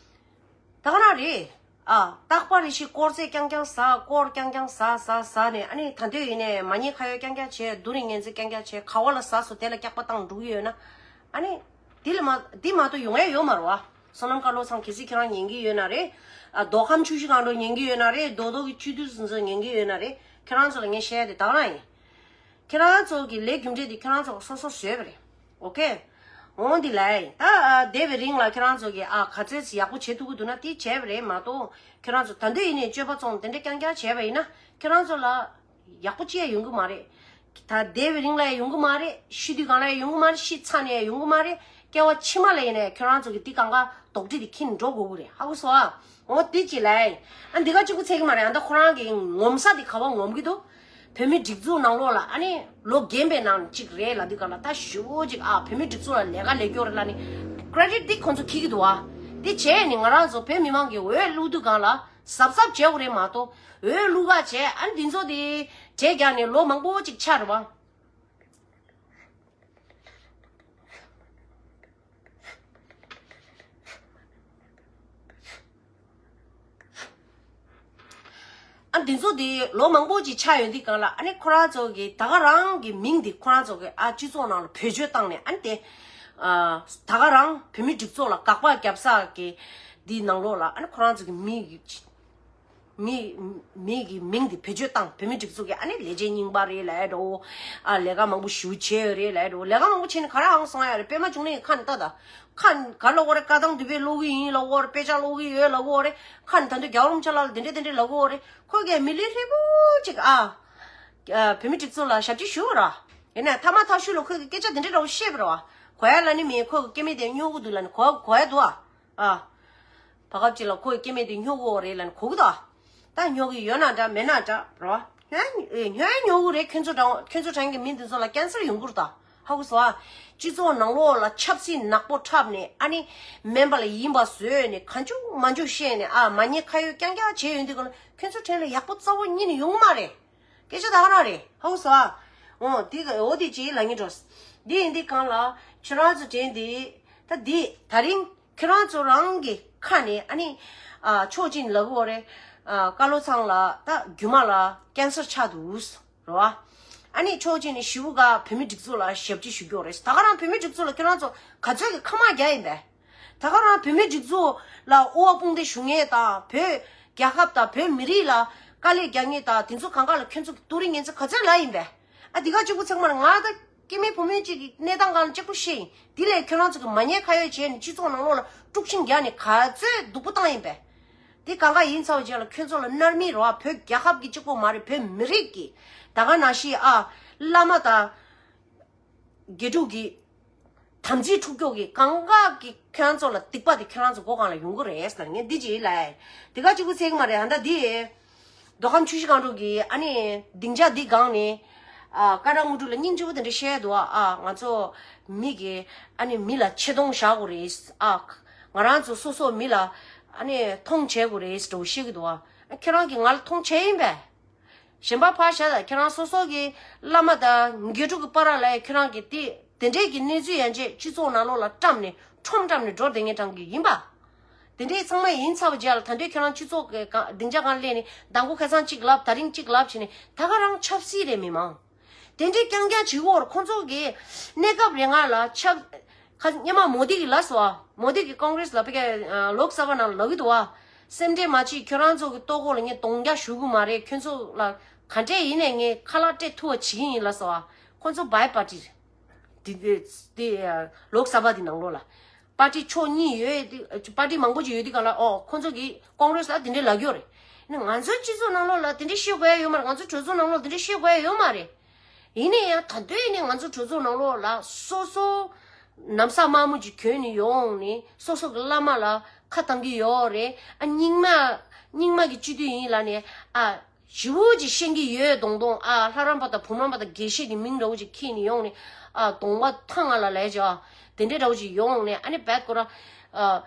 ད་ག་རང་རེད། ཨ། རྟག་པར་རེ་ཞིག་སྐོར་རྫས་རྐྱང་རྐྱང་ཟ། སྐོར་རྐྱང་རྐྱང་ཟ་ཟ་ཟ་ནས། ཨ་ནི་ད་འདོད་ཡིན་ནས་མ་ཉེས་ཁ་གཡོག་རྐྱང་རྐྱང་བྱས། སྡུག་རུས་ངལ་འཚོ་རྐྱང་རྐྱང་བྱས། ག་བ་ལ་ཟ་སོང་དེ་ལ་སྐྱག་པ་བཏང་འགྲོ་གི་ཡོད་ན། ཨ་ནི་འདི་ལ་མ་འདི་མ་གཏོགས་ཡོང་ཡ་ཡོད་མ་རེད་བ། བསོད་ནམས་བཀའ་བློ་ཚང་གལ་སྲིད་ཁྱེད་རང་ཉན་གི་ཡོད་ན་རེད། ཨ། མདོ་ཁམས་ཆུ་བཞི་སྒང་དྲུག་ཉན་གི་ཡོད་ན་རེད། རྡོག་རྡོག་གི་བཅུད་བསྡུས་ཟིན་ཚོ་ཉན་གི་ཡོད་ན་རེད། ཁྱེད་རང་ཚོ་ལ་ངས་བཤད་ཡ་དེ་དག་རང་ཡིན། ཁྱེད་རང་ཚོ་གི་ལས་རྒྱུ་འབྲས་དེ་ཁྱེད་རང་ཚོ་སོ་སོ་བཟོས་པ་རེད། ཨོ་ཁེ། འོང་འདི་ལ་ཡིན། ད་འདས་པའི་རིང་ལ་ཁྱེད་རང་ཚོ་གི་ཨ་ག་ཚོད་ཡག་པོ་བྱེད་ཐུབ་ཀྱི་འདུག་ན་དེ་བྱས་པ་རེད་མ་གཏོགས། ཁྱེད་རང་ཚོ་ད་འདོད་ཡིན་ནས་སྤྱོད་པ་བཙོང་དེ་འདྲ་རྐྱང་རྐྱང་བྱས་པ་ཡིན་ན་ཁྱེད་རང་ཚོ་ལ་ཡག་པོ་ཅི་ཡང་ཡོང་གི་མ་རེད། ད་འདས་པའི་རིང་ལ་ཡང་ཡོང་གི་མ་རེད། ཤི་དུས་གང་ལ་ཡང་ཡོང་གི་མ་རེད། ཤི་ཚར་ནས་ཡང་ཡོང་གི་མ་རེད། སྐྱེ་བ་ཕྱི་མ་ལ་ཡིན་ནའི་ཁྱོད་རང་ཚོ་གི་འདི་གང་ག་དོགས་འདྲི་དེ་ཁྱེར་འགྲོ་དགོས་ཀྱི་རེད། ཧ་གོ་སོང་ཨ། འོ་འདི་ཅི་ལ་ཡིན། ཨ་འདི་ག་གཅིག་པུ་ཚད་ཀྱི་མ་རེད། ཨ་ད་ཁོ་རང་གི་ངོམ་ས་དེ་ག་པར་ངོམ་གྱི་འདུག་བོད་མི་སྒྲིག་འཛུགས་ནང་ལོགས་ལ་ཨ་ནི་ལོ་རྒན་པའི་ནང་གཅིག་རེད་ལབ་དུས་ག་ལ་ད་ཞུ་བོ་ཅིག་ཨ་བོད་མི་སྒྲིག་འཛུགས་ལ་ལས་ཀ་ལས་སྐྱོར་རེད་ལབ་ནི་ཀྲེ་ཌིཊ་འདི་ཁོང་ཚོ་འཁྱེར་གྱི་འདུག་ཨ། འདི་བྱས་ནི་ང་རང་ཚོ་བོད་མི་མང་གི་འོས་བླུག་དུས་ག་ལ་གཟབ་གཟབ་བྱེད་དགོས་རེད་མ་གཏོགས་འོས་བླུག་ག་བྱས་ཨ་འདི་ཚོ་དེ་གྲས་རྒྱག་ནས་ལོ་མང་པོ་ཅིག་ཆགས་རེད་བ། ཨ་འདི་ཚོ་དེ་ལོ་མང་པོ་ཅིག་ཆགས་ཡོང་དུས་གང་ལ་ཨ་ནི་ཁོ་རང་ཚོ་གི་ད་ག་རང་གི་མིང་དེ་ཁོ་རང་ཚོ་གི་ཨ་སྤྱི་ཚོགས་ནང་ལ་བེད་སྤྱོད་བཏང་ནས་ཨ་ནི་དེ་ཨ་ད་ག་རང་བོད་མི་སྒྲིག་འཛུགས་ལ་དགག་པ་བརྒྱབ་ས་གི་འདི་ནང་ལོགས་ལ་ཨ་ནི་ཁོ་རང་ཚོ་གི་མི་གི་མི་མི་གི་མིང་དེ་བེད་སྤྱོད་བཏང་། བོད་མི་སྒྲིག་འཛུགས་ཀྱི་ཨ་ནི་ལས་བྱེད་རྙིང་པ་རེད་ལབ་ཡ་འགྲོ། ཨ་ལས་ཀ་མང་པོ་ཞེ་པོ་བྱས་ཡོད་རེད་ལབ་ཡ་འགྲོ། ལས་ཀ་མང་པོ་བྱས་ནས་ག་རེ་ཨང་སོང་ཡ་རེད། པད་མ་འབྱུང་གནས་ཀྱི་ཁ་ནས་ལྟ་ད། ཁ་ནས་ག་ལབ་དགོས་རེད། བཀའ་ཐང་དུ་བས་ཀློག་གི་ཡིན་ལབ་དགོས་རེད། དཔེ་ཆ་ཀློག་གི་ཡོད་ལབ་དགོས་རེད། ཁ་ནས་ད་དུང་རྒྱལ་བ་རིན་པོ་ཆེ་ལགས་ལ་འདི་འདྲས་འདི་འདྲས་ལབ་དགོས་རེད། ཁོ་གས་མི་ལུས་ཧྲིལ་པོ་ཅིག་ཨ་བོད་མི་སྒྲིག་འཛུགས་ལ་ཞབས་ཕྱི་ཞུ་བ་ར། ཡིན་ན་ཐ་མ་ཐག་ཤུལ་ལ་ཁོ་གི་སྐད་ཆ་འདི་འདྲས་འདྲ་བོ་བཤད་པ་ར་བ། གོ་ཡ་ལ་ནི་མིན། ཁོ་གི་སྐྱེ་དམན་དེ་སྨྱོ་གི་འདུག་ལབ་ནི་གོ་གོ་ཡ་འདུག་ཨ། ཨ། བར་སྐབས་ཅིག་ལ་ཁོའི་སྐྱེ་དམན་དེ་སྨྱོ་གི་ཡོད་རེད་ལབ་ནས་གོ་གི་འདུག་ད་སྨྱོ་གི་ཡོད་ན་འདྲ་མེད་ན་འདྲ་རོ། སྨྱོ་ཡ་སྨྱོ་གི་རེད། ཁྱོད་ཚོ་དྲང་ཁྱོད་ཚོ་དྲང་གི་མི་འདི་ཚོ་ལ་ཀན་སར་ཡོང་གི་རེད་ད། ཧ་གོ་སོང་ཨ། སྤྱི་ཚོགས་ནང་ལོགས་ལ་ཆབ་སྲིད་ནག་པོ་འཁྲབ་ནས་ཨ་ནི་སྨན་པ་ལ་ཡིན་པ་བཟོས་ནས་གང་བྱུང་མང་བྱུང་བཤད་ནས་ཨ་མ་ཉེས་ཁ་གཡོག་རྐྱང་རྐྱང་བྱས་ཡོང་དུས་ག་ལ་ཁྱོད་ཚོ་དྲན་ལ་ཡག་པོ་རྩ་བོ་ཉིད་ནས་ཡོང་གི་མ་རེད། སྐད་ཆ་ད་ག་རང་རེད། ཧ་གོ་སོང་ཨ། འོ་འདི་ག་འོ་འདི་ཅིག་ལབ་ངེས་འགྲོ། འདི་ཡིན་འདི་གང་ལ་ཁྱོད་རང་ཚོ་དྲན་འདི། ད་འདི་ད་རིང་ཁྱོད་རང་ཚོ་རང་གི་ཁ་ནས་ཨ་ནི་ཨ་ཕྱོགས་གཅིག་ནས་ལབ་གི་ཡོད་རེད། ཨ་བཀའ་བློ་ཚང་ལ་ད་རྒྱུ་མ་ལ་ཀན་སར་ཆགས་འདུག་རེད་བ། ཨ་ནི་ཕྱོགས་གཅིག་ནས་ཞི་བུ་ག་བོད་མི་སྒྲིག་འཛུགས་ལ་ཞབས་ཕྱི་ཞུ་གི་ཡོད་རེད། ད་ག་རང་བོད་མི་སྒྲིག་འཛུགས་ལ་ཁྱོད་རང་ཚོ་ག་ཚོད་ཀྱི་ཁ་དམག་རྒྱག་ཡིན་པས། ད་ག་རང་བོད་མི་སྒྲིག་འཛུགས་ལ་དབུ་བ་དཔུང་སྡེ་ཞུ་མཁན་དང་བོད་རྒྱལ་ཁབ་དང་བོད་མི་རིགས་ལ་ དཀའ་ལས་རྒྱག་མཁན་དང་དེ་ཚོ་གང་ག་ལ་ཁྱོད་ཚོ་གི་ཏུ་རིན་ངན་ཚོ་ག་ཚོད་ལ་ཡིན་པས། ཨ་དེ་ག་གཅིག་པུ་ཚང་མ་ལ་ང་ད་སྐྱེ་དམན་བུ་མོ་གཅིག་གི་གནས་སྟངས་སྒང་ལ་གཅིག་པུ་བཤད་ཡིན། དེ་ལས་ཁྱོད་རང་ཚོ་གི་མ་ཉེས་ཁ་གཡོགས་བྱས་ནས་སྤྱི་ཚོགས་ནང་ལོགས་ལ་དཀྲུག་ཤིང་རྒྱག་ནས་ག་ཚོད་སྡུག་པོ་བཏང་ཡིན་པས། དེ་གང་ག་ཡིན་ཚར་བ་རྗེས་ལ་ཁྱོད་ཚོ་ལ་མནར་མེད་རོ། བོད་རྒྱལ་ཁབ་ཀྱི་གཅིག་པོ་མ་རེད། བོད་མི་རིགས་ཀྱི་ད་ག་ནང་བཞིན་ཨ་བླ་མ་དང་དགེ་ཕྲུག་གི་དམ་ཚིག་འཁྲུག་སྐྱོག་གི་གང་ག་གི་ཁྱོད་རང་ཚོ་ལ་སྡིག་པ་དེ་ཁྱོད་རང་ཚོ་མགོ་སྒང་ལ་ཡོང་གི་རེད་ཟེར་ངས་འདི་ཅིག་ལབ་ཡ། དེ་ག་གཅིག་པུ་ཚད་གི་མ་རེད། ཨ་ད་འདི་མདོ་ཁམས་ཆུ་བཞི་སྒང་དྲུག་གི་ཨ་ནི་སྡིངས་ཆ་འདི་སྒང་ནས་ཨ་ཀ་ར་ངུ་ཀྲུ་ལ་སྙིང་རྗེ་པོ་དེ་འདྲ་བཤད་འདུག་ཨ་ང་ཚོ་མི་གི་ཨ་ནི་མི་ལ་ཆེ་མཐོང་བཞག་དགོས་རེད། ཨ་ང་རང་ཚོ་སོ་སོ་མི་ལ་ཨ་ནི་མཐོང་བྱེད་དགོས་རེད་འདྲ་བོ་བཤད་ཀྱི་འདུག་ཨ་ཁྱེད་རང་གིས་ང་ལ་མཐོང་བྱེད་ཡིན་པས། གཞན་པ་ཕར་བཞག་ད་ཁྱེད་རང་སོ་སོ་གི་བླ་མ་དང་དགེ་ཕྲུག་གི་བར་ལ་ཁྱེད་རང་གིས་དེ་དེ་འདྲས་ཀྱི་གནས་ཚུལ་ཡན་ཆད་སྤྱི་ཚོགས་ནང་ལོགས་ལ་བཀྲམ་ནས་ཁྲོམ་བཀྲམ་ནས་འགྲོ་བསྡད་མཁན་གྲངས་ཀྱི་ཡིན་པ། དེ་འདྲས་ཚང་མ་ཡིན་ཚར་བ་རྗེས་ལ་ད་དུང་ཁྱེད་རང་སྤྱི་ཚོགས་ཀྱི་སྒང་སྡིངས་ཆ་སྒང་སླེབས་ནས་མདང་དགོང་ཁ་སང་གཅིག་ལབ་ད་རིང་གཅིག་ལབ་བྱས་ནས་ད་ག་རང་ཆབ་སྲིད་རེད་མི་མང་། དེ་འདྲའི་རྐྱང་རྐྱང་བྱེད་ཀྱི་ཡོད་རེད། ཁོང་ཚོ་གི་གནས་སྐབས་རེ་ང་ལ་ཆབ་ཁ་སྔོན་མ་མོ་དི་གི་ལབ་སོང་ཨ། མོ་དི་གི་ཀོང་རེས་ལ་ཕ་གི་ལོག་སབ་ནང་ལ་ལབ་ཀྱི་འདུག་ཨ། སེམས་ཁྲལ་མ་བྱེད། ཁྱོད་རང་ཚོ་གི་ལྟོ་གོས་ལ་ངས་གདོང་རྒྱག་ཞུ་གི་མ་རེད། ཁྱོད་ཚོ་ལ་ག་འདྲས་ཡིན་ནས་ངས་ཁ་ལག་སྤྲད་ཐུབ་པ་བྱེད་ཀྱི་ཡིན་ལབ་སོང་ཨ། ཁོང་ཚོ་བའི་པར་ཊི་རེད། དེ་དེ་དེ་ལོག་སབ་དེ་ནང་ལོགས་ལ། པར་ཊི་ཕྱོགས་གཉིས་ཡོད་དེ། པར་ཊི་མང་པོ་ཅིག་ཡོད་དེ་ག་ལ་ཨོ་ཁོང་ཚོ་གིས་ཀོང་རེས་ལ་དེ་འདྲའི་ལབ་ཀྱི་ཡོད་རེད། ནི་ང་ཚོའི་སྤྱི་ཚོགས་ནང་ལོགས་ལ་དེ་འདྲའི་བཤད་དགོས་ཡ་ཡོད་མ་རེད། ང་ཚོའི་གྲོས་ཚོགས་ནང་ལོགས་དེ་འདྲའི་བཤད་དགོས་ཡ་ཡོད་མ་རེད། ཡིན་ན་ཡང་ད་དུང་ཡིན་ནའི་ང་ཚོ་གྲོས་ཚོགས་ནང་ལོགས་ལ་སོ་སོ་ནམ་བསགས་དམར་མོ་ཅིག་གྱོན་ནས་ཡོང་ནས་སོ་སོ་གི་བླ་མ་ལ་ཁ་བཏང་གི་ཡོད་རེད། ཨ་རྙིང་མ་རྙིང་མ་གི་སྤྱི་འཐུས་ཡིན་ལབ་ནས་ཨ། ཞེ་པོ་ཅིག་ཤེས་ཀྱི་ཡོད་མདོག་མདོག་ཨ་ལྷ་རམས་པ་དང་བུ་རམས་པ་དང་དགེ་བཤེས་ཀྱི་མིང་འདྲ་བོ་ཅིག་འཁྱེར་ནས་ཡོང་ནས་ཨ་གདོང་པ་ཐང་ང་ལ་ལས་ཅོ་དེ་འདྲའི་འདྲ་བོ་ཅིག་ཡོང་ནས་ཨ་ནི་བད་ཀོ་ར་ཨ་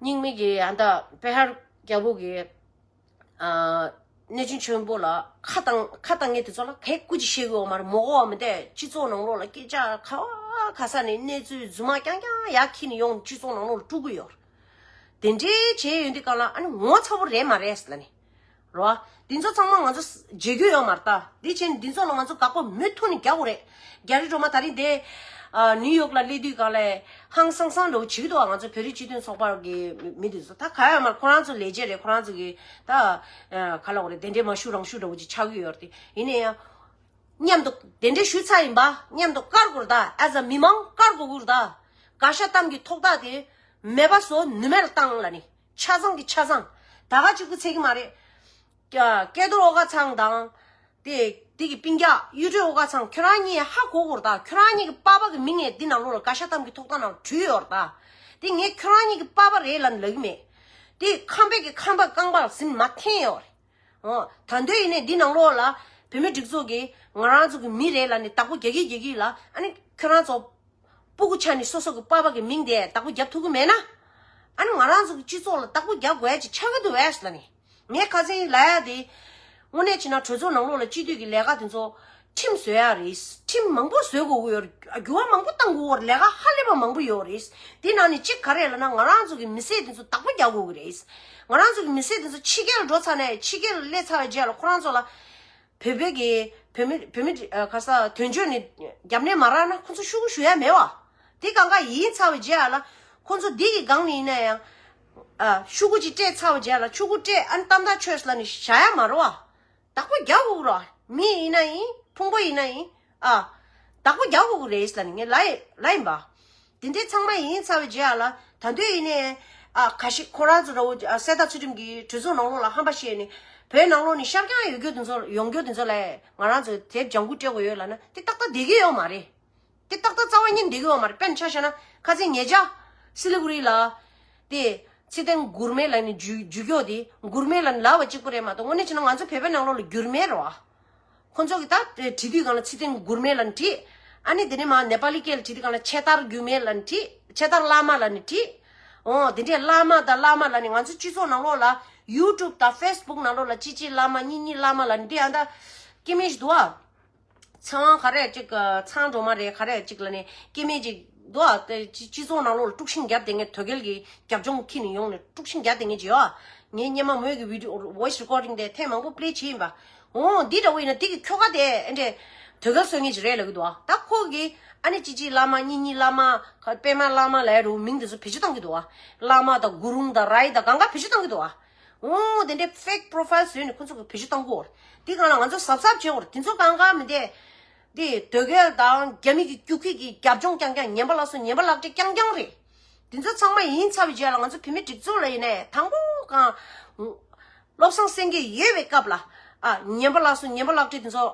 རྙིང་མའི་གི་ཨ་ད་པེ་ཧར་རྒྱལ་པོ་གི་ཨ་གནས་ཆེན་ཆེན་པོ་ལ་ཁ་བཏང་ཁ་བཏང་མཁན་དེ་ཚོ་ལ་གས་སྐུ་ཅིག་བཤད་གི་ཡོད་མ་རེད། མོ་གོ་བ་མི་འདས་སྤྱི་ཚོགས་ནང་ལོགས་ལ་སྐད་ཆ་ག་བ་ག་ས་ནས་གནས་ཚུལ་རྫུན་མ་རྐྱང་རྐྱང་ཡར་འཁྱེར་ནས་ཡོང་སྤྱི་ཚོགས་ནང་ལོགས་ལ་དཀྲུག་གི་ཡོད་རེད། དེ་འདྲའི་བྱས་ཡོད་འདི་ག་ལ་ཨ་ནི་ངོ་ཚ་པོ་རེད་མ་རེད་ལ་ནི། རོ། འདི་ཚོ་ཚང་མ་ང་ཚོ་བརྗེད་རྒྱུ་ཡོད་མ་རེད་ད། འདི་བྱས་ནས་འདི་ཚོ་ལ་ང་ཚོ་དགག་པ་མུ་མཐུད་ནས་རྒྱག་དགོས་རེད། རྒྱ་རི་སྒྲོལ་མ་ད་རིང་དེ་ཨ་ནིའུ་ཡོག་ལ་སླེབས་དུས་ག་ལ་ཧང་སང་སང་འདྲ་བོ་བྱེད་ཀྱི་འདུག་ང་ཚོ་བོད་རིགས་སྤྱི་མཐུན་ཚོགས་པ་གི་མི་མི་འདི་ཚོ་ད་ག་ཡོད་མ་རེད། ཁོ་རང་ཚོ་ལས་བྱེད་རེད། ཁོ་རང་ཚོ་གི་ད་ཨ་ག་ལ་འོ་རེད། དེ་འདྲའི་མ་ཞུ་རང་ཞུ་འདྲ་བོ་ཅིག་ཆགས་ཀྱི་ཡོད་རེད། དེ་ཡིན་ན་ཡང་མཉམ་དུ་དེ་འདྲའི་ཞུ་ཚར་ཡིན་པ་མཉམ་དུ་བཀར་དགོས་རེད་ད། ཨ་ཟ་མི་མང་བཀར་དགོས་ཀྱི་རེད་ད། དགག་བྱ་གཏམ་གྱི་ཐོག་ཐག་དེ་མེད་པ་བཟོ་ནུས་མེད་ལ་བཏང་ལ་ནི། ཆ་ཚང་གི་ཆ་ཚང་། ད་ག་གཅིག་པུ་ཚད་ཀྱི་མ་རེད། ཀ་ཀེ་རྡོར་ཨོ་དཀར་ཚང་དང་། དེ་དེ་གི་སྤུན་ཀྱག་གཡུ་སྒྲོན་ཨོ་དཀར་ཚང་ཁྱོད་རང་གཉིས་ཧ་གོ་དགོས་རེད་ད། ཁྱོད་རང་གཉིས་ཀྱི་པ་ཕ་གི་མིང་ནས་འདི་ནང་ལོགས་ལ་དགག་བྱ་གཏམ་གྱི་ཐོག་ཐག་ནང་བྲུས་ཡོད་རེད་ད། དེ་ངས་ཁྱོད་རང་གཉིས་ཀྱི་པ་ཕ་རེད་ལབ་ནས་ལབ་ཀྱི་མེད། དེ་ཁམས་པའི་གི་ཁམས་པ་རྐང་པ་ཟིན་མ་འཐེན་ཡོད་རེད། ཨོ། ད་འདོད་ཡིན་ནས་འདི་ནང་ལོགས་ལ་བོད་མི་སྒྲིག་འཛུགས་ཀྱིས་ང་རང་ཚོ་གི་མི་རེད་ལབ་ནས་བདག་པོ་རྒྱག་གི་རྒྱག་གི་ལ་ཨ་ནི་ཁྱོད་རང་ཚོ་སྤུ་གུ་ཆགས་ནས་སོ་སོ་གི་པ་ཕ་གི་མིང་དེ་བདག་པོ་རྒྱབ་ཐུབ་ཀྱི་མེད་ན། ཨ་ནི་ང་རང་ཚོ་གི་སྤྱི་ཚོགས་ལ་བདག་པོ་རྒྱག་དགོས་ཡ་ཅིག་ཆགས་ཀྱི་འདུག་བས་ལབ་ནས། ངས་ཁ་སང་ལབ་ཡ་དེ། དངོས་གནས་བྱས་ན་གྲོས་ཚོགས་ནང་ལོགས་ལ་སྤྱི་འཐུས་ཀྱི་ལས་ཀ་དེ་ཚོ་ཁྲིམས་བཟོ་ཡ་རེད། ཁྲིམས་མང་པོ་བཟོ་དགོས་ཀྱི་ཡོད་རེད། འགྱུར་བ་མང་པོ་གཏང་དགོས་ཀྱི་ཡོད་རེད། ལས་ཀ་ཧ་ལས་པ་མང་པོ་ཡོད་རེད། དེ་ནང་ནས་གཅིག་ག་རེ་ལབ་ན་ང་རང་ཚོ་གི་མི་སེར་དེ་ཚོ་བདག་པོ་རྒྱག་དགོས་ཀྱི་རེད། ང་རང་ཚོ་གི་མི་སེར་དེ་ཚོ་ཕྱི་རྒྱལ་ལ་འགྲོ་ཚར་ནས་ཕྱི་རྒྱལ་ལ་སླེབས་ཚར་བའི་རྗེས་ལ་ཁོ་རང་ཚོ་ལ། བོད་པའི་གི་བོད་མི་བོད་མི་ཨ་ག་ས་དོན་གཅོད་ནས་རྒྱབ་གནས་མ་རག་ན་ཁོ་ཚོ་ཤོག་གུ་ཞུ་ཡ་མེད་བ། དེ་གང་ག་ཡིན་ཚར་བའི་རྗེས་ལ་ཁོ་ཚོ་འདི་གི་སྒང་ནས་ཡིན་ན་ཡང་ཨ་ཤོག་གུ་ཅིག་སྤྲད་ཚར་བའི་རྗེས་ལ་ཤོག་གུ་སྤྲད་ཨ་ནི་ཏམ་ཏ་ཆོས་ལ་ནི་བཞག་ཡ་མ་རེད་བ། བདག་པོ་རྒྱག་དགོས་རེད་བ། མི་ཡིན་ན་ཡིན་ཕུང་པོ་ཡིན་ན་ཡིན་ཨ་བདག་པོ་རྒྱག་དགོས་ཀྱི་རེད་ལབ་ནས་ངས་ལབ་ཡིན་ལབ་ཡིན་པ། དེ་འདྲའི་ཚང་མ་ཡིན་ཚར་བའི་རྗེས་ལ་ད་དུང་ཡིན་ནའི་ཨ་ཁ་ཤས་ཁོ་རང་ཚོ་འདྲ་བོ་ཨ་གསེར་རྟ་ཚུལ་ཁྲིམས་ཀྱིས་གྲོས་ཚོགས་ནང་ལོགས་ལ་ཧམ་པ་བཤད་ནས་བོད་ནང་ལོགས་ནས་ཤར་རྒྱག་ཡོང་རྒྱུ་དེ་ཚོ་ཡོང་རྒྱུ་དེ་ཚོ་ལ་ང་རང་ཚོས་དེབ་ལྗང་ཁུ་སྤྲད་དགོས་ཡོད་ལབ་ན་དེ་ཏག་ཏག་བསྡད་ཀྱི་ཡོད་མ་རེད། དེ་ཏག་ཏག་རྩ་བ་ཉིད་བསྡད་ཀྱི་ཡོད་མ་རེད། དཔེར་ན་ཆ་བཞག་ན་ཁ་སང་ཉེ་ཆར་སི་ལི་གུ་རི་ལ་དེ་ཚེ་བརྟན་མགུར་མེ་ལབ་ནས་འཇུ་འཇུ་སྐྱོ་དེ་མགུར་མེ་ལབ་ནས་ལབ་པ་གཅིག་པུ་རེད་མ་གཏོགས་དངོས་གནས་བྱས་ན་ང་ཚོ་བོད་པའི་ནང་ལོགས་ལ་འགྱུར་མེད་རེད་བ། ཁོ་ཚོ་གིས་ད་བྲིས་དུས་སྒང་ལ་ཚེ་བརྟན་མགུར་མེ་ལབ་ནས་བྲིས། ཨ་ནི་དེ་ནས་མར་ནེ་པ་ལི་སྐད་ལ་བྲིས་དུས་སྒང་ལ་ཆེ་ཐར་འགྱུར་མེད་ལབ་ནས་བྲིས། ཆེ་ཐར་བླ་མ་ལབ་ནས་བྲིས། འོ་དེ་འདྲས་བླ་མ་དང་བླ་མ་ལབ་ནས་ང་ཚོ་སྤྱི་ཚོགས་ནང་ལོགས་ལ་ཡུ་ཊུབ་དང་ཕེ་སི་བུག་ནང་ལོགས་ལ་ཅི་ཅི་བླ་མ་གཉིས་གཉིས་བླ་མ་ལབ་ནས་འདི་ཨ་ད་སྐྱེ་དམན་ཞིག་འདུག་ཨ། ཚེ་དབང་ག་རེ་ཅིག་ཚེ་དབང་སྒྲོལ་མ་རེད་ག་རེ་ཅིག་ལབ་ནས་སྐྱེ་དམན་ཅིག་འདུག་ཨ། སྤྱི་སྤྱི་ཚོགས་ནང་ལོགས་ལ་དཀྲུག་ཤིང་བརྒྱབ་བསྡད་མཁན་དོལ་རྒྱལ་གྱི་རྒྱབ་ལྗོངས་ཁྱེར་ནས་ཡོང་ནས་དཀྲུག་ཤིང་རྒྱག་བསྡད་མཁན་ཅིག་ཡོད། ངས་སྔོན་མ་མོས་ཀྱི་བི་ཌི་ཡོ་ཝོ་ཡིས་རི་ཀོར་ཌིང་དེ་ཐེངས་མང་པོ་པི་ལེ་བྱས་ཡིན་པ། འོ་འདི་འདྲ་བོ་ཡིན་ན་འདི་གི་ཁྱོ་ག་དེ་ཨེ་འདྲས་དོལ་རྒྱལ་གསོད་མཁན་ཅིག་རེད་ལབ་ཀྱི་འདུག་ཨ། ད་ཁོ་གིས་ཨ་ནི་ཅི་ཅི་བླ་མ་གཉིས་གཉིས་བླ་མ་པད་མ་བླ་མ་ལབ་ཡ་རུ་མིང་དེ་ཚོ་བེད་སྤྱོད་གཏོང་གི་འདུག་ཨ། བླ་མ་དང་གུ་རུང་དང་རའི་དང་གང་ག་བེད་སྤྱོད་གཏོང་གི་འདུག་ཨ། འོ་དེ་འདྲའི་fake profile བཟོས་ནས་ཁོ་ཚོ་གི་བེད་སྤྱོད་གཏོང་གི་ཡོད་རེད། དེ་སྒང་ལ་ང་ཚོ་གཟབ་གཟབ་བྱེད་དགོས་རེད། དེ་ཚོ་གང་ག་མི་འདས། དེ་དོལ་རྒྱལ་དང་རྒྱ་མི་གི་རྒྱུག་ཁྱི་གི་རྒྱབ་ལྗོངས་རྐྱང་རྐྱང་ངན་པ་ལ་སོགས་ངན་པ་ལག་འབྲེལ་རྐྱང་རྐྱང་རེད། དེ་ཚོ་ཚང་མ་ཡིན་ཚར་བའི་རྗེས་ལ་ང་ཚོ་བོད་མི་སྒྲིག་འཛུགས་ལ་ཡིན་ནའི་དང་པོ་གང་། བློ་བཟང་སེང་གེ་ཡོད་པའི་སྐབས་ལ། ཨ་ངན་པ་ལ་སོགས་ངན་པ་ལག་འབྲེལ་དེ་ཚོ།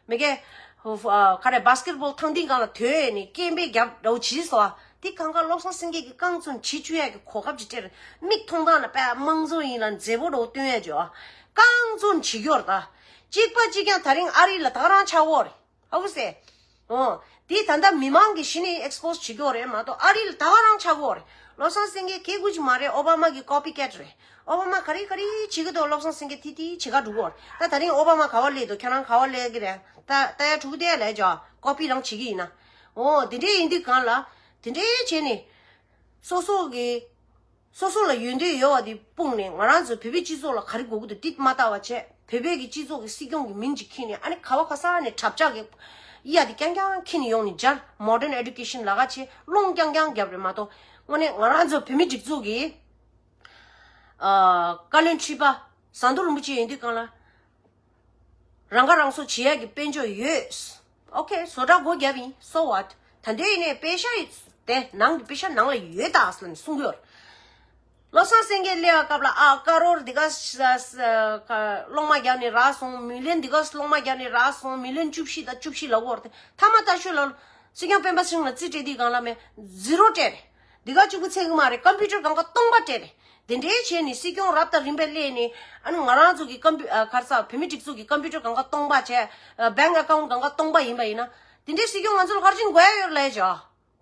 མི་གེ། ཧུ་ཧྥ། ཨ་ག་རེ་བྷ་སི་ཀེ་ཊི་བྷོལ་ཐང་སྟེང་སྒང་ལ་དོད་ནས་སྐད་འབོད་རྒྱབ་འདྲ་བོ་བྱས་སོང་ཨ། དེ་གང་ག་བློ་བཟང་སེང་གེ་གིས་རྐང་བཙུགས་བྱེད་བཅུག་ཡག་གི་གོ་སྐབས་ཅིག་སྤྲད་རེད། མིག་མཐོང་སྟངས་ལ་དཔེ་དམངས་གཙོ་ཡིན་ལ་མཛེས་པོ་འདྲ་བོ་སྟོན་ཡག་ཅིག་ཨ། རྐང་བཙུགས་བྱེད་ཀྱི་ཡོད་རེད་ད། གཅིག་པ་གཅིག་རྐྱང་དེ་རིང་ཨ་རི་ལ་ད་ག་རང་ཆགས་ཀྱི་ཡོད་རེད། ཧ་གོ་སོང་། འོ། དེ་ད་ལྟ་མི་མང་གིས་གཞི་ནས་ཨེག་སི་པོ་སི་བྱེད་ཀྱི་ཡོད་རེད་མ་གཏོགས་ཨ་རི་ལ་ད་ག་རང་ཆགས་ཀྱི་ཡོད་རེད། བློ་བཟང་སེང་གེ་གེ་གུ་ཅིག་མ་རེད། ཨོ་བྷ་མ་གི་ཀོ་པི་ཀེ་ཊི་རེད། ཨོ་བྷ་མ་ག་རེ་ག་རེ་བྱེད་ཀྱི་འདུག་བློ་བཟང་སེང་གེ་དེ་དེ་བྱེད་ག་འགྲོ་གི་ཡོད་རེད། ད་དེ་རིང་ཨོ་བྷ་མ་ག་པར་སླེབས་འདུག་ཁྱེད་རང་ག་པར་སླེབས་ཀྱི་རེད། ད་ལྟ་ཡ་ཕྲུ་གུ་དེ་ལས་ཅོ་ཀོ་པི་རང་བྱེད་ཀྱི་ཡིན་ན། འོ་དེ་འདྲའི་ཡིན་དུས་གང་ལ། དེ་འདྲའི་བྱས་ནས། སོ་སོ་གི། སོ་སོ་ལ་ཡོན་ཏན་ཡོད་པ་དེ་སྤུངས་ནས་ང་རང་ཚོ་བོད་པའི་སྤྱི་ཚོགས་ལ་ག་རེ་དགོས་ཀྱི་འདུག་དེ་མ་ལྟ་བ་བྱས། བོད་པའི་གི་སྤྱི་ཚོགས་ཀྱི་སྲིད་སྐྱོང་གི་མིང་ཅིག་ཁྱེར་ནས་ཨ་ནི་ག་བ་ག་ས་ནས་གྲབས་ལྕག་གི་གཡའ་དེ་རྐྱང་རྐྱང་ཁྱེར་ནས་ཡོང་ནས་སྦྱར། མོ་ཌན་ཨེ་ཌུ་ཀེ་ཤན་ལ་ག་བྱས་སློང་རྐྱང་རྐྱང་རྒྱབ་རེད་མ་གཏོགས། དངོས་གནས་ང་རང་ཚོ་བོད་མི་སྒྲིག་འཛུགས་ཀྱི་ཨ་བཀའ་བློན་ཁྲི་པ་ཟམ་གདོང་རིན་པོ་ཆེ་ཡིན་དུས་གང་ལ། རང་ཁ་རང་གསོ་བྱེད་ཡག་གི་དཔལ་འབྱོར་ཡོད། ཨོ་ཁེ། བཟོ་གྲྭ་སྒོ་བརྒྱབ་ཡིན། སོ་ཝཊ། ད་འདོད་ཡིན་ནའི་པེ་ཤ་དེ་ནང་གི་པེ་ཤ་ནང་ལ་ཡོད་ད་ཟེར་ནས་གསུང་གི་ཡོད་རེད། བློ་བཟང་སེང་གེ་སླེབས་པའི་སྐབས་ལ་ཨ་ཀ་རོར་འདི་ག་ས་ས་ཀ་སློང་མ་རྒྱག་ནས་རག་སོང་། མི་ལི་ཡོན་འདི་ག་སློང་མ་རྒྱག་ནས་རག་སོང་། མི་ལི་ཡོན་བཅུ་བཞི་དང་བཅུ་བཞི་ལབ་ཀྱི་ཡོད་རེད། དེ་མཐའ་མ་ད་ཤོད་ལ་སྲིད་སྐྱོང་སྤེན་པ་ཚེ་རིང་ལ་རྩིས་སྤྲད་དུས་གང་ལ་མེད་ཛི་རོ་སྤྲད་རེད། འདི་ག་གཅིག་པུ་ཚད་ཀྱི་མ་རེད། ཀམ་པུ་ཊར་གང་ག་སྟོང་པ་སྤྲད་རེད། དེ་འདྲའི་བྱས་ནས་སྲིད་སྐྱོང་རབ་དང་རིམ་པས་སླེབས་ནས་ཨ་ནི་ང་རང་ཚོ་གི་ཀམ་པུ་ཨ་ག་རེ་ཟ་བོད་མི་སྒྲིག་འཛུགས་ཀྱི་ཀམ་པུ་ཊར་གང་ག་སྟོང་པ་བྱས། ཨ་བེང་ཨ་ཀའུན་ཊི་གང་ག་སྟོང་པ་ཡིན་པ་ཡིན་ན། དེ་འདྲའི་སྲིད་སྐྱོང་ང་ཚོ་ལ་ག་རེ་བྱེད་དགོས་ཡ་ཡོད་རེད་ལབ་ཡ་ཅིག་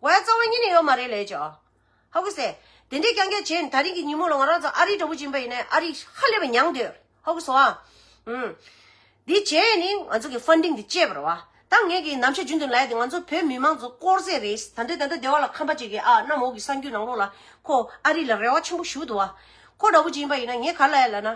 དགོས་ཡ་རྩ་བ་ཉིད་ནས་ཡོད་མ་རེད་ལབ་ཡ་ཅིག་ཧ་གོ་སོང་། དེ་འདྲའི་རྐྱང་རྐྱང་བྱས་ནས་ད་རིང་གི་ཉིན་མོ་ལ་ང་རང་ཚོ་ཨ་རི་འདྲ་པོ་ཅིག་ཡིན་པ་ཡིན་ན་ཨ་རི་ཧ་ལས་པ་མྱངས་བསྡད་ཡོད་རེད། ཧ་གོ་སོང་ཨ། ཨུམ། འདི་བྱས་ནས་ང་ཚོ་གི་ཕན་ཌིང་འདི་བཅད་པ་རེད་བ། ད་ངས་ཀྱི་ནམ་ཞག་རྒྱུན་དུ་ལབ་ཡ་དེ་ང་ཚོ་བོད་མི་མང་ཚོ་དཀོར་ཟས་རེད། ད་འདོད་ད་ལྟ་སྡེ་བ་ལ་ཁམས་པ་ཅིག་གིས་ཨ་གནམ་འོག་གི་གསར་འགྱུར་ནང་ལོགས་ལ་ཁོ་ཨ་རི་ལ་རེ་བ་ཆེན་པོ་ཞུ་འདུག་བ། ཁོ་འདྲ་པོ་ཅིག་ཡིན་པ་ཡིན་ན་ངས་ག་ལབ་ཡ་ལབ་ན།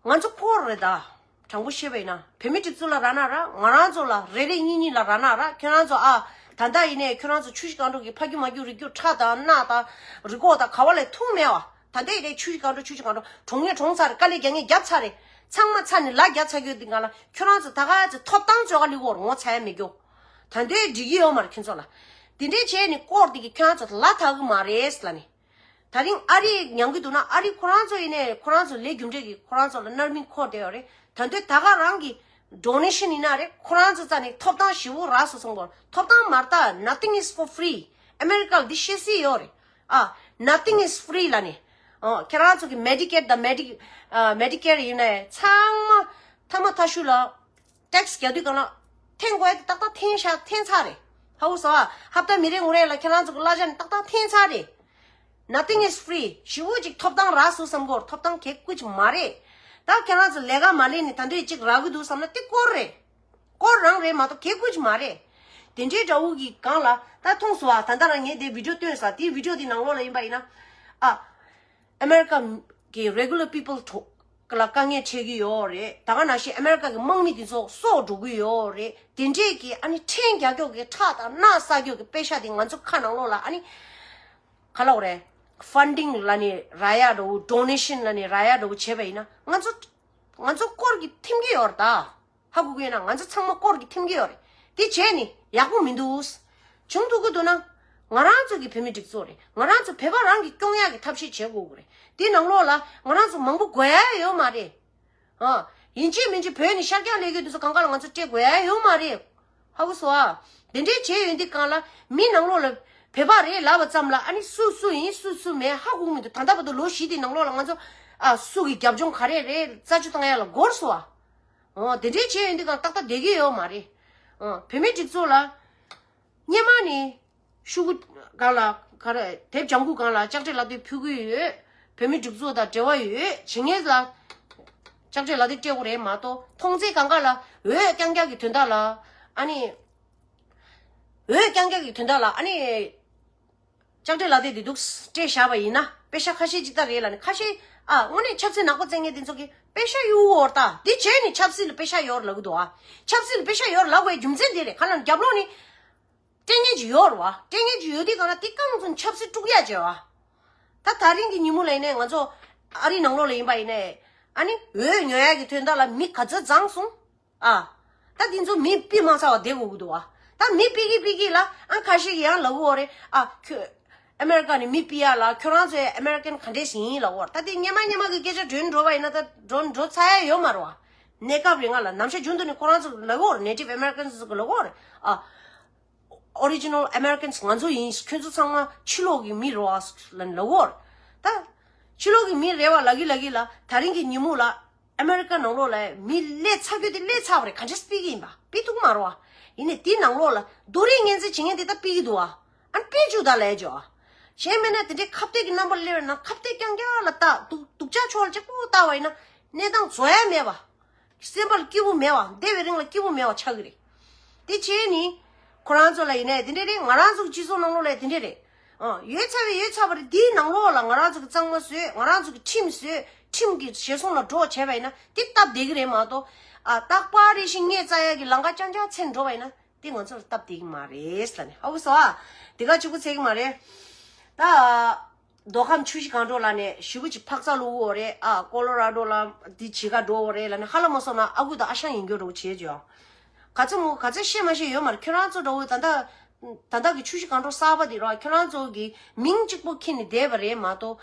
ང་ཚོ་དཀོར་རེད་ད། དྲང་པོ་བཤད་པ་ཡིན་ན་བོད་མི་སྒྲིག་འཛུགས་ལ་རག་ན་རག་ང་རང་ཚོ་ལ་རེ་རེ་གཉིས་གཉིས་ལ་རག་ན་རག་ཁྱོད་རང་ཚོ་ཨ། ད་ལྟ་ཡིན་ནའི་ཁྱོད་རང་ཚོ་ཆུ་བཞི་སྒང་དྲུག་གི་ཕ་རྒྱུ་མ་རྒྱུ་རིག་རྒྱུ་ཁྲག་དང་རྣག་དང་རི་ཁོག་དང་ག་བ་ལས་ཐུག་མེད་བ། ད་ལྟའི་རེད། ཆུ་བཞི་སྒང་དྲུག་ཆུ་བཞི་སྒང་དྲུག་གྲོངས་མཁན་གྲོངས་ཚར་རེད། དཀའ་ལས་རྒྱག་མཁན་རྒྱབ་ཚར་རེད། ཚང་མ་ཚར་ནས་ལ་རྒྱབ་ཚར་རྒྱུ་འདི་གང་ལ་ཁྱོད་རང་ཚོ་ད་ག་ཚོད་ཐོབ་ཐང་བཅོ་ག་ལི་བོར་ངོ་ཚ་ཡ་མེད་རྒྱུ། ད་འདོད་འགྲིག་གི་ཡོད་མ་རེད་ཁྱོད་ཚོ་ལ། དེ་འདྲས་བྱས་ནས་དཀོར་འདི་གི་ཁྱོད་རང་ཚོ་ལ་ཐག་གི་མ་རེད་ལ་ནི། ད་རིང་ཨ་རི་མྱང་གི་འདུག་ན་ཨ་རི་ཁོ་རང་ཚོ་ཡིན་ནའི་ཁོ་རང་ཚོ་ལས་རྒྱུ་འབྲས་ཀྱི་ཁོ་རང་ཚོ་ལ་མནར་མིང་འཁོར་བསྡད་ཡོད་རེད། ད་འདོད་ད་ག་རང་གི་ཌོ་ནེ་ཤན་ཡིན་ན་རེད། ཁོ་རང་ཚོ་རྩ་ནས་ཐོབ་ཐང་ཞེ་པོ་རག་སོང་བསམ་གོ། ཐོབ་ཐང་མ་རེད་ད། Nothing is for free། ཨ་མེ་རི་ཀ་ལ་འདི་བཤད་སྲིད་ཡོད་རེད། ཨ། Nothing is free་ལ་ནི། ཨོ། ཁྱེད་རང་ཚོ་གི་མེ་ཌི་ཀེཌ་དང་མེ་ཌི་ཨ་མེ་ཌི་ཀེར་ཡིན་ནའི་ཚང་མ་ཐ་མ་ཐ་ཤུ་ལ་ཊེག་སི་རྒྱག་དུས་གང་ལ་འཐེན་དགོས་ཡ་དེ་ཏག་ཏག་འཐེན་ཤག་འཐེན་ཚར་རེད། ཧ་གོ་སོང་ཨ། ཧབ་ཏ་མི་རེ་ངོ་རེ་ལ་ཁྱེད་རང་ཚོ་གི་གླ་ཆ་ནི་ཏག་ཏག་འཐེན་ཚར་རེད། Nothing is free། ཞེ་པོ་ཅིག་ཐོབ་ཐང་རག་སོང་བསམ་གོ། ཐོབ་ཐང་གེ་ཀུ་ཅིག་མ་རེད། ད་ཁྱེད་རང་ཚོ་ལས་ཀ་མ་ལས་ནས་ད་འདོད་ཅིག་རག་གི་འདུག་བསམ་ན་དེ་སྐོར་རེད། སྐོར་རང་རེད་མ་གཏོགས་གེ་ཀུ་ཅིག་མ་རེད། དེ་འདྲའི་འདྲ་བོ་གི་སྒང་ལ་ད་མཐོང་སོང་ཨ། ད་ལྟ་རང་ངས་དེ་བི་ཌིའོ་བཏོན་ས་དེའི་བི་ཌིའོ་དེ་ནང་ལོགས་ལ་ཡིན་པ་ཡིན་ན། ཨ། ཨ་མེ་རི་ཀ་གི་regular people་ཚོ་ལ་དཀའ་ངལ་འཕྲད་ཀྱི་ཡོད་རེད། ད་ག་ནང་བཞིན་ཨ་མེ་རི་ཀ་གི་དམག་མི་དེ་ཚོ་སྲོག་འགྲོ་གི་ཡོད་རེད། དེ་འདྲས་ཀྱི་ཨ་ནི་འཐེན་རྒྱག་རྒྱུ་གི་ཁྲག་དང་རྣག་བསགས་རྒྱུ་གི་པེ་ཤ་དེ་ང་ཚོ་ཁ་ནང་ལོགས་ལ་ཨ་ནི་ག་ལབ་དགོས་རེད། ཕན་ཌིང་ལབ་ནས་རག་ཡ་འདྲ་བོ། ཌོ་ནེ་ཤན་ལབ་ནས་རག་ཡ་འདྲ་བོ་བྱས་པ་ཡིན་ན་ང་ཚོ་ང་ཚོ་སྐོར་གྱི་ཐིམ་གྱི་ཡོད་རེད་ད། ཧ་གོ་གི་ཡོད་ན་ང་ཚོ་ཚང་མ་སྐོར་གྱི་ཐིམ་གྱི་ཡོད་རེད། དེ་བྱས་ནས་ཡག་པོ་མི་འདུག་བྱུང་ཐུབ་ཀྱི་འདུག་ན། ང་རང་ཚོ་གི་བོད་མི་སྒྲིག་འཛུགས་རེད། ང་རང་ཚོ་བོད་པ་རང་གི་སྐྱོང་ཡག་གི་ཐབས་ཤེས་བྱེད་དགོས་ཀྱི་རེད། དེ་ནང་ལོགས་ལ་ང་རང་ཚོ་མང་པོ་དགོས་ཡ་ཡོད་མ་རེད། ཨ། ཡིན་གཅིག་མིན་གཅིག་བོད་ནས་ཤར་རྒྱག་སླེབས་ཀྱི་དུས་ཚོད་གང་ག་ལ་ང་ཚོ་སྤྲད་དགོས་ཡ་ཡོད་མ་རེད། ཧ་གོ་སོང་ཨ། དེ་འདྲའི་བྱས་ཡོད་འདི་གང་ལ་མི་ནང་ལོགས་ལ་བོད་པ་རེད་ལབ་པ་ཙམ་ལ་ཨ་ནི་སུ་སུ་ཡིན་སུ་སུ་མེད་ཧ་གོ་གི་མི་འདུག་ད་ལྟ་བར་དུ་ལོ་བཞི་དེ་ནང་ལོགས་ལ་ང་ཚོ་ཨ་སུ་གི་རྒྱབ་ལྗོངས་ག་རེ་རེད་རྩད་གཅོད་བཏང་ཡ་ལ་འགོར་སོང་ཨ། འོ་དེ་འདྲའི་བྱས་ཡོད་འདི་གང་ཏག་ཏག་བསྡད་ཀྱི་ཡོད་མ་རེད། འོ་བོད་མིའི་སྒྲིག་འཛུགས་ལ་སྔོན་མ་ནས་ཤོག་གུ་སྒང་ལ་ག་རེ་དེབ་ལྗང་ཁུ་སྒང་ལ་ལྕགས་སྤྲད་ལག་དེབ་ཕུལ་གྱི་ཡོད། བོད་མིའི་སྒྲིག་འཛུགས་དང་འབྲེལ་བ་ཡོད་བྱེད་མཁན་ལ་ལྕགས་སྤྲད་ལག་དེབ་སྤྲད་དགོས་རེད་མ་གཏོགས་མཐོང་ཚེ་གང་ག་ལ་འོས་རྐྱང་རྐྱང་གི་དོན་དག་ལ་ཨ་ནི་འོས་རྐྱང་རྐྱང་གི་དོན་དག་ལ་ཨ་ནི། ལྕགས་སྤྲད་ལག་དེབ་དེ་འདུག་སྤྲད་བཞག་པ་ཡིན་ན་པེ་ཤ་ཁ་ཤས་ཅིག་ད་རེད་ལ་ནི་ཁ་ཤས་ཨ་དངོས་གནས་ཆབ་སྲིད་ནག་པོ་རྩེད་མཁན་དེ་ཚོ་གིས་པེ་ཤ་གཡུག་འོར་ད་འདི་བྱས་ནས་ཆབ་སྲིད་ལ་པེ་ཤ་ཡོར་ལབ་གི་འདུག་ཨ། ཆབ་སྲིད་ལ་པེ་ཤ་ཡོར་ལབ་དགོས་རྒྱུ་མཚན་དེ་རེད། ག་ལ་རྒྱབ་ལོགས་ནི་སྤྲད་མཁན་ཅིག་ཡོད་རེད་བ། སྤྲད་མཁན་ཅིག་ཡོད་དུས་གང་ལ་དེ་རྐང་བཙུགས་ཆབ་སྲིད་དཀྲུག་ཡ་བྱས་བ། ད་ད་རིང་གི་ཉིན་མོ་ལ་ཡིན་ནའི་ང་ཚོ་ ཨ་རི་ནང་ལོགས་ལ་ཡིན་པ་ཡིན་ནའི། ཨ་ནི་འོས་ཉོ་ཡག་གི་དོན་དག་ལ་མི་ག་ཚོད་བརྫངས་སོང་། ཨ། ད་དེ་ཚོ་མི་ཕུད་མ་ཚར་བ་བསྡད་དགོས་ཀྱི་འདུག་ཨ། ད་མི་ཕུད་ཀྱི་ཕུད་ཀྱི་ལ་ཨ་ཁ་ཤས་ཀྱིས་ཡང་ལབ་ཀྱི་ཡོད་རེད། ཨ་ཁྱོད་ཨ་མེ་རི་ཀ་ནས་མི་ཕུད་ཡ་ལ་ཁྱོད་རང་ཚོའི་ཨ་མེ་རི་ཀན་ག་འདྲས་ཞིག་ཡིན་ལབ་ཀྱི་ཡོད་རེད། ད་དེ་སྔོན་མ་སྔོན་མ་གི་སྐད་ཆ་དྲན་འགྲོ་བ་ཡིན་ན་ད་འགྲོ་འགྲོ་ཚར་ཡ་ཡོད་མ་རེད་བ། གནས་སྐབས་རིང་ང་ལ་ནམ་ཞག་རྒྱུན་དུ་ནས་ཁོ་རང་ཚོ་ལབ་ཀྱི་ཡོད་རེད། Native Americans་ཚོ་གི་ལབ་ཀྱི་ཡོད་རེད། ཨ། Original Americans་ང་ཚོ་ཡིན། ཁྱོད་ཚོ་ཚང་མ་ཕྱི་ལོགས་ཀྱི་མི་རེད་བ་ལབ་ནས་ལབ་ཀྱི་ཡོད་རེད། ད་ཕྱི་ལོགས་ཀྱི་མི་རེད་བ་ལབ་ཀྱི་ལབ་ཀྱི་ལ། ད་རིང་གི་ཉིན་མོ་ལ་ཨ་མེ་རི་ཀ་ནང་ལོགས་ལ་མི་སླེབས་ཚར་རྒྱུ་དེ་སླེབས་ཚར་བ་རེད། ག་འདྲས་ཕུད་ཀྱི་ཡིན་པ་ཕུད་ཐུབ་ཀྱི་མ་རེད་བ། ཡིན་ནའི་དེའི་ནང་ལོགས་ལ་རྡོ་རིང་ངན་རྩིས་བྱེད་མཁན་དེ་ད་ཕུད་ཀྱི་འདུག་བ། ཨ་ནི་ཕུད་བཅུག་ད་ལབ་ཀྱི་ཡོད་བ། གཞན་མིན་ན་དེ་འདྲའི་ཁ་གཏད་ཀྱི་རྣམ་པ་སླེབས་ན་ཁ་གཏད་རྐྱང་རྐྱང་ལ་ལྟ། སྡུག་སྡུག་ཅག་ཕྱོགས་ལ་གཅིག་པུ་ལྟ་བ་ཡིན་ན་གནས་སྟངས་བཟོ་ཡ་མེད་པ། སེམས་པ་ལ་སྐྱིད་པོ་མེད་པ། འདས་པའི་རིང་ལ་སྐྱིད་པོ་མེད་པ་ཆགས་ཀྱི་རེད། དེ་བྱས་ནི། ཁོ་རང་ཚོ་ལ་ཡིན་ནའི་དེ་འདྲ་རེད། ང་རང་ཚོ་གི་སྤྱི་ཚོགས་ནང་ལོགས་ལ་དེ་འདྲ་རེད། ཨ། ཡོད་ཚར་བའི་ཡོད་ཚར་བ་རེད། འདིའི་ནང་ལོགས་ལ་ང་རང་ཚོ་གི་གཙང་མ་བཟོས། ང་རང་ཚོ་གི་ཁྲིམས་བཟོས། ཁྲིམས་ཀྱི་ཞལ་སྲུང་ལ་འགྲོ་བྱས་པ་ཡིན་ན་དེ་སྟབས་བདེ་གི་རེད་མ་གཏོགས། ཨ། རྟག་པར་རེ་བཞིན་ངས་བཙལ་ཡག་གི་ལམ་ཁ་རྐྱང་རྐྱང་འཚོལ་འགྲོ་བ་ཡིན་ན་དེ་ང་ཚོ་ལ་སྟབས་བདེ་གི་མ་རེད་ལབ་ནས། ཧ་གོ་སོང་ཨ། དེ་ག་གཅིག་པུ་འཚོལ་གི་མ་རེད། ད། མདོ་ཁམས་ཆུ་བཞི་སྒང་དྲུག་ལ་ནས་ཞེ་པོ་ཅིག་འཕག་འཚག་བླུག་གི་ཡོད་རེད། ཨ། ཀོ་ལོ་ར་ཌོ་ལ་འདི་བྱེད་ག་འགྲོ་གི་ཡོད་རེད་ལབ་ནས་ཧ་ལམ་མ་སོང་ན་ཨ་ཁུ་དང་ཨ་ཞང་ཡིན་རྒྱུ་འདྲ་བོ་བྱེད་ཀྱི་ཡོད། ག་ཚོད་མོ་ག་ཚོད་ཤེས་མ་ཤེས་ཡོད་མ་རེད། ཁྱོད་རང་ཚོ་འདྲ་བོ་ད་ལྟ་ད་ལྟ་གི་ཆུ་བཞི་སྒང་དྲུག་གསར་པ་འདི་ར་ཁྱོད་རང་ཚོ་གི་མིང་གཅིག་པོ་འཁྱེར་ནས་བསྡད་པ་རེད་མ་གཏོགས།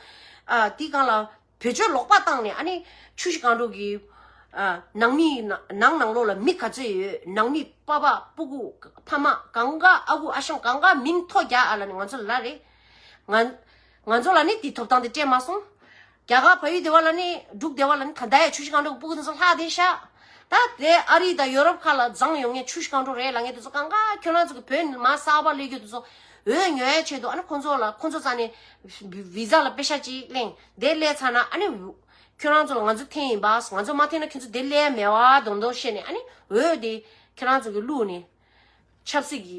ཨ། འདི་སྒང་ལ་བེད་སྤྱོད་ལོག་པ་བཏང་ནས། ཨ་ནི་ཆུ་བཞི་སྒང་དྲུག་གི་ཨ། ནང་མི་ནང་ནང་ལོགས་ལ་མི་ག་ཚོད་ཡོད། ནང་མི་པ་ཕ་སྤུ་གུ་ཕ་མ་གང་ག་ཨ་ཁུ་ཨ་ཞང་གང་ག་མིང་ཐོ་རྒྱག་ཨ་ལབ་ནས་ང་ཚོ་ལ་རེད། ང་ང་ཚོ་ལ་ནི་དེའི་ཐོབ་ཐང་དེ་སྤྲད་མ་སོང་། རྒྱ་གར་བལ་ཡུལ་སྡེ་བ་ལ་ནི་འབྲུག་སྡེ་བ་ལ་ནི་ད་ལྟ་ཡང་ཆུ་བཞི་སྒང་དྲུག་གི་སྤུ་གུ་དེ་ཚོ་ལྷག་བསྡད་ཤག་ད་དེ་ཨ་རི་དང་ཡོ་རོབ་ཁག་ལ་བརྫངས་ཡོང་མཁན་ཆུ་བཞི་སྒང་དྲུག་རེད་ལབ་མཁན་དེ་ཚོ་གང་ག་ཁྱོད་རང་ཚོ་གི་བོད་མ་གསར་པ་སླེབས་རྒྱུ་དེ་ཚོ་འོས་ཉོ་ཡའི་ཆེད་དུ། ཨ་ནི་ཁོང་ཚོ་ལ་ཁོང་ཚོ་རྩ་ནས་བི་ཟ་ལ་པེ་ཤ་ཅིག་གླེང་། དེ་སླེབས་ཚར་ན་ཨ་ནི་ཁྱོད་རང་ཚོ་ལ་ང་ཚོ་འཐེན་ཡིན་པ། ང་ཚོ་མ་འཐེན་ན་ཁྱོད་ཚོ་དེ་སླེབས་མེད་པ་མདོག་མདོག་བཤད་ནས། ཨ་ནི་འོས་དེ་ཁྱོད་རང་ཚོ་གི་བླུགས་ནས་ཆབ་སྲིད་ཀྱི་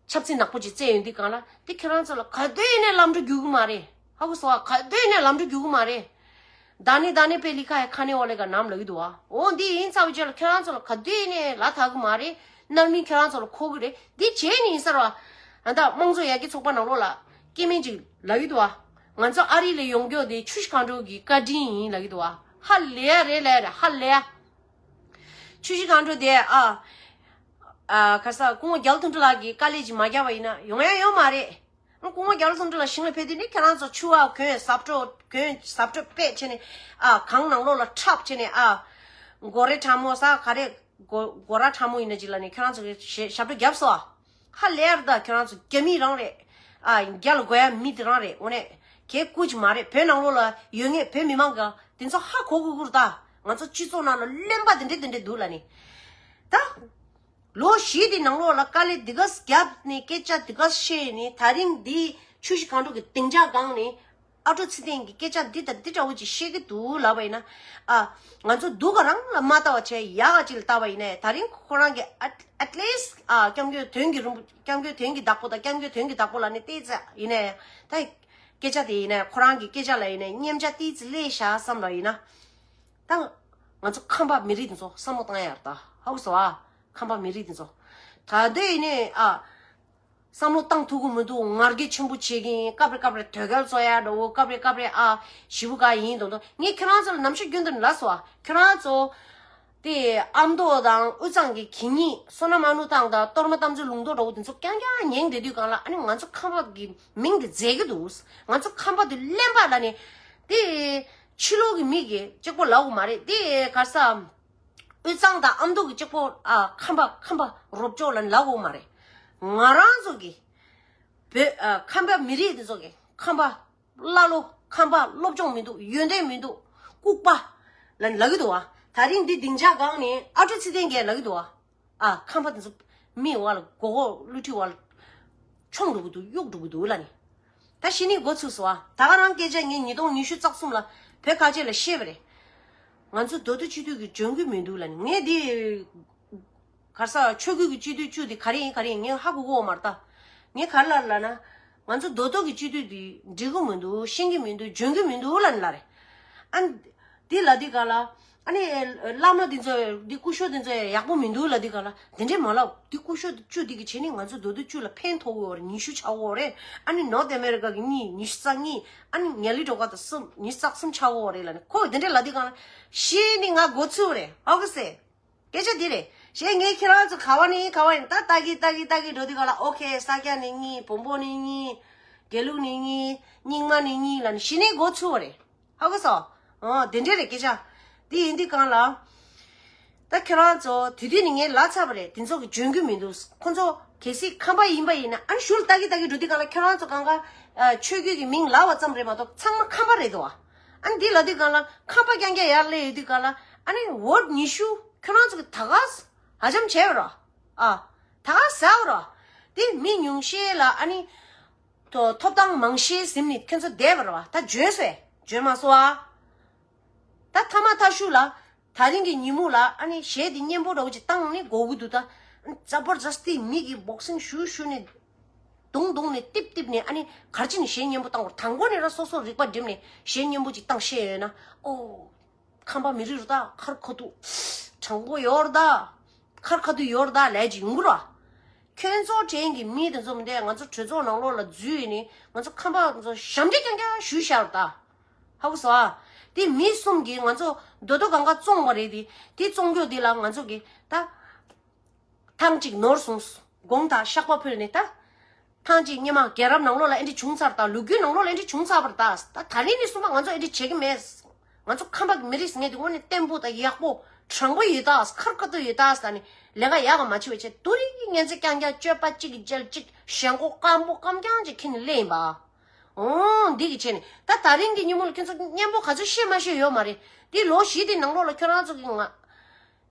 ཆབ་སྲིད་ནག་པོ་ཅིག་བཙལ་ཡོང་དུས་སྒང་ལ་དེ་ཁྱོད་རང་ཚོ་ལ་ག་དུས་ནས་ལམ་འགྲོ་རྒྱུག་གི་མ་རེད། ཧ་གོ་སོང་ཨ། ག་དུས་ནས་ལམ་འགྲོ་རྒྱུག་གི་མ་རེད། दाने दाने पे लिखा है खाने वाले का नाम ལབ་ཀྱི་འདུག་ཨ། འོ་འདི་ཡིན་ཚར་བའི་རྗེས་ལ་ཁྱོད་རང་ཚོ་ལ་ག་དུས་ནས་ལ་ཐག་གི་མ་རེད། རྣམ་སྨིན་ཁྱོད་རང་ཚོ་ལ་འཁོར་གི་རེད། འདི་བྱས་ནས་ཡིན་ས་རེད་བ། ཨ་ད་དམངས་གཙོ་ཡར་རྒྱས་ཚོགས་པ་ནང་ལོགས་ལ་སྐྱེ་དམན་ཅིག་ལབ་ཀྱི་འདུག་ཨ། ང་ཚོ་ཨ་རི་ལ་ཡོང་རྒྱུ་དེ་ཆུ་བཞི་སྒང་དྲུག་གི་བཀའ་དྲིན་ཡིན་ལབ་ཀྱི་འདུག་ཨ། ཧ་ལས་ཡ་རེད་ལས་རེད། ཧ་ལས་ཡ། ཆུ་བཞི་སྒང་དྲུག་དེ་ཨ། ཨ་ཁ་ས་སྐུ་ངོ་རྒྱ་ལོ་དོན་གྲུབ་ལགས་ཀྱིས་དཀའ་ལས་ཅིག་མ་བརྒྱབ་པ་ཡིན་ན་ཡོང་ཡ་ཡོད་མ་རེད། སྐུ་ངོ་རྒྱ་ལོ་དོན་གྲུབ་ལགས་ཞིང་ལ་ཕེབས་དུས་ནི་ཁྱེད་རང་ཚོ་ཕྱུ་པ་གོན་ཟབ་སྤྲོ་གོན་ཟབ་སྤྲོ་པས་བྱས་ནས། ཨ་གངས་ནང་ལོགས་ལ་འཁྲབ་བྱས་ནས། ཨ་སྒོ་ར་ཁྲ་མོ་ཟ་ག་རེ་སྒོ་སྒོ་ར་ཁྲ་མོ་ཡིན་ན་ཅིག་ལ་ནི་ཁྱེད་རང་ཚོ་གི་ཞབས་ཞབས་བྲོ་བརྒྱབ་སོང་ཨ། ཧ་ལས་ཡ་རེད། ད་ཁྱེད་རང་ཚོ་རྒྱ་མི་རང་རེད། ཨ་རྒྱ་ལ་དགོས་ཡ་མི་དེ་རང་རེད། དངོས་གནས་གལ་ཁུར་ཅིག་མ་རེད། བོད་ནང་ལོགས་ལ་ཡོད་མཁན་བོད་མི་མང་གི་དེ་ཚོ་ཧ་གོ་དགོས་ཀྱི་རེད། ད་ང་ཚོ་སྤྱི་ཚོགས་ནང་ལ་གླེན་པ་དེ་འདྲས་དེ་འདྲས་འདུག་ལབ་ནི། ད་ལོ་བཞི་དེ་ནང་ལོགས་ལ་དཀའ་ལས་འདི་ག་བརྒྱབ་ནས་སྐད་ཆ་འདི་ག་བཤད་ནས། ད་རིང་འདི་ཆུ་བཞི་སྒང་དྲུག་གི་སྡིངས་ཆ་སྒང་ནས་ཨ་ཀྲོ་ཚེ་བརྟན་གྱིས་སྐད་ཆ་འདི་དང་འདི་འདྲ་བོ་ཅིག་བཤད་ཀྱི་འདུག་ལབ་པ་ཡིན་ན། ཨ་ང་ཚོ་སྡུག་ག་རང་ལ་མ་ལྟ་བ་བྱས་ཡག་ག་ཅིག་ལ་ལྟ་བ་ཡིན་ནའི། ད་རིང་ཁོ་རང་གིས་at at least ཨ་སྐྱབས་མགོན་དོན་གྱི་རིན་པོ་སྐྱབས་མགོན་དོན་གྱི་བདག་པོ་དང་། སྐྱབས་མགོན་དོན་གྱི་བདག་པོ་ལབ་ནས་ཏོག་ཙམ་ཡིན་ནའི་ད་སྐད་ཆ་དེ་ཡིན་ནའི། ཁོ་རང་གི་སྐད་ཆ་ལ་ཡིན་ནའི་མཉམ་ཆ་ཏོག་ཙམ་སླེབས་ཤག་བསམ་ལ་ཡིན་ན། ད་ང་ཚོ་ཁམས་པ་མི་རིགས་འདི་ཚོ་བསམ་བློ་བཏང་ཡ་རེད། ད་ཧ་གོ་སོང་ཨ། ཁམས་པ་མི་རིགས་འདི་ཚོ་ད་དུང་ཡིན་ནའི་ཨ། བསམ་བློ་བཏང་ཐུབ་ཀྱི་མི་འདུག་ང་རྒྱལ་ཆེན་པོ་བྱེད་ཀྱིན། སྐབས་རེ་སྐབས་རེ་དོལ་རྒྱལ་བཟོ་ཡ་འདྲ་བོ། སྐབས་རེ་སྐབས་རེ་ཨ་ཞེ་པོ་ག་ཡིན་མདོག་མདོག་ངས་ཁྱེད་རང་ཚོ་ལ་ནམ་ཞག་རྒྱུན་དུ་ལབ་སོང་ཨ། ཁྱེད་རང་ཚོ་དེ་ཨ་མདོ་དང་དབུས་གཙང་གི་གད་སྙིགས། བསོད་ནམས་ཨ་ནུ་ཐང་དང་གཏོར་མ་རྟ་མགྲིན་ལུང་རྟོགས་འདྲ་བོ་དེ་ཚོ་རྐྱང་རྐྱང་ཉན་བསྡད་དུས་སྒང་ལ། ཨ་ནི་ང་ཚོ་ཁམས་པ་གི་མིང་དེ་མཛད་ཀྱི་འདུག་ང་ཚོ་ཁམས་པ་དེ་གླེན་པ་ལབ་ནས་དེ་ཕྱི་ལོགས་ཀྱི་མི་གིས་གཅིག་པོ་ལབ་དགོས་མ་རེད། དེ་ག་རེ་ཟ། དབུས་གཙང་དང་ཨ་མདོ་གི་གཅིག་པོ་ཨ་ཁམས་པ་ཁམས་པ་རོབ་ཅོག་ལབ་ནས་ལབ་དགོས་མ་རེད། ང་རང་ཚོ་གི་བོད་ཨ་ཁམས་པ་མི་རིགས་དེ་ཚོ་གི་ཁམས་པ་ཀླ་ཀློ། ཁམས་པ་སློབ་སྦྱོང་མི་འདུག་ཡོན་ཏན་མི་འདུག་ལྐུགས་པ་ལབ་ནས་ལབ་ཀྱི་འདུག་བ། ད་རིང་འདི་སྡིངས་ཆ་སྒང་ནས་ཨ་ཀྲོ་ཚེ་བརྟན་གྱིས་ལབ་ཀྱི་འདུག་བ། ཨ་ཁམས་པ་དེ་ཚོ་མི་བ་ལ་མགོ་སྐོར་བསླུ་བྲིད་བ་ལ་མཆོང་འགྲོ་གི་འདུག་གཡུག་འགྲོ་གི་འདུག་ལབ་ནས། ད་གཞི་ནས་འགོ་ཚུགས་སོང་ཨ། ད་ག་རང་སྐད་ཆ་ངས་ཉིས་སྟོང་ཉི་ཤུ་རྩ་གསུམ་ལ་བོད་ཁ་ཆེ་ལ་བཤད་པ་རེད། ང་ཚོ་མདོ་སྟོད་སྤྱི་འཐུས་ཀྱི་འཇོན་གི་མི་འདུག་ལབ་ནས། ངས་འདི་ག་རེ་ཟ། ཆོས་བརྒྱུད་ཀྱི་སྤྱི་འཐུས་བཅུ་དེ་ག་རེ་ཡིན་ག་རེ་ཡིན་ངས་ཧ་གོ་གི་ཡོད་མ་རེད། ད་ངས་ག་རེ་ལབ་ལབ་ན། ང་ཚོ་མདོ་སྟོད་ཀྱི་སྤྱི་འཐུས་དེ་འགྲིག་གི་མི་འདུག་ཤེས་ཀྱི་མི་འདུག་འཇོན་གི་མི་འདུག་ལབ་ནས་ལབ་རེད། ཨ་འདི་ལབ་དུས་སྒང་ལ། ཨ་ནི་བླ་མ་འདི་ཚོ་འདི་སྐུ་ཞབས་འདི་ཚོ་ཡག་པོ་མི་འདུག་ལབ་དུས་ག་ལ། དེ་འདྲས་མ་ལབ། འདི་སྐུ་ཞབས་བཅུ་འདི་གི་བྱས་ནས་ང་ཚོ་མདོ་སྟོད་བཅུ་ལ་ཕན་ཐོགས་ཡོད་རེད། ཉི་ཤུ་ཆགས་ཡོད་རེད། ཨ་ནི་ནོར་ཐི་ཨ་མེ་རི་ཀ་གི་གཉིས། ཉི་ཤུ་རྩ་གཉིས། ཨ་ནི་ཉ་ལི་སྒྲོལ་དཀར་དང་གསུམ། ཉི་ཤུ་རྩ་གསུམ་ཆགས་ཡོད་རེད་ལབ་ནས། ཁོས་དེ་འདྲས་ལབ་དུས་ག་ལ་ཤེས་ནི་ང་མགོ་ཚོས་རེད། ཧ་གོ་སོང་། སྐད་ཆ་འདི་རེད། ཞེས་ངས་ཁྱེད་རང་ཚོ་ག་བ་ནས་ག་བ་ཡིན་ད་ལྟ་གི་ལྟ་གི་ལྟ་གི་འགྲོ་དུས་ག་ལ། ཨོ་ཁེ། ས་སྐྱ་ནས་གཉིས། བོན་པོ་ནས་གཉིས། དགེ་ལུགས་ནས་གཉིས། རྙིང་མ་ནས་གཉིས་ལབ་ནས་གཞི་ནས་མགོ་ཚོས་པ་རེད། ཧ་གོ་སོང་། ཨོ་དེ་འདྲས་རེད་སྐད་ཆ། འདི་ཡིན་དུས་གང་ལ། ད་ཁྱེད་རང་ཚོ་དེ་དུས་ནས་ངས་ལབ་ཚར་བ་རེད། དེ་ཚོ་གི་འཇོན་རྒྱུ་མི་འདུག། ཁོ་ཚོ་གལ་སྲིད་ཁམས་པ་ཡིན་པ་ཡིན་ན། ཨ་ནི་གཞུག་ལ་ལྟ་གི་ལྟ་གི་འགྲོ་དུས་གང་ལ་ཁྱེད་རང་ཚོ་གང་ག་ཨ་ཆོས་བརྒྱུད་ཀྱི་མིང་ལབ་པ་ཙམ་རེད་མ་གཏོགས་ཚང་མ་ཁམས་པ་རེད་དོ། ཨ་ནི་འདི་ལབ་དུས་གང་ལ་ཁམས་པ་རྐྱང་རྐྱང་ཡར་སླེབས་ཡོད་དུས་གང་ལ། ཨ་ནི་ཝོཊ་ཉི་ཤུ་ཁྱོད་རང་ཚོ་གི་ད་ག་ས་ཧ་ཅང་བྱས་པ་ར། ཨ་ད་ག་ས་ཟ་བ་ར། དེ་མི་ཉུང་ཤས་ལ་ཨ་ནི་ཐོ་ཐོབ་ཐང་མང་ཤས་ཟིན་ནས་ཁྱོད་ཚོ་བསྡད་པ་ར་བ། ད་འཇོན་སོང་། འཇོན་མ་སོང་ཨ། ད་ཐ་མ་ཐ་ཤུ་ལ། ད་རིང་གི་ཉིན་མོ་ལ་ཨ་ནི་གཞས་འདི་སྙན་པོ་འདྲ་བོ་ཅིག་བཏང་ནས་དགོས་ཀྱི་འདུག། ད་ཛ་བར་ཛ་སྟི་མིག་གིས་བོག་སིང་ཞུ་ཞུ་ནས། རྡུང་རྡུང་ནས་ཏིབ་ཏིབ་ནས། ཨ་ནི་ག་རེ་བྱས་ནས་གཞས་སྙན་པོ་བཏང་དགོས། དང་པོ་ནས་ར་སོ་སོ་རིག་པ་སྒྲིམ་ནས་གཞས་སྙན་པོ་ཅིག་བཏང་ཤེས་ཡོད་ན། ཨོ། ཁམས་པ་མི་རིགས་རེད་ད། ཁར་ཁ་ཐུག་དྲང་པོ་ཡོད་རེད་ད། ཁར་ཁ་ཐུག་ཡོད་རེད་ད་ལབ་ཀྱི་ཡོང་གི་ར། ཁྱོད་ཚོ་དྲན་གྱི་མི་དེ་ཚོ་མི་འདུག། ང་ཚོ་གྲོས་ཚོགས་ནང་ལོགས་ལ་འཛུལ་ནས་ང་ཚོ་ཁམས་པ་ཚོ་ཞབས་འདྲེན་རྐྱང་རྐྱང་ཞུས་བཞག་རེད་ད། ཧ་གོ་སོང་ཨ། དེ་མི་གསུམ་གྱིས་ང་ཚོ་མདོ་སྟོད་གང་ག་བཙོང་བ་རེད་དེ། དེ་བཙོང་རྒྱུ་དེ་ལ་ང་ཚོ་གིས་ད། ཐེངས་གཅིག་ནོར་སོང་། དགོངས་དག་བཤགས་པ་ཕུལ་ནས་ད། ཐེངས་གཅིག་སྔོན་མ་རྒྱལ་རབས་ནང་ལོགས་ལ་ཨེ་འདྲ་བྱུང་ཚར། ད་ལོ་རྒྱུས་ནང་ལོགས་ལ་ཨེ་འདྲ་བྱུང་ཚར་བ་རེད་ད། ད་ད་རིང་ནས་བཟུང་མ་ང་ཚོ་ཨེ་འདྲ་བྱེད་ཀྱི་མེད། ང་ཚོ་ཁམས་པ་གི་མི་རིགས་ཟེར་མཁན་དེ་དངོས་གནས་བརྟན་པོ་དང་ཡག་པོ་དྲང་པོ་ཡོད་ད། ཁར་ཁ་ཐུག་ཡོད་ད་ཟེར་ནས་ལས་ཀ་ཡག་ག་མ་བྱེད་པ་བྱས། དེ་རིང་གི་ངན་ཚད་རྐྱང་རྐྱང་སྤྱོད་པ་གཅིག་གི་རྗེས་གཅིག། ཞེན་ཁོག་སྐམ་པོ་སྐམ་རྐྱང་ཅིག་ཁྱེར་ནས་སླེབས་ཡིན་པ། འོང་འདི་གི་བྱས་ནས་ད་ད་རིང་གི་ཉིན་མོ་ལ་ཁྱེད་ཚོ་སྙན་པོ་ག་ཚོད་བཤད་མ་བཤད་ཡོད་མ་རེད། དེ་ལོ་བཞི་དེ་ནང་ལོགས་ལ་ཁྱོད་རང་ཚོ་གི་ང་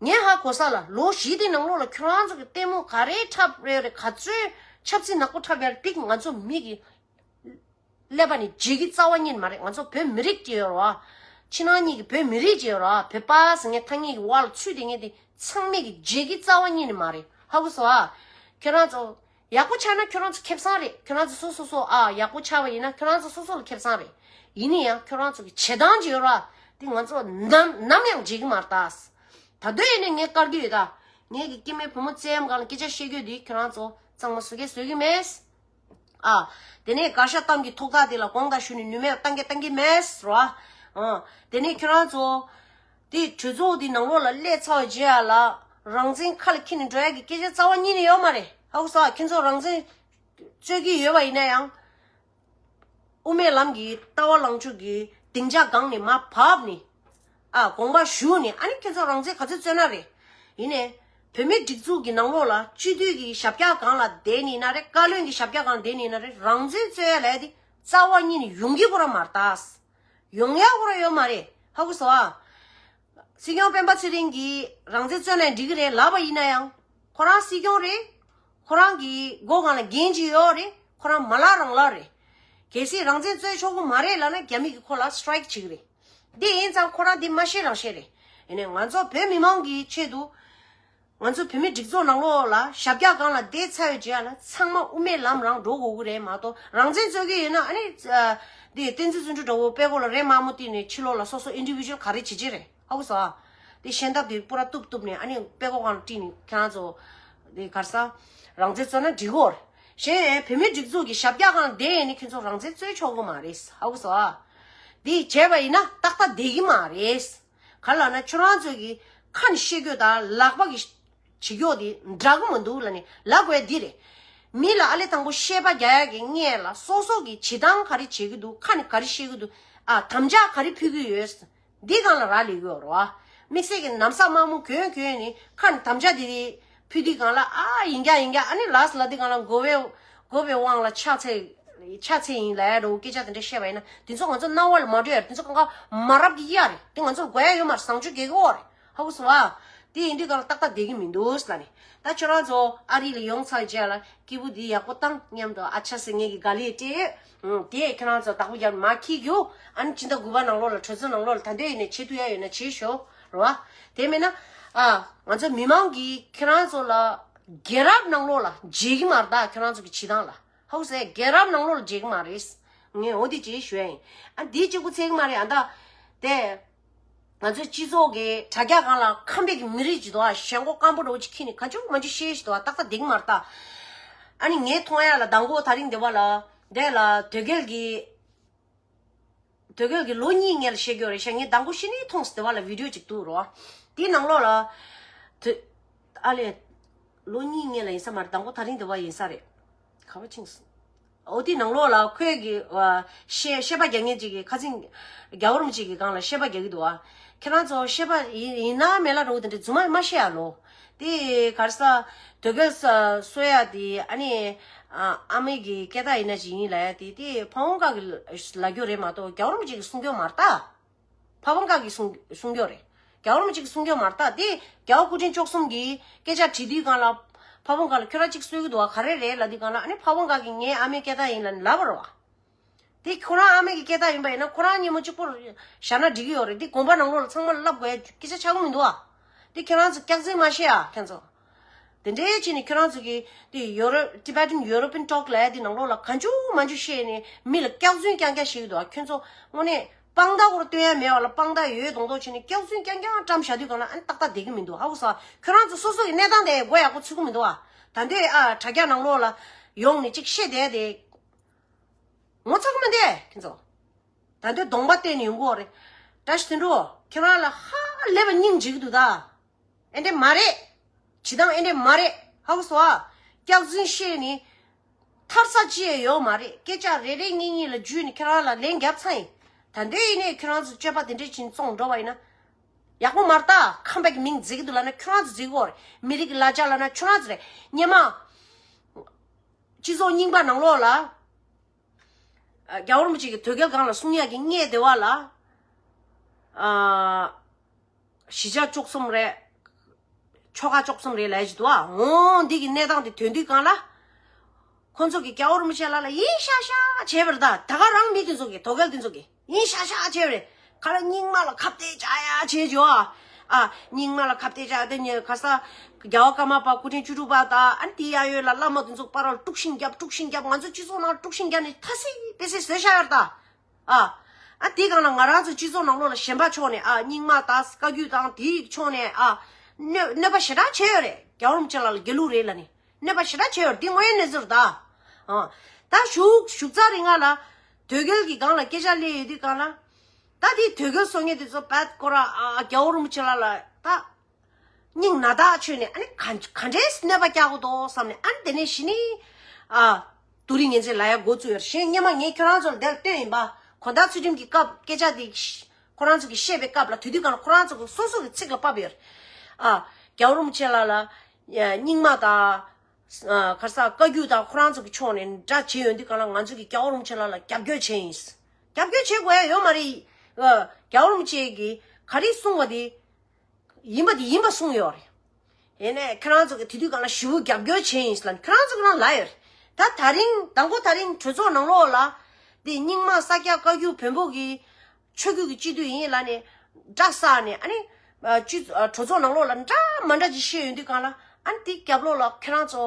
ངས་ཧ་གོ་ས་ལ། ལོ་བཞི་དེ་ནང་ལོགས་ལ་ཁྱོད་རང་ཚོ་གི་ལྟད་མོ་ག་རེ་འཁྲབ་རེད་རེད། ག་ཚོད་ཆབ་སྲིད་ནག་པོ་འཁྲབ་ཡ་རེད། ང་ཚོ་མི་གི་ཀླད་པ་ནས་བརྗེད་ཀྱི་རྩ་བ་ཉིད་མ་རེད། ང་ཚོ་བོད་མི་རིགས་ཅིག་ཡོད་རེད་བ། ཕྱི་ནང་གཉིས་ཀྱི་བོད་མི་རིགས་ཅིག་ཡོད་རེད་བ། བོད་པ་ཟེར་མཁན་ཐ་སྙད་ཀྱི་དབང་ལ་ཚུད་བསྡད་མཁན་དེ་ཚང་མས་ཀྱི་བརྗེད་ཀྱི་རྩ་བ་ཉིད་ནས་མ་རེད། ཧ་གོ་སོང་ཨ། ཁྱོད་རང་ཚོ་ཡག་པོ་ཆགས་ན་ཁྱོད་རང་ཚོ་ཁེ་བཟང་རེད། ཁྱོད་རང་ཚོ་སོ་སོ་སོ་ཨ་ཡག་པོ་ཆགས་པ་ཡིན་ན་ཁྱོད་རང་ཚོ་སོ་སོ་ལ་ཁེ་བཟང་རེད། ཡིན་ན་ཡང་ཁྱོད་རང་ཚོ་གི་བྱེད་སྟངས་ཅིག་ཡོད་ར། དེ་ང་ཚོ་ནམ་ནམ་ཡང་བརྗེད་ཀྱི་མ་རེད་ད། ད་དུང་ཡིན་ནའི་ངས་བཀར་གྱི་ཡོད་ད། ངེད་ཀྱི་སྐྱེ་དམན་བུ་མོ་བཙན་གཡོག་སྒང་ལ་སྐད་ཆ་བཤད་རྒྱུ་དེ་ཁྱོད་རང་ཚོ་གཙང་མ་བཟོ་གི་བཟོ་གི་མེད། ཨ། དེ་ནས་དགག་བཞག་གཏམ་གྱི་ཐོག་ཐག་དེ་ལ་དགོངས་དག་ཞུ་ནས་ནུས་མེད་བཏང་གི་བཏང་གི་མེད་རོ། ཨ། དེ་ནས་ཁྱོད་རང་ཚོ། དེ་གྲོས་ཚོགས་དེ་ནང་ལོགས་ལ་སླེབས་ཚར་བའི་རྗེས་ལ་རང་བཙན་ཁ་ལ་འཁྱེར་ནས་འགྲོ་ཡ་གི་སྐད་ཆ་རྩ་བ་ཉིད་ནས་ཡོད་མ་རེད། ཧ་གོ་སོང་ཨ། ཁྱེད་ཚོ་རང་བཙན་རྩོད་ཀྱི་ཡོད་པ་ཡིན་ན་ཡང་། དབུ་མའི་ལམ་གྱི་ལྟ་བ་ལངས་ཕྱོགས་ཀྱི་སྡིངས་ཆ་སྒང་ནས་མར་བབས་ནས། ཨ། དགོངས་པ་ཞུས་ནས། ཨ་ནི་ཁྱེད་ཚོ་རང་བཙན་ག་ཚོད་རྩོད་ན་རེད། ཡིན་ནའི། བོད་མིའི་སྒྲིག་འཛུགས་ཀྱི་ནང་ལོགས་ལ་སྤྱི་འཐུས་ཀྱི་ཞབས་བཀྱག་སྒང་ལ་བསྡད་ནས་ན་རེད། བཀའ་བློན་གྱི་ཞབས་བཀྱག་སྒང་ལ་བསྡད་ནས་ན་རེད། རང་བཙན་རྩོད་ཡ་ལས་དེ་རྩ་བ་ཉིད་ནས་ཡོང་གི་ཁོ་རང་མ་རེད་ད། ཡོང་ཡ་ཁོ་རང་ཡོད་མ་རེད། ཧ་གོ་སོང་ཨ། སྲིད་སྐྱོང་སྤེན་པ་ཚེ་རིང་གིས་རང་བཙན་རྩོད་ན་འགྲིག་གི་རེད་ལབ་པ་ཡིན་ན་ཡང་། ཁོ་རང་སྲིད་སྐྱོང་རེད། ཁོ་རང་གི་མགོ་སྒང་ལ་འགན་ཅིག་ཡོད་རེད། ཁོ་རང་མ་ལག་རང་ལག་རེད། གལ་སྲིད་རང་བཙན་རྩོད་ཆོག་གི་མ་རེད་ལབ་ན་རྒྱ་མི་གིས་ཁོ་ལ་སི་ཊི་རའི་ཀི་བྱེད་ཀྱི་རེད། འདི་ཡིན་ཙང་ཁོ་རང་འདི་མ་ཤེས་རང་ཤེས་རེད། ཡིན་ནའི་ང་ཚོ་བོད་མི་མང་གི་ཆེད་དུ། ང་ཚོ་བོད་མིའི་སྒྲིག་འཛུགས་ནང་ལོགས་ལ་ཞབས་བཀྱག་སྒང་ལ་བསྡད་ཚར་བའི་རྗེས་ལ་ཚང་མ་དབུ་མའི་ལམ་རང་འགྲོ་དགོས་ཀྱི་རེད་མ་གཏོགས། རང་བཙན་རྩོད་ཀྱི་ཡོད་ན་ཨ་ནི། ཨ། འདི་བསྟན་འཛིན་བརྩོན་འགྲུས་འདྲ་བོ་དཔྲལ་མགོ་ལ་རས་དམར་མོ་བཏིང་ནས་ཕྱི་ལོགས་ལ་སོ་སོ་ཨིན་ཌི་བི་ཇུ་ཨལ་ག་རེ་བྱེད་ཀྱི་རེད། ཧ་གོ་སོང་ཨ། དེ་ཤེས་ཐབས་དེ་པུ་ར་གཏུབ་གཏུབ་ནས་ཨ་ནི་དཔྲལ་མགོ་སྒང་ལ་དཀྲིས་ནས་ཁྱེད་རང་ཚོ། དེ་ག་རེ་ཟ། རང་བཙན་རྩོད་ན་འགྲིག་གོ། གཞན་བོད་མིའི་སྒྲིག་འཛུགས་ཀྱི་ཞབས་བཀྱག་སྒང་བསྡད་ཡས་ནི་ཁྱེད་ཚོ་རང་བཙན་རྩོད་ཆོག་གི་མ་རེད། ཧ་གོ་སོང་ཨ། དེ་བྱས་པ་ཡིན་ན་ཏག་ཏག་བསྡད་ཀྱི་མ་རེད། ག་རེ་ལབ་ན་ཁྱོད་རང་ཚོ་གི་ཁ་ནས་བཤད་རྒྱུ་དང་ལག་པ་གིས་བྱེད་རྒྱུ་དེ་འདྲ་གི་མི་འདུག་ལབ་ནས་ལབ་དགོས་འདི་རེད། མི་ལ་ཨ་ལེ་དང་པོ་བཤད་པ་རྒྱག་ཡ་གི་སྔོན་ལ་སོ་སོ་གི་བྱེད་སྟངས་ག་རེ་བྱེད་ཀྱི་འདུག། ཁ་ནས་ག་རེ་བཤད་ཀྱི་འདུག། ཨ། དམ་བཅའ་ག་རེ་ཕུལ་གྱི་ཡོད། འདི་སྒང་ལ་རག་ལས་ཀྱི་ཡོད་རེད་བ། དམིགས་བསལ་གྱི་ན་བཟའ་དམར་མོ་གྱོན་གྱོན་ནས་ཁ་ནས་དམ་བཅའ་དེ་རེད་ཕུལ་དུས་སྒང་ལ། ཨ། ཡིན་རྒྱ་ཡིན་རྒྱ། ཨ་ནི་ལགས་སོ་ལབ་དུས་སྒང་ལ་མགོ་བོའི་མགོ་བོའི་དབང་ལ་ཕྱག་འཚལ། ཕྱག་འཚལ་ཡིན་ལབ་ཡ་འདྲ་བོ་སྐད་ཆ་དེ་འདྲ་བཤད་པ་ཡིན་ན། དེ་ཚོ་ང་ཚོ་རྣ་བ་ལ་མ་འགྲོ་ཡ་རེད། དེ་ཚོ་གང་ག་མ་རབས་ཀྱི་གཡག་རེད། དེ་ང་ཚོར་དགོས་ཡ་ཡོད་མ་རེད། བཟང་སྤྱོད་དགེ་གི་འོ་རེད། ཧ་གོ་སོང་ཨ། དེ་ཡིན་དུས་སྒང་ལ་ཏག་ཏག་བསྡད་ཀྱི་མི་འདུག་ལབ་ནས། ད་ཁྱོད་རང་ཚོ་ཨ་རི་ལ་ཡོང་ཚར་རྗེས་ལ་སྐྱིད་པོ་འདི་ཡག་པོ་བཏང་མཉམ་དུ་ཨ་ཆ་ཟེར་ངེད་ཀྱི་ག་ལེ་སྤྲད། ཨུམ། དེ་ཁྱོད་རང་ཚོ་བདག་པོ་རྒྱབ་མ་འཁྱེར་རྒྱུ། ཨ་ནི་སྤྱི་ཟླ་དགུ་པ་ནང་ལོགས་ལ་གྲོས་ཚོགས་ནང་ལོགས་ལ་ད་འདོད་ཡིན་ན་བྱེད་ཐུབ་ཡ་ཡོད་ན་བྱེད་ཤོག་རེད་བ། དེ་མིན་ན། ཨ། ང་ཚོ་མི་མང་གིས་ཁྱེད་རང་ཚོ་ལ་རྒྱལ་རབས་ནང་ལོགས་ལ་བརྗེད་ཀྱི་མ་རེད་ད། ཁྱོད་རང་ཚོ་གི་བྱེད་སྟངས་ལ། ཧ་གོ་སོང་། རྒྱལ་རབས་ནང་ལོགས་ལ་བརྗེད་ཀྱི་མ་རེད། ངས་འོ་དེ་ཅིག་ཞུ་ཡ་ཡིན། ཨ། འདི་གཅིག་པུ་ཚད་ཀྱི་མ་རེད། ཨ། ད་དེ། ང་ཚོའི་སྤྱི་ཚོགས་ཀྱི་དྲ་རྒྱ་སྒང་ལ་ཁམས་པའི་གི་མི་རིགས་ཅིག་འདུག་ཨ། ཞེན་ཁོག་སྐམ་པོ་འདྲ་བོ་ཅིག་ཁྱེར་ནས་ག་ཅུང་མ་ཅུང་བཤད་ཞིག་འདུག་ཨ། ཏག་ཏག་བསྡད་ཀྱི་མ་རེད་ད། ཨ་ནི་ངས་མཐོང་ཡ་ལ་མདང་དགོང་དེ་རིང་འདི་བ་ལ་འདི་ལ་དོལ་རྒྱལ་གྱི་དོལ་རྒྱལ་གྱི་ལོ་གཉིས་སྔོན་ལ་བཤད་རྒྱུ་རེད་ཤག་ངས་མདང་དགོང་ཕྱི་ནས་མཐོང་སོང་། དེ་བ་ལ་བི་ཌིའོ་ཅིག་འདུག་རོ། དེའི་ནང་ལོགས་ལ་དོ་ཨ་ལས་ལོ་གཉིས་སྔོན་ལ་ཡིན་ས་མ་རེད། མདང་དགོང་དེ་རིང་འདི་བ་ཡིན་ས་རེད། ག་བ་ཕྱིན་སོང་། འོ་དེའི་ནང་ལོགས་ལ་ཁོས་གི་བཤད་བཤད་པ་རྒྱག་མཁན་ཅིག་གི་ཁ་སང་རྒྱལ་བ་རིན་པོ་ཆེ་གི་སྒང་ལ་བཤད་པ་རྒྱག་གི་འདུག་ཨ། ཁྱེད་རང་ཚོ་བཤད་པ་ཡིན་ཡིན་ན་མེད་ལ་འགྲོ་གི་དེ་འདྲ་རྫུན་མ་མ་བཤད་ཨ་ལོ། དེ་ག་རེ་ཟ། དོལ་རྒྱལ་ས་གསོ་ཡ་དེ་ཨ་ནི་ཨ་ཨ་མའི་གི་སྐད་གྲགས་ཡིན་ན་ཅིག་ཡིན་ལ་ཡ་དེ་དེ་ཕ་བོང་ཁ་གི་ལ་རྒྱུ་རེད་མ་གཏོགས་རྒྱལ་བ་རིན་པོ་ཆེ་གི་གསུང་རྒྱུ་མ་རེད་ད། ཕ་བོང་ཁ་གི་གསུང་གསུང་རྒྱུ་རེད། རྒྱལ་བ་རིན་པོ་ཆེ་གི་གསུང་རྒྱུ་མ་རེད་ད། དེ་རྒྱལ་བ་སྐུ་ཕྲེང་བཅུ་གསུམ་གི་སྐད་ཆ་དྲིས་དུས་སྒང་ལ་ཕ་བོང་ཁ་ལ་ཁྱོད་རང་གཅིག་གསོད་ཀྱི་འདུག་བ་ག་རེ་རེད་ལབ་དུས་སྒང་ལ་ཨ་ནི་ཕ་བོང་ཁ་གི་ངའི་ཨ་མའི་སྐད་གྲགས་ཡིན་ལབ་ནི་ལབ་པ་རེད་བ། དེ་ཁོ་རང་ཨ་མའི་གི་སྐད་གྲགས་ཡིན་པ་ཡིན་ན་ཁོ་རང་སྙེ་མོ་གཅིག་པོར་བཞག་ན་འགྲིག་གི་ཡོད་རེད། དེ་དགོན་པ་ནང་ལོགས་ལ་ཚང་མ་བསླབ་དགོས་ཡ་སྐད་ཆ་ཆགས་ཀྱི་མི་འདུག་བ། དེ་ཁྱེད་རང་ཚོ་སྐྱག་རྫུན་མ་བཤད་ཨ་ཁྱེད་ཚོ། དེ་འདྲའི་བྱས་ནས་ཁྱོད་རང་ཚོ་གིས་དེ་ཡོ་རོབ་Tibetan European talk ལབ་ཡ་དེ་ནང་ལོགས་ལ་གང་བྱུང་མང་བྱུང་བཤད་ནས་མི་ལ་སྐྱག་རྫུན་རྐྱང་རྐྱང་བཤད་ཀྱི་འདུག་ཨ། ཁྱོད་ཚོ་དངོས་གནས་དཔང་རྟགས་སྐོར་སྟོན་ཡ་མེད་པ་ལ་དཔང་རྟགས་ཡོད་ཡོད་མདོག་མདོག་བྱས་ནས་སྐྱག་རྫུན་རྐྱང་རྐྱང་བཀྲམ་བཞག་དུས་སྒང་ལ་ཨ་ནི་ཏག་ཏག་བསྡད་ཀྱི་མི་འདུག་ཧ་གོ་སོང་། ཁྱོད་རང་ཚོ་སོ་སོ་གི་གནས་སྟངས་དེ་མགོ་ཡག་པོ་ཚོད་ཀྱི་མི་འདུག་ཨ། ད་འདོད་ཨ་དྲ་རྒྱ་ནང་ལོགས་ལ་ཡོང་ནས་ཅིག་བཤད་བསྡད་དེ་ངོ་ཚ་གི་མི་འདུག་ཁྱོད་ཚོ། ད་འདོད་གདོང་པ་བསྟན་ནས་ཡོང་གི་ཡོད་རེད། བཀྲ་ཤིས་དོན་གྲུབ། ཁྱོད་རང་ལ་ཧ་ལས་པ་སྙིང་རྗེ་གི་འདུག་ད། ཨེ་འདྲས་མ་རེད། བྱེད་སྟངས་ཨེ་འདྲས་མ་རེད། ཧ་གོ་སོང་ཨ། སྐྱག་རྫུན་བཤད་ནི་ཐར་ས་ཅི་ཡང་ཡོད་མ་རེད། སྐད་ཆ་རེ་རེ་གཉིས་གཉིས་ལ་འཇུས་ནས་ཁྱེད་རང་ལ་ལན་བརྒྱབ་ཚར་ཡིན། ད་འདོད་ཡིན་ནའི་ཁྱེད་རང་ཚོ་སྤྱོད་པ་དེ་འདྲས་ཕྱིན་བཙོང་འགྲོ་བ་ཡིན་ན། ཡག་པོ་མ་རེད་ད། ཁམས་པའི་མིང་བརྗེ་གི་འདུག་ལབ་ན་ཁྱོད་རང་ཚོ་བརྗེ་གི་ཡོད་རེད། མི་རིགས་ཀྱི་གླ་ཆ་ལབ་ན་ཁྱོད་རང་ཚོ་རེད། སྔོན་མ་སྤྱི་ཚོགས་རྙིང་པ་ནང་ལོགས་ལ། རྒྱལ་བ་རིན་པོ་ཆེ་གི་དོལ་རྒྱལ་སྒང་ལ་གསུང་ཡག་གི་སྔས་དེ་བ་ལ། ཨ། གཞིས་ཆགས་བཅུ་གསུམ་རེད། ཆོལ་ཁ་བཅུ་གསུམ་རེད་ལབ་ཀྱི་འདུག་ཨ། འོང་འདི་གི་གནས་སྟངས་དེ་ཐོན་དུས་སྒང་ལ། ཁོ་ཚོ་གི་རྒྱལ་བ་རིན་པོ་ཆེ་ལ་ལ་ཡིན་ཤག་ཤག་བྱས་པ་རེད་ད། ད་ག་རང་མི་དེ་ཚོ་གི་དོལ་རྒྱལ་དེ་ཚོ་གི་ཡིན་ཤག་ཤག་བྱས་པ་རེད། ག་ལ་རྙིང་མ་ལ་ཁ་གཏད་བཅག་ཡ་བྱས་ཀྱི་ཨ། ཨ། རྙིང་མ་ལ་ཁ་གཏད་བཅག་དེ་ཉེ་ག་ས། རྒྱལ་བ་ཀརྨ་པ་སྐུ་ཕྲེང་བཅུ་དྲུག་པ་དང་ཨ་ནི་དེའི་གཡས་གཡོན་ལ་བླ་མ་དེ་ཚོ་པར་ལ་དཀྲུག་ཤིང་རྒྱབ་དཀྲུག་ཤིང་རྒྱབ། ང་ཚོ་སྤྱི་ཚོགས་ནང་དཀྲུག་ཤིང་རྒྱབ་ནས་ཐ་སི་པེ་སི་བཟོས་བཞག་ཡོད་རེད་ད། ཨ། ཨ་དེའི་སྒང་ལ་ང་རང་ཚོ་སྤྱི་ཚོགས་ནང་ལོགས་ལ་གཞན་པ་ཕྱོགས་ནས་ཨ་རྙིང་མ་དང་བཀའ་བརྒྱུད་དང་དེའི་ཕྱོགས་ནས་ཨ་གནོད་གནོད་པ་ཞེ་དྲག་བྱས་ཡོད་རེད། རྒྱལ་བ་རིན་པོ་ཆེ་ལ་ལ་དགེ་ལུགས་རེད་ལབ་ནས་གནོད་པ་ཞེ་དྲག་བྱས་ཡོད་རེད། འདི་དངོས་ཡོད་གནས་ཚུལ་རེད་ད། ཨ་ད་བཞུགས་བཞུགས་ཚར་རིང་ང་ལ་དོལ་རྒྱལ་གྱི་སྒང་ལ་སྐད་ཆ་སླེབས་ཡོད་དུས་སྒང་ལ། ད་དེའི་དོལ་རྒྱལ་སོང་ངེས་དེ་ཚོ་བད་ཀོ་ར་ཨ་རྒྱལ་བ་རིན་པོ་ཆེ་ལ་ལ་ད། སྙིང་ན་ཐག་ཆོད་ནས་ཨ་ནི་ག་ག་འདྲས་གནོད་པ་རྒྱག་གི་འདུག་བསམ་ནས་ཨ་ནི་དེ་ནས་གཞི་ནས་ཨ་དུ་རིང་ངན་ཚེ་ལ་ཡ་འགོ་བཙུགས་ཡོད་རེད། གཞན་སྔོན་མ་ངས་ཁྱོད་རང་ཚོ་ལ་དེར་བཏོན་ཡིན་པ། གོ་ཐག་ཚུལ་ཁྲིམས་ཀྱི་སྐབས་སྐད་ཆ་དེ་ཁོ་རང་ཚོ་གིས་བཤད་པའི་སྐབས་ལ་དེ་དུས་སྒང་ལ་ཁོ་རང་ཚོ་གིས་སོ་སོ་གི་ཚིག་ལ་བབས་ཡོད་རེད། ཨ་རྒྱལ་བ་རིན་པོ་ཆེ་ལ་ལ་རྙིང་མ་དང་ཨ་ག་རེ་ཟ་བཀའ་བརྒྱུད་དང་ཁོ་རང་ཚོ་གི་ཕྱོགས་ནས་འདྲ་བྱས་ཡོང་དུས་སྒང་ལ་ང་ཚོ་གིས་རྒྱལ་བ་རིན་པོ་ཆེ་ལ་ལ་རྒྱབ་སྐྱོར་བྱས་ཡིན། རྒྱབ་སྐྱོར་བྱེད་དགོས་ཡ་ཡོད་མ་རེད། ཨ་རྒྱལ་བ་རིན་པོ་ཆེ་གིས་ག་རེ་གསུངས་པ་དེ། ཡིན་པ་དེ་ཡིན་པ་གསུངས་ཡོད་རེད། ཡིན་ནའི་ཁྱེད་རང་ཚོ་གི་དེ་དུས་སྒང་ལ་ཞེ་པོ་རྒྱབ་སྐྱོར་བྱས་ཡིན་ཟེར་ལབ་ནས་ཁྱེད་རང་ཚོ་གི་རང་ལབ་ཡོད་རེད། ད་ད་རིང་མདང་དགོང་ད་རིང་གྲོས་ཚོགས་ནང་ལོགས་ལ། དེ་རྙིང་མ་ས་སྐྱ་བཀའ་བརྒྱུད་བོན་པོ་གི་ཆོས་བརྒྱུད་ཀྱི་སྤྱི་འཐུས་ཡིན་ལབ་ནས་འདྲ་བསགས་ནས་ཨ་ནི། སྤྱི་གྲོས་ཚོགས་ནང་ལོགས་ལ་འདྲ་མ་འདྲ་ཅིག་བཤད་ཡོང་དུས་སྒང་ལ་ཨ་ནི་དེ་རྒྱབ་ལོགས་ལ་ཁྱེད་རང་ཚོ།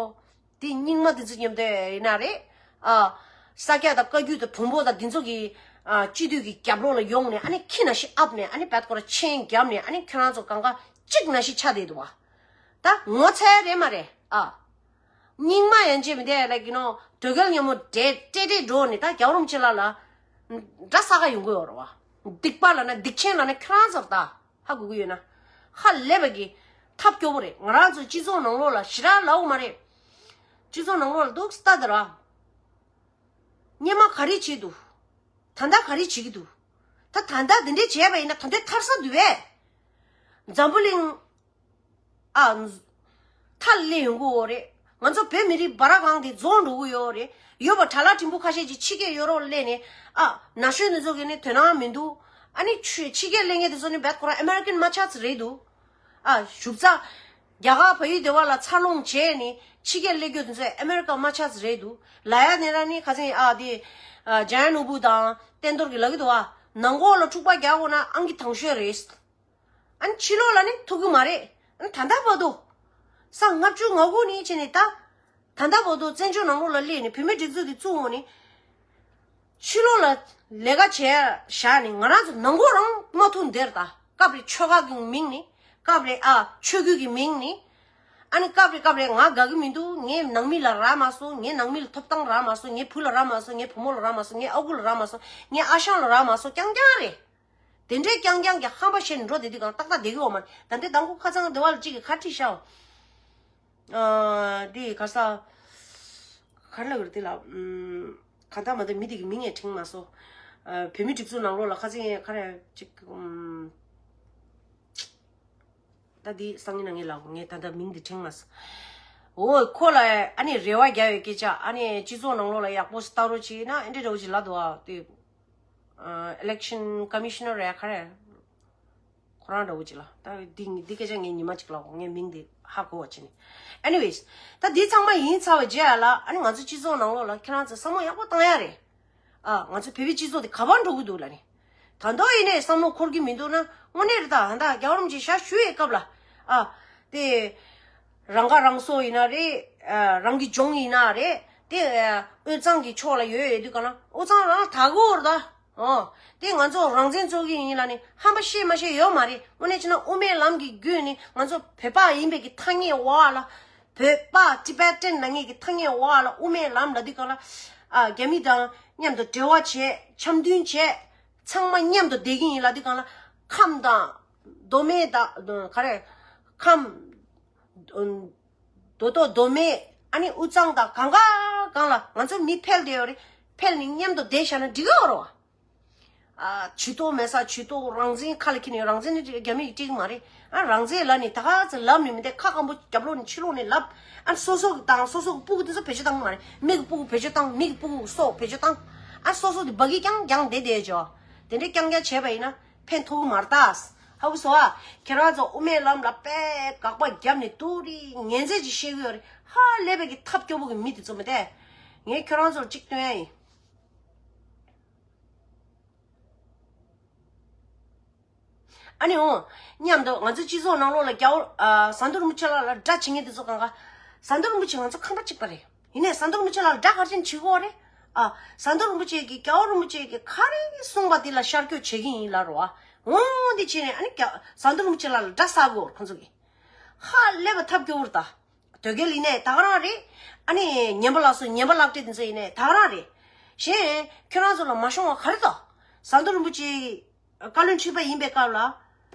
དེ་རྙིང་མ་དེ་ཚོ་མཉམ་དུ་ཡིན་ན་རེད། ཨ། ས་སྐྱ་དང་བཀའ་བརྒྱུད་དང་བོན་པོ་དང་འདི་ཚོ་གི། ཨ། སྤྱི་འཐུས་ཀྱི་རྒྱབ་ལོགས་ལ་ཡོང་ནས་ཨ་ནི་ཁྱི་ནང་བཞིན་ཨབ་ནས་ཨ་ནི་བད་ཁོ་ར་མཆན་བརྒྱབ་ནས་ཨ་ནི་ཁྱོད་རང་ཚོ་གང་ག་གཅིག་ནང་བཞིན་ཆགས་བསྡད་འདུག་བ། ད་ངོ་ཚ་ཡ་རེད་མ་རེད་ཨ། རྙིང་མ་ཡན་ཆད་མི་དེ་ལ་གི་ནོ་དོལ་རྒྱལ་མཉམ་པོ་འདྲེ་ཏྲེ་ཏྲེ་འགྲོ་ནས་ད་རྒྱལ་བ་རིན་པོ་ཆེ་ལ་ལ། འདྲ་ས་ག་ཡོང་གི་ཡོད་རེད་བ། སྡིག་པ་ལབ་ན་སྡིག་ཆེན་ལབ་ན་ཁྱོད་རང་ཚོར་ད། ཧ་གོ་གི་ཡོད་ན། ཧ་ལས་པ་གི་ཐབས་སྐྱོ་པོ་རེད། ང་རང་ཚོ་སྤྱི་ཚོགས་ནང་ལོགས་ལ་ཞེ་དྲག་ལབ་དགོས་མ་རེད། སྤྱི་ཚོགས་ནང་ལོགས་ལ་འདུག་སེ་ལྟ་དེ་ར། སྔོན་མ་ག་རེ་བྱེད་འདུག་ད་ལྟ་ག་རེ་བྱེད་ཀྱི་འདུག་ད་ད་ལྟ་འདི་འདྲས་བྱས་པ་ཡིན་ན་ད་ལྟའི་ཐར་ས་འདུག་བས། འཛམ་བུ་གླིང་། ཨ། མཐའ་སླེབས་ཡོང་གི་ཡོད་རེད། ང་ཚོ་བོད་མི་རིགས་འབའ་ར་གང་དེ་རྫོགས་འགྲོ་གི་ཡོད་རེད། ཡོད་པ་དྲ་ལག་ཕྲན་བུ་ཁ་ཤས་ཀྱིས་ཕྱི་རྒྱལ་ཡོད་རོགས་སླེབས་ནས་ཨ། ན་གཞོན་དེ་ཚོ་གི་ནི་དོ་སྣང་མི་འདུག་ཨ་ནི་ཆུ་ཕྱི་རྒྱལ་སླེབས་མཁན་དེ་ཚོ་ནི་བད་ཁོ་རང་ཨ་མེ་རི་ཀན་མ་ཆགས་ཚོད་རེད་འདུག་ཨ། ཞུ་ཚ། རྒྱ་གར་བལ་ཡུལ་དེ་བ་ལ་འཚར་ལོངས་བྱས་ནས་ཕྱི་རྒྱལ་སླེབས་རྒྱུ་དེ་ཚོ་ཨ་མེ་རི་ཀ་མ་ཆགས་ཚོད་རེད་འདུག་ལ་ཡ་ནི་ར་ནི་ཁ་སང་ཨ་དེ། ཨ། ཇ་ཡ་ནོར་བུ་དང་བསྟན་རྡོར་གྱིས་ལབ་ཀྱི་འདུག་ཨ། ནང་ལོགས་ལ་འཁྲུག་པ་རྒྱག་དགོས་ན་ཨང་ཀི་དང་ཤོས་རེད། ཨ་ནི་ཕྱི་ལོགས་ལ་ནི་ཐུག་གི་མ་རེད། ཨ་ནི་ད་ལྟ་བར་དུ། ཟླ་ལྔ་བཅུ་ང་དགུ་ནས་བྱས་ནས་ད། ད་ལྟ་བར་དུ་བཙན་བྱོལ་ནང་ལོགས་ལ་སླེབས་ནས་བོད་མིའི་སྒྲིག་འཛུགས་དེ་བཙུགས་འོང་ནས། ཕྱི་ལོགས་ལ་ལས་ཀ་བྱས་བཞག་ནས་ང་རང་ཚོ་ནང་ཁོག་རང་མ་ཐུག་འདིར་ད། སྐབས་རེ་ཆོལ་ཁ་གི་མིང་ནི། སྐབས་རེ་ཨ་ཆོས་བརྒྱུད་ཀྱི་མིང་ནི། ཨ་ནི་སྐབས་རེ་སྐབས་རེ་ང་དགའ་གི་མི་འདུག་ངའི་ནང་མི་ལ་རག་མ་སོང་། ངའི་ནང་མི་ལ་ཐོབ་ཐང་རག་མ་སོང་། ངའི་བུ་ལ་རག་མ་སོང་། ངའི་བུ་མོ་ལ་རག་མ་སོང་། ངའི་ཨ་ཁུ་ལ་རག་མ་སོང་། ངའི་ཨ་ཞང་ལ་རག་མ་སོང་། རྐྱང་རྐྱང་རེད། དེ་འདྲའི་རྐྱང་རྐྱང་གི་ཧམ་པ་བཤད་ནས་འགྲོ་བསྡད་དུས་གང་ཏག་ཏག་བསྡད་ཀྱི་ཡོད་མ་རེད། ད་ལྟའི་མདང་དགོང་ཁ་སང་སྡེ་བ་ལ་གཅིག་གིས་ཁ་ཁྲིད་ཤག་ཨ་འདི་ག་ས་ག་རེ་ལབ་དགོས་རེད་དེ་ལ། ཨམ། ག་ད་མ་ད་མི་དེ་གི་མིང་ཡང་དྲན་མ་སོང་། ཨ། བོད་མི་སྒྲིག་འཛུགས་ནང་ལོགས་ལ་ཁ་སང་ཡང་ག་རེ་ཅིག་ཨམ། ད་འདི་སང་ཉིན་ན་ངས་ལབ། ངས་ད་ལྟ་མིང་འདི་དྲན་མ་སོང་། འོ་ཁོ་ལ་ཨ་ནི་རེ་བ་རྒྱག་ཡོད་སྐད་ཆ། ཨ་ནི་སྤྱི་ཚོགས་ནང་ལོགས་ལ་ཡག་པོ་ལྟ་རོགས་བྱེད་ན་ཨེ་འདྲ་འདྲ་བོ་ཅིག་ལབ་འདུག་ཨ། དེ་ཨ། election commissioner་རེད་ག་རེ། ཁོ་རང་འདྲ་བོ་ཅིག་ལ། ད་འདི་འདི་སྐད་ཆ་ངས་ཉི་མ་གཅིག་ལབ། ངས་མིང་འདི་ཧ་གོ་བ་བྱས་ནས། anyways། ད་འདི་ཚང་མ་ཡིན་ཚར་བའི་རྗེས་ལ་ཨ་ནི་ང་ཚོ་སྤྱི་ཚོགས་ནང་ལོགས་ལ་ཁྱེད་རང་ཚོ་བསམ་བློ་ཡག་པོ་བཏང་ཡ་རེད། ཨ། ང་ཚོ་བོད་པའི་སྤྱི་ཚོགས་དེ་ག་པར་འགྲོ་གི་འདུག་ལབ་ནས། ད་དུང་ཡིན་ནའི་བསམ་བློ་འཁོར་གྱི་མི་འདུག་ན་དངོས་གནས་རེད། ད་ད་རྒྱལ་བ་རིན་པོ་ཆེ་ཞལ་བཞུགས་ཡས་སྐབས་ལ། ཨ། དེ་རང་ཁ་རང་གསོ་ཡིན་ན་རེད། ཨ། རང་གི་ལྗོངས་ཡིན་ན་རེད། དེ་ཨ། དབུས་གཙང་གི་ཕྱོགས་ལ་ཡོད་ཡོད་དུས་ག་ན་དབུས་གཙང་རང་དག་གོ་ར་ད། ཨོ། དེ་ང་ཚོ་རང་བཙན་རྩོད་ཀྱི་ཡིན་ལབ་ནས་ཧམ་པ་བཤད་མ་བཤད་ཡོད་མ་རེད། དངོས་གནས་བྱས་ན་དབུ་མའི་ལམ་གྱི་བརྒྱུད་ནས་ང་ཚོ་བོད་པ་ཡིན་པའི་གི་ཐ་སྙད་འོག་ལ། བོད་པ་Tibetan་ལབ་མཁན་གྱི་ཐ་སྙད་འོག་ལ་དབུ་མའི་ལམ་ལབ་དུས་གང་ལ། ཨ། རྒྱ་མི་དང་མཉམ་དུ་འབྲེལ་བ་བྱས། འཆམ་མཐུན་བྱས། ཚང་མ་མཉམ་དུ་བསྡད་ཀྱི་ཡིན་ལབ་དུས་གང་ལ། ཁམས་དང་མདོ་སྨད་དང་ག་རེ། ཁམས། མདོ་སྟོད་མདོ་སྨད། ཨ་ནི་དབུས་གཙང་དང་གང་ག་གང་ལ་ང་ཚོ་མི་འཕེལ་བསྡད་ཡོད་རེད། འཕེལ་ནས་མཉམ་དུ་བསྡད་བཞག་ན་འགྲིག་གི་ཡོད་རེད་བ། ཨ། ཇུས་གཏོགས་མེད་ས་ཇུས་གཏོགས། རང་བཙན་ཁ་ལ་འཁྱེར་ནས། རང་བཙན་ནི་རྒྱ་མི་ཡིས་སྤྲད་ཀྱི་མ་རེད། ཨ། རང་བཙན་ལབ་ནས་ད་ག་ཚོད་ལབ་ནས་མི་འདུག་ཁ་སྐམ་པོ་རྒྱབ་ལོགས་ནས་ཕྱི་ལོགས་ནས་ལབ། ཨ། སོ་སོ་གི་དང་སོ་སོ་གི་སྤུ་གུ་དེ་ཚོ་བེད་སྤྱོད་བཏང་གི་མ་རེད། མི་གི་སྤུ་གུ་བེད་སྤྱོད་བཏང་། མི་གི་སྤུ་གུ་སྲོག་བེད་སྤྱོད་བཏང་། ཨ། སོ་སོ་དེ་སྦ་གི་རྐྱང་རྐྱང་བསྡད་བསྡད་ཅོ། དེ་འདྲའི་རྐྱང་རྐྱང་བྱས་པ་ཡིན་ན་ཕན་ཐོགས་གི་མ་རེད་ད། ཧ་གོ་སོང་ཨ། ཁྱེད་རང་ཚོ་དབུ་མའི་ལམ་ལ་དཔེ་དགག་པ་བརྒྱབ་ནས་དུ་རི་ངན་ཚད་ཅིག་བཤད་གི་ཡོད་རེད། ཧ་ལས་པའི་གི་ཐབས་སྐྱོ་པོ་གི་མི་དེ་ཚོ་མི་དེ། ངས་ཁྱེད་རང་ཚོར་གཅིག་སྟོན་ཡ་ཡིན། ཨ་ནི་འོ། མཉམ་དུ་ང་ཚོའི་སྤྱི་ཚོགས་ནང་ལོགས་ལ་རྒྱལ་བ་ཨ། ཟམ་གདོང་རིན་པོ་ཆེ་ལགས་ལ་དགྲ་བྱེད་མཁན་དེ་ཚོ་གང་ག་ཟམ་གདོང་རིན་པོ་ཆེ་ང་ཚོ་ཁམས་པ་གཅིག་པ་རེད། ཡིན་ནའི་ཟམ་གདོང་རིན་པོ་ཆེ་ལགས་ལ་དགྲ་ག་རེ་བྱེད་ནས་བྱེད་དགོས་རེད། ཨ། ཟམ་གདོང་རིན་པོ་ཆེ་གིས་རྒྱལ་བ་རིན་པོ་ཆེ་གིས་ག་རེ་གསུངས་པ་དེ་ལ་ཤར་བསྐྱོད་བྱེད་ཀྱི་ཡིན་ལབ་རེད་བ། འོ་འདི་བྱས་ནས་ཨ་ནི་རྒྱ་ཟམ་གདོང་རིན་པོ་ཆེ་ལགས་ལ་དགྲ་ཟ་དགོས་ཁོང་ཚོ་གིས། ཧ་ལས་པ་ཐབས་སྐྱོ་བོ་རེད་ད། དོལ་རྒྱལ་ཡིན་ནའི་ད་ག་རང་རེད། ཨ་ནི་ངན་པ་ལགས་སོ། ངན་པ་ལག་སྤྲད་དེ་ཚོ་ཡིན་ནའི་ད་ག་རང་རེད། གཞན་ཁྱོད་རང་ཚོ་ལ་མ་ཤོང་བ་ག་རེ་དང་། ཟམ་གདོང་རིན་པོ་ཆེ་བཀའ་བློན་ཁྲི་པ་ཡིན་པའི་སྐབས་ལ།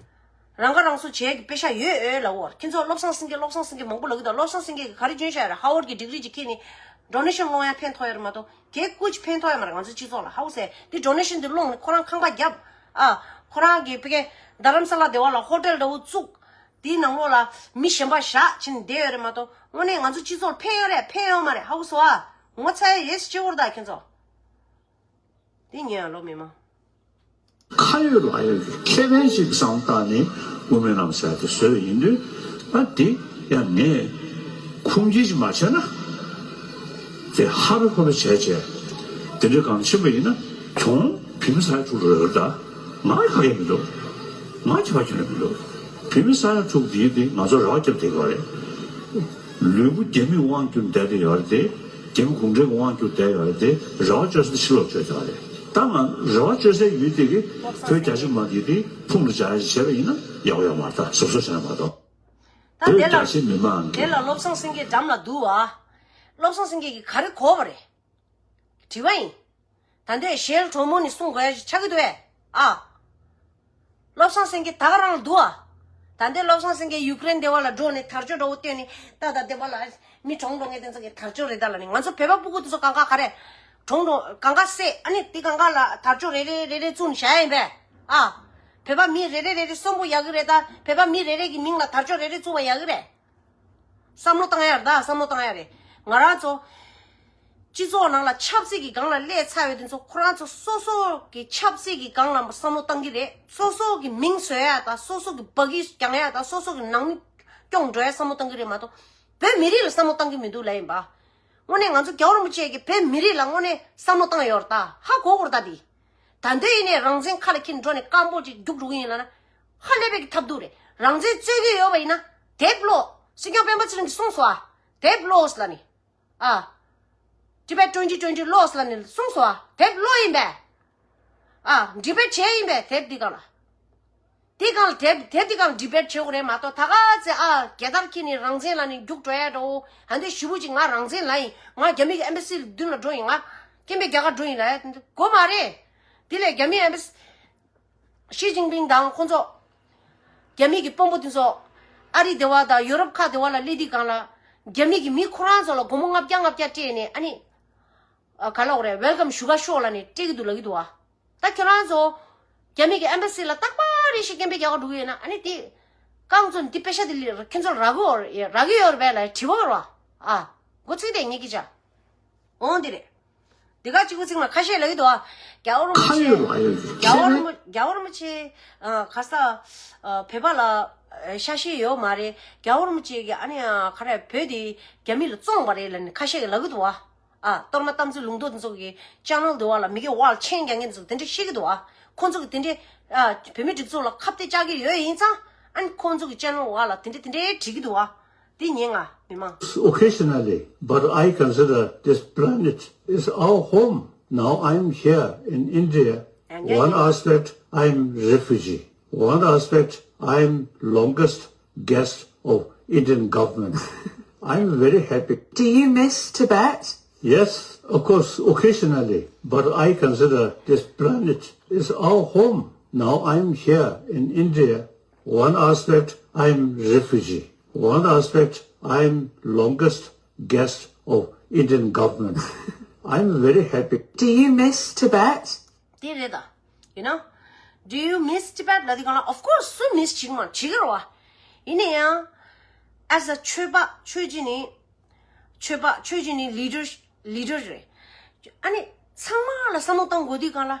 རང་ཁ་རང་གསོ་བྱེད་ཀྱི་དཔེ་ཤ་ཡོད་ཨེ་ལབ་འོ། ཁྱེད་ཚོ་བློ་བཟང་སེང་གེ་བློ་བཟང་སེང་གེ་མང་པོ་ལབ་ཀྱི་འདུག་བློ་བཟང་སེང་གེ་གིས་ག་རེ་བྱོན་བཞག་རེད། ཧ་ཝར་གྱི་ཌིག་རི་ཅིག་ཁྱེར་ནས་ཌོ་ནེ་ཤན་སློང་ཡ་ཕན་ཐོགས་ཡ་རེད་མ་གཏོགས་གལ་ཀུ་ཅིག་ཕན་ཐོགས་ཡ་མ་རེད། ང་ཚོ་སྤྱི་ཚོགས་ལ་ཧ་གོ་སོང་ངས། དེ་ཌོ་ནེ་ཤན་དེ་སློང་ནས་ཁོ་རང་ཁང་པ་བརྒྱབ། ཨ། ཁོ་རང་གི་ཕ་གི་རྡ་རམ་ས་ལ་སྡེ་བ་ལ་ཧོ་ཊེལ་འདྲ་བོ་བཙུགས། དེའི་ནང་ལོགས་ལ་མི་གཞན་པ་བཞག་བྱས་ནས་བསྡད་ཡོད་རེད་མ་གཏོགས་དངོས་གནས་ང་ཚོ་སྤྱི་ཚོགས་ལ་ཕན་ཡོད་རེད་ཕན་ཡོད་མ་རེད་ཧ་གོ་སོང་ཨ། ངོ་ཚ་ཡ་ཡོད་སྤྱི་བོར་ད་ཁྱེད་ཚོ། དེ་ཉན་ཡ་ལོ་མི་མང་། ཁ་ཡོད་ལག་ཡོད་ཀྱི་ཁེ་ཕན་ཞིག་བསམ་བཏང་ནས་དབུ་མའི་ལམ་ཟེར་དེ་བཟོས་ཡིན་དུས་ཨ་དེ་ཡང་ངས་ཁུངས་སྐྱེལ་ཞིག་མ་བྱས་ན་དེ་ཧ་རུ་ཧུ་རུ་བྱས་བྱས་དེ་འདྲའི་གང་ཕྱིན་པ་ཡིན་ན་གྱོང་བོད་མི་ས་ཡ་དྲུག་རེ་རེ་ད་ང་ཁ་ཡ་མི་འདུག་ང་ཁྱབ་ཁྱོན་ནས་མི་འདུག་བོད་མི་ས་ཡ་དྲུག་དེ་དེ་ང་ཚོ་རེ་བ་བརྒྱབ་བསྡད་ཀྱི་ཡོད་རེད། ལུས་པོ་རྒྱ་མིས་དབང་བསྒྱུར་བསྡད་དེ་ཡོད་རེད་དེ། རྒྱ་མི་གུང་ཁྲན་གྱིས་དབང་བསྒྱུར་བསྡད་ཡོད་རེད་དེ། རེ་བ་བཅོལ་ས་དེ་ཕྱི་ལོགས་བཅོལ་བྱས་རེད། ད་ང་རེ་བ་བཅོལ་སའི་ཡུལ་དེ་གི་བོད་རྒྱ་ཆེ་མ་དེ་དེ་ཕུང་དུ་བྱ་ཡ་ཞིག་བྱས་པ་ཡིན་ན་ཡག་པོ་ཡོད་མ་རེད། ད་གཟབ་གཟབ་བྱས་ན་མ་གཏོགས། ད་བོད་དེ་རྒྱ་ལ་ཆེ་མི་མང་དེ་གི་ལ་བློ་བཟང་སེང་གེ་འགྲམ་ལ་འདུག་ཨ། བློ་བཟང་སེང་གེ་གིས་ག་རེ་གོ་བ་རེད། དྲི་བ་ཡིན། ད་འདོད་ཞེལ་གྲོ་མོ་ནི་གསུང་དགོས་ཡ་ཞིག་ཆགས་ཀྱི་འདུག་ཨེ། ཨ། བློ་བཟང་སེང་གེ་ད་ག་རང་ལ་འདུག་ཨ། ད་འདོད་བློ་བཟང་སེང་གེ་ཡུཀ་རེན་སྡེ་བ་ལ་འགྲོ་ནས་དར་ལྕོག་འདྲ་བོ་བཏོན་ནས་ད་ད་སྡེ་བ་ལ་མི་གྲོངས་འགྲོ་མཁན་དེ་ཚོ་གི་དར་ལྕོག་རེད་ད་ལ་ནི་ང་ཚོ་བོད་པ་སྤུ་གུ་དེ་ཚོ་གང་ག་ག་རེ། གྲོངས་འགྲོ་གང་ག་བསད་ཨ་ནི་དེ་གང་ག་ལ་དར་ལྕོག་རེ་རེ་རེ་རེ་བཙུགས་ནས་བཞག་ཡ་ཡིན་པས། ཨ། བོད་པ་མི་རེ་རེ་རེ་རེ་གསོན་པོ་ཡག་གི་རེད་ད། བོད་པ་མི་རེ་རེ་གི་མིང་ལ་དར་ལྕོག་རེ་རེ་བཙུགས་པ་ཡག་གི་རེད། བསམ་བློ་བཏང་ཡ་རེད་ད། བསམ་བློ་བཏང་ཡ་རེད། ང་རང་ཚོ་སྤྱི་ཚོགས་ནང་ལ་ཆབ་སྲིད་ཀྱི་སྒང་ལ་སླེབས་ཚར་བའི་དེ་ཚོ་ཁོ་རང་ཚོ་སོ་སོ་གི་ཆབ་སྲིད་ཀྱི་སྒང་ལ་བསམ་བློ་བཏང་གི་རེད། སོ་སོ་གི་མིང་བཟོ་ཡ་དང་སོ་སོ་གི་བ་གི་རྒྱང་ཡ་དང་སོ་སོ་གི་ནང་མི་སྐྱོང་འགྲོ་ཡ་བསམ་བློ་བཏང་གི་རེད་མ་གཏོགས་བོད་མི་རིགས་ལ་བསམ་བློ་བཏང་གི་མི་འདུག་ལབ་ཡིན་པ། དངོས་གནས་ང་ཚོ་རྒྱལ་བ་རིན་པོ་ཆེ་གིས་བོད་མི་རིགས་ལ་དངོས་གནས་བསམ་བློ་བཏང་ཡོད་རེད་ད། ཧ་གོ་དགོས་རེད་ད་དེ། ད་འདོད་ཡིན་ནས་རང་བཙན་ཁ་ལ་འཁྱེར་འགྲོ་ནས་སྐམ་པོ་ཅིག་རྒྱུགས་འགྲོ་གི་ཡིན་ལབ་ན། ཧ་ལས་པའི་གི་ཐབས་སྡུག་རེད། རང་བཙན་རྩོད་ཀྱི་ཡོད་པ་ཡིན་ན་དེབ་ཀློག་སྲིད་སྐྱོང་སྤེན་པ་ཚེ་རིང་གིས་གསུངས་སོང་ཨ། དེབ་ཀློག་ལབ་ནི། ཨ། Tibet twenty twenty ཀློག་ལབ་ནི་གསུངས་སོང་ཨ། དེབ་ཀློག་ཡིན་པས། ཨ། debate བྱས་ཡིན་པས་དེབ་འདི་སྒང་ལ། དེ་གང་དེབ་དེབ་དེ་གང་ཌི་བེཊ་བྱེད་དགོས་རེད་མ་གཏོགས། ད་ག་ཚེ་ཨ་རྒྱལ་དར་འཁྱེར་ནས་རང་བཙན་ལབ་ནས་རྒྱུགས་འགྲོ་ཡ་འགྲོ། ཨ་འདི་ཞུ་བུ་ཅིག་ང་རང་བཙན་ལབ་ཡིན། ང་རྒྱ་མི་གི་ཨེམ་བེ་སི་མདུན་ལ་འགྲོ་ཡིན། ང་སྐད་འབོད་རྒྱག་ག་འགྲོ་ཡིན་ལབ་ཡ་དེ་འདྲ་དགོས་མ་རེད། དེ་ལས་རྒྱ་མི་ཨེམ་བེ་སི་ཞི་ཅིན་ཕིང་དང་ཁོང་ཚོ་རྒྱ་མི་གི་དཔོན་པོ་དེ་ཚོ་ཨ་རི་སྡེ་བ་དང་ཡོ་རོབ་ཁག་སྡེ་བ་ལ་སླེབས་དུས་སྒང་ལ་རྒྱ་མི་གི་མི་ཁོ་རང་ཚོ་ལ་སྒོར་མོ་ལྔ་བརྒྱ་ལྔ་བརྒྱ་སྤྲད་ནས་ཨ་ནི་ཨ་ག་ལབ་དགོས་རེད། ཝེལ་ཀམ་ཞུ་ག་ཤོག་ལབ་ནས་སྤྲད་ཀྱི་འདུག་ལབ་ཀྱི་འདུག་ཨ། ད་ཁྱོད་རང་ཚོ་རྒྱ་མི་གི་ཨེམ་བེ་སི་ལ་རྟག་པར་རེ་ཞིག་སྐད་འབོད་རྒྱག་ག་འགྲོ་གི་ཡོད་ན་ཨ་ནི་དེ་རྐང་བཙུགས་ནས་དེ་པེ་ཤ་དེ་ལ་ཁྱོད་ཚོ་རག་གི་ཡོད་རེད། རག་གི་ཡོད་རེད་པས་ལབ་དྲི་བ་རེད་བ། ཨ་འགོ་ཚིག་དེ་ངས་ཀྱི་ཅག་འོང་དེ་རེད། འདི་ག་གཅིག་པུ་ཚིག་མ་ཁ་ཤས་ལབ་ཀྱི་འདུག་ཨ། རྒྱལ་བ་རིན་པོ་ཆེ། ཁ་ཡོད་ལ་ཡོད་ཀྱི། རྒྱལ་བ་རིན་པོ་རྒྱལ་བ་རིན་པོ་ཆེ་ཨ་ག་ས་ཨ་བོད་པ་ལ་ཨ་ཤ་ཤེས་ཡོད་མ་རེད། རྒྱལ་བ་རིན་པོ་ཆེ་གི་ཨ་ནི་ཨ་ག་རེ་བོད་དེ་རྒྱ་མི་ལ་བཙོངས་པ་རེད་ལབ་ནས་ཁ་ཤས་ཀྱིས་ལབ་ཀྱི་འདུག་ཨ། ཨ་གཏོར་མ་དམ་ཚིག་ལུང་རྟོགས་དེ་ཚོ་གི་ཅེ་ནལ་དེ་བ་ལ་མི་གི་བ་ལ་མཆན་རྒྱག་མཁན་དེ་ཚོ་དེ་འདྲ་བཤད་ཀྱི་འདུག་ཨ། ཁོང་ཚོ་གི་དེ་འདྲའི་ཨ་བོད་མི་སྒྲིག་འཛུགས་ལ་ཁ་གཏད་བཅག་གི་ཡོད་ཡིན་ཙང་ཨ་ནི་ཁོང་ཚོ་གི་ཅེ་ནལ་བ་ལ་དེ་འདྲ་དེ་འདྲའི་བྲིས་ཀྱི་འདུག་ཨ། དེ་ཉན་ང་མི་མང་། Occasionally, but I consider this planet is our home. Now I'm here in India. One aspect, I'm refugee. One aspect, I'm longest guest of Indian government. I'm very happy. Do you miss Tibet? Yes, of course, occasionally. But I consider this planet is our home. Now I'm here in India. One aspect, I'm refugee. One aspect, I'm longest guest of Indian government. I'm very happy. Do you miss Tibet? དེ་རེད་ད། You know? Do you miss Tibet? ལབ་དུས་སྒང་ལ། Of course, སུ་མིས་བྱེད་ཀྱི་མ་བྱེད་ཀྱི་རེད་བ། ཡིན་ན་ཡང་། As a ཆོས་པ། ཆོས་བྱེད་ནི། ཆོས་པ། ཆོས་བྱེད་ནི་ལི་ཌར། ལི་ཌར་རེད། ཨ་ནི་ཚང་མ་ལ་བསམ་བློ་བཏང་དགོས་དུས་སྒང་ལ།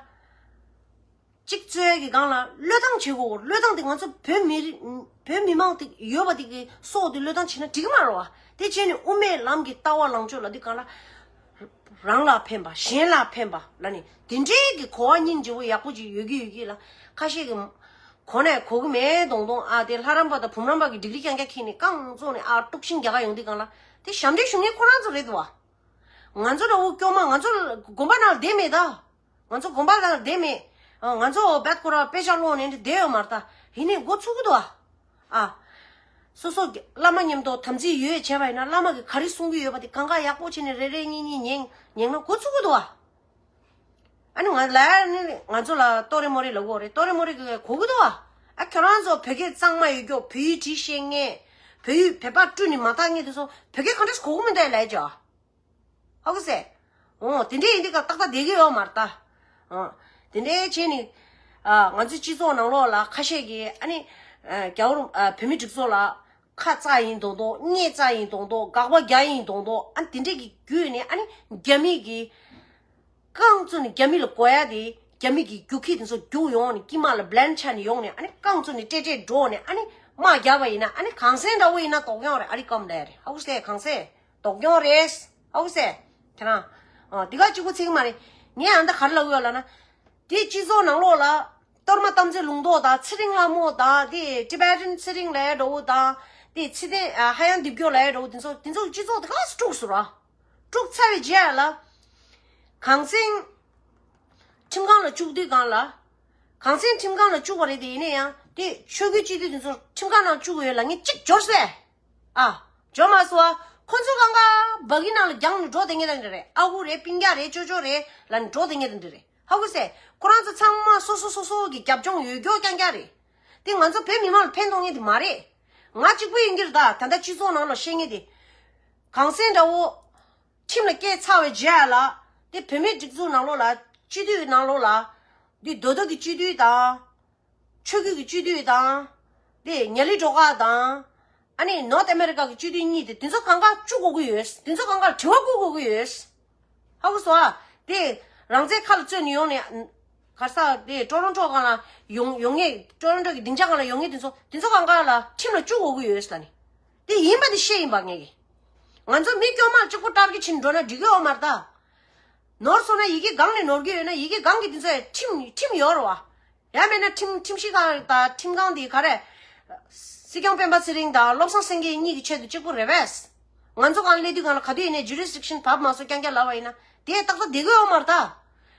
གཅིག་རྩོད་ཡ་གི་སྒང་ལ་བློས་བཏང་བྱེད་དགོས། བློས་བཏང་དེ་ང་ཚོ་བོད་མི་རིགས། བོད་མི་མང་དེ་ཡོད་པ་དེ་གི་སྲོག་དེ་བློས་བཏང་བྱེད་ན་འགྲིག་གི་མ་རེད་བ། དེ་བྱས་ནས་དབུ་མའི་ལམ་གྱི་ལྟ་བ་ལངས་ཕྱོགས་ལབ་དུས་སྒང་ལ། རང་ལ་ཕན་པ། གཞན་ལ་ཕན་པ་ལབ་ནས་དེ་འདྲའི་གི་གོ་བ་སྙིང་རྗེ་བོ་ཡག་པོ་ཅིག་ཡོད་ཀྱི་ཡོད་ཀྱི་ལ། ཁ་ཤས་ཀྱི་གོ་ནས་གོ་གི་མེད་མདོག་མདོག་ཨ་དེ་ལྷ་རམས་པ་དང་བུམ་རམས་པ་གི་ཌིག་རི་རྐྱང་རྐྱང་ཁྱེར་ནས་རྐང་བཙུགས་ནས་ཨ་དཀྲུག་ཤིང་རྒྱག་ག་ཡོང་དུས་སྒང་ལ་དེ་ཞབས་འདྲེན་ཞུ་མཁན་ཁོ་རང་ཚོ་རེད་འདུག་བ། ང་ཚོ་འདྲ་བོ་སྐྱོ་མ། ང་ཚོ་དགོན་པ་ནང་བསྡད་མེད་ད། ང་ཚོ་དགོན་པ་ནང་བསྡད་མེད། ང་ཚོ་བད་ཁོ་ར་དཔེ་ཆ་ཀློག་ནས་བསྡད་ཡོད་མ་རེད་ད། ཡིན་ནའི་འགོ་ཚུགས་ཀྱི་འདུག་བ། ཨ། སོ་སོ་གི་བླ་མ་མཉམ་དུ་དམ་ཚིག་ཡོད་བྱས་པ་ཡིན་ན་བླ་མ་གིས་ག་རེ་གསུང་གི་ཡོད་པ་དེ་གང་ག་ཡག་པོ་བྱས་ནས་རེ་རེ་གཉིས་གཉིས་ཉན་ཉན་ན་འགོ་ཚུགས་ཀྱི་འདུག་བ། ཨ་ནི་ང་ལ་ནི་ང་ཚོ་ལ་ཏོ་རེ་མོ་རེ་ལབ་དགོས་རེད། ཏོ་རེ་མོ་རེ་གི་གོ་གི་འདུག་བ། ཨ་ཁྱོད་རང་ཚོ་བོད་སྐད་གཙང་མ་ཡོད་རྒྱུ། བོད་ཡིག་བྲིས་ཤེས་མཁན། བོད་ཡིག་བོད་པ་བཀྲུས་ནས་མ་དག་མཁན་དེ་ཚོ་བོད་སྐད་ག་འདྲས་གོ་གི་མི་འདུག་ལབ་ཀྱི། ཧ་གོ་སོང་། འོ་དེ་འདྲས་ཡིན་དུས་ཀ་ཏག་ཏག་བསྡད་ཀྱི་ཡོད་མ་རེད་ད། འོ་དེ་འདྲས་བྱས་ནས་ཨ་ང་ཚོའི་སྤྱི་ཚོགས་ནང་ལོགས་ལ་ཁ་ཤས་ཀྱིས་ཨ་ནི་ཨ་རྒྱལ་བ་རིན་ཨ་བོད་མི་སྒྲིག་འཛུགས་ལ་ཁ་རྩ་ཡིན་མདོག་མདོག། སྙད་རྩ་ཡིན་མདོག་མདོག། དགག་པ་རྒྱག་ཡིན་མདོག་མདོག། ཨ་ནི་དེ་འདྲས་ཀྱི་བརྒྱུད་ནས་ཨ་ནི་རྒྱ་མི་གི་རྐང་བཙུགས་ནས་རྒྱ་མི་ལ་གོ་ཡ་དེ། རྒྱ་མི་གི་རྒྱུག་ཁྱི་དེ་ཚོ་རྒྱུག་ཡོང་ནས་དཀྱིལ་མ་ལ་བླན་ཆགས་ནས་ཡོང་ནས་ཨ་ནི་རྐང་བཙུགས་ནས་ཏྲེ་ཏྲེ་འགྲོ་ནས་ཨ་ནི་དམག་རྒྱག་པ་ཡིན་ན། ཨ་ནི་གངས་སེང་འདྲ་བོ་ཡིན་ན་དོགས་ཡོང་རེད། ཨ་རི་སྐམ་ལས་རེད། ཧ་གོ་སོང་། གངས་སེང་དོགས་ཡོང་རེད། ཧ་གོ་སོང་། ཁྱེད་རང་། ཨ་འདི་ག་གཅིག་པུ་ཚིག་མ་རེད། ངས་ཨ་འདི་ག་རེ་ལབ་ཡོད་ལབ་ན། དེ་སྤྱི་ཚོགས་ནང་ལོགས་ལ་གཏོར་མ་དམ་ཚིག་ལུང་རྟོགས་དང་ཚེ་རིང་ལྷ་མོ་དང་དེ་ཊི་བེ་ཊན་ཚེ་རིང་ལབ་ཡ་འདྲ་བོ་དང་དེ་ཚེ་བརྟན་ཨ་ཧ་ཡང་སྡེབ་སྐྱོར་ལབ་ཡ་འདྲ་བོ་དེ་ཚོ་དེ་ཚོ་སྤྱི་ཚོགས་དེ་ག་སུ་དཀྲུགས་སོང་ར། དཀྲུགས་ཚར་བའི་རྗེས་ལ། གངས་སེང་ཁྲིམས་ཁང་ལ་བཅུག་དུས་སྒང་ལ། གངས་སེང་ཁྲིམས་ཁང་ལ་བཅུག་པ་རེད་དེ། ཡིན་ན་ཡང་དེ་ཆོས་བརྒྱུད་སྤྱི་འཐུས་དེ་ཚོ་ཁྲིམས་ཁང་ནང་བཅུག་ཡོད་ལབ་མཁན་གཅིག་འབྱོར་སོང་། ཨ། འབྱོར་མ་སོང་བ། ཁོ་ཚོ་གང་ག་སྦ་གི་ནང་ལ་རྒྱང་ནས་འགྲོ་བསྡད་མཁན་དེ་འདྲ་རེད། ཨ་ཁུ་རེད། སྤུན་ཀྱག་རེད། ཅོ་ཅོ་རེད་ལབ་ནས་འགྲོ་བསྡད་མཁན་དེ་འདྲ་རེད། ཧ་གོ་སོང་། ཁོ་རང་ཚོ་ཚང་མ་སོ་སོ་སོ་སོ་གི་རྒྱབ་ལྗོངས་ཡོད་རྒྱུ་རྐྱང་རྐྱང་རེད། དེ་ང་ཚོ་བོད་མི་མང་ལ་ཕན་ཐོགས་མཁན་དེ་མ་རེད། ང་གཅིག་པུ་ཡིན་གྱི་རེད་ད། ད་ལྟ་སྤྱི་ཚོགས་ནང་ལ་བཤད་མཁན་དེ། གངས་སེང་འདྲ་བོ། ཁྲིམས་ལ་སྐྱེལ་ཚར་བའི་རྗེས་ལ། དེ་བོད་མིའི་སྒྲིག་འཛུགས་ནང་ལོགས་ལ། སྤྱི་འཐུས་ནང་ལོགས་ལ། འདི་མདོ་སྟོད་ཀྱི་སྤྱི་འཐུས་དང་། ཆོས་བརྒྱུད་ཀྱི་སྤྱི་འཐུས་དང་། དེ་ཉ་ལི་སྒྲོལ་དཀར་དང་། ཨ་ནི་ནོར་ཐ་ཨ་མེ་རི་ཀ་གི་སྤྱི་འཐུས་གཉིས་དེ། དེ་ཚོ་གང་ག་བཅུག་དགོས་ཀྱི་ཡོད། དེ་ཚོ་གང་ག་དྲི་བ་བཀོད་དགོས་ཀྱི་ཡོད། ཧ་གོ་སོང་ཨ། དེ་རང་བཙན་ཁ་ལ་རྩོད་ནས་ཡོང་ནས། ག་ས་དེ་ཊོ་རོན་ཊོ་སྒང་ལ་ཡོང་ཡོང་ངེས། ཊོ་རོན་ཊོ་གི་སྡིངས་ཆ་སྒང་ལ་ཡོང་ངེས་དེ་ཚོ། དེ་ཚོ་གང་ག་ལ་ཁྲིམས་ལ་བཅུག་དགོས་ཀྱི་ཡོད་ལབ་ནས། དེ་ཡིན་པ་དེ་བཤད་ཡིན་པ་ངས་ཀྱི། ང་ཚོ་མི་སྐྱོ་མ་གཅིག་པོ་ཊར་གེཊ་བྱས་ནས་འགྲོ་ན་འགྲིག་གི་ཡོད་མ་རེད་ད། ནོར་སོང་ན་ཡི་གེ་སྒང་ནས་ནོར་གྱི་ཡོད་ན་ཡི་གེ་སྒང་གི་དེ་ཚོ་ཡང་ཁྲིམས་ཁྲིམས་ཡོད་རེད་བ། ཡང་མིན་ན་ཁྲིམས་ཁྲིམས་ཞིབ་ཁང་དང་ཁྲིམས་ཁང་དེ་ག་རེ། སྲིད་སྐྱོང་སྤེན་པ་ཚེ་རིང་དང་བློ་བཟང་སེང་གེ་གཉིས་ཀྱི་ཆེད་དུ་གཅིག་པུ་རེད་པས། ང་ཚོ་གང་སླེབས་དུས་སྒང་ལ་ག་དུས་ཡིན་ནའི་ཇུ་རི་སི་ཌིག་ཤན་བབས་མ་སོང་རྐྱང་རྐྱང་ལབ་པ་ཡིན་ན་དེ་ཏག་ཏག་བསྡད་ཀྱི་ཡོད་མ་རེད་ད།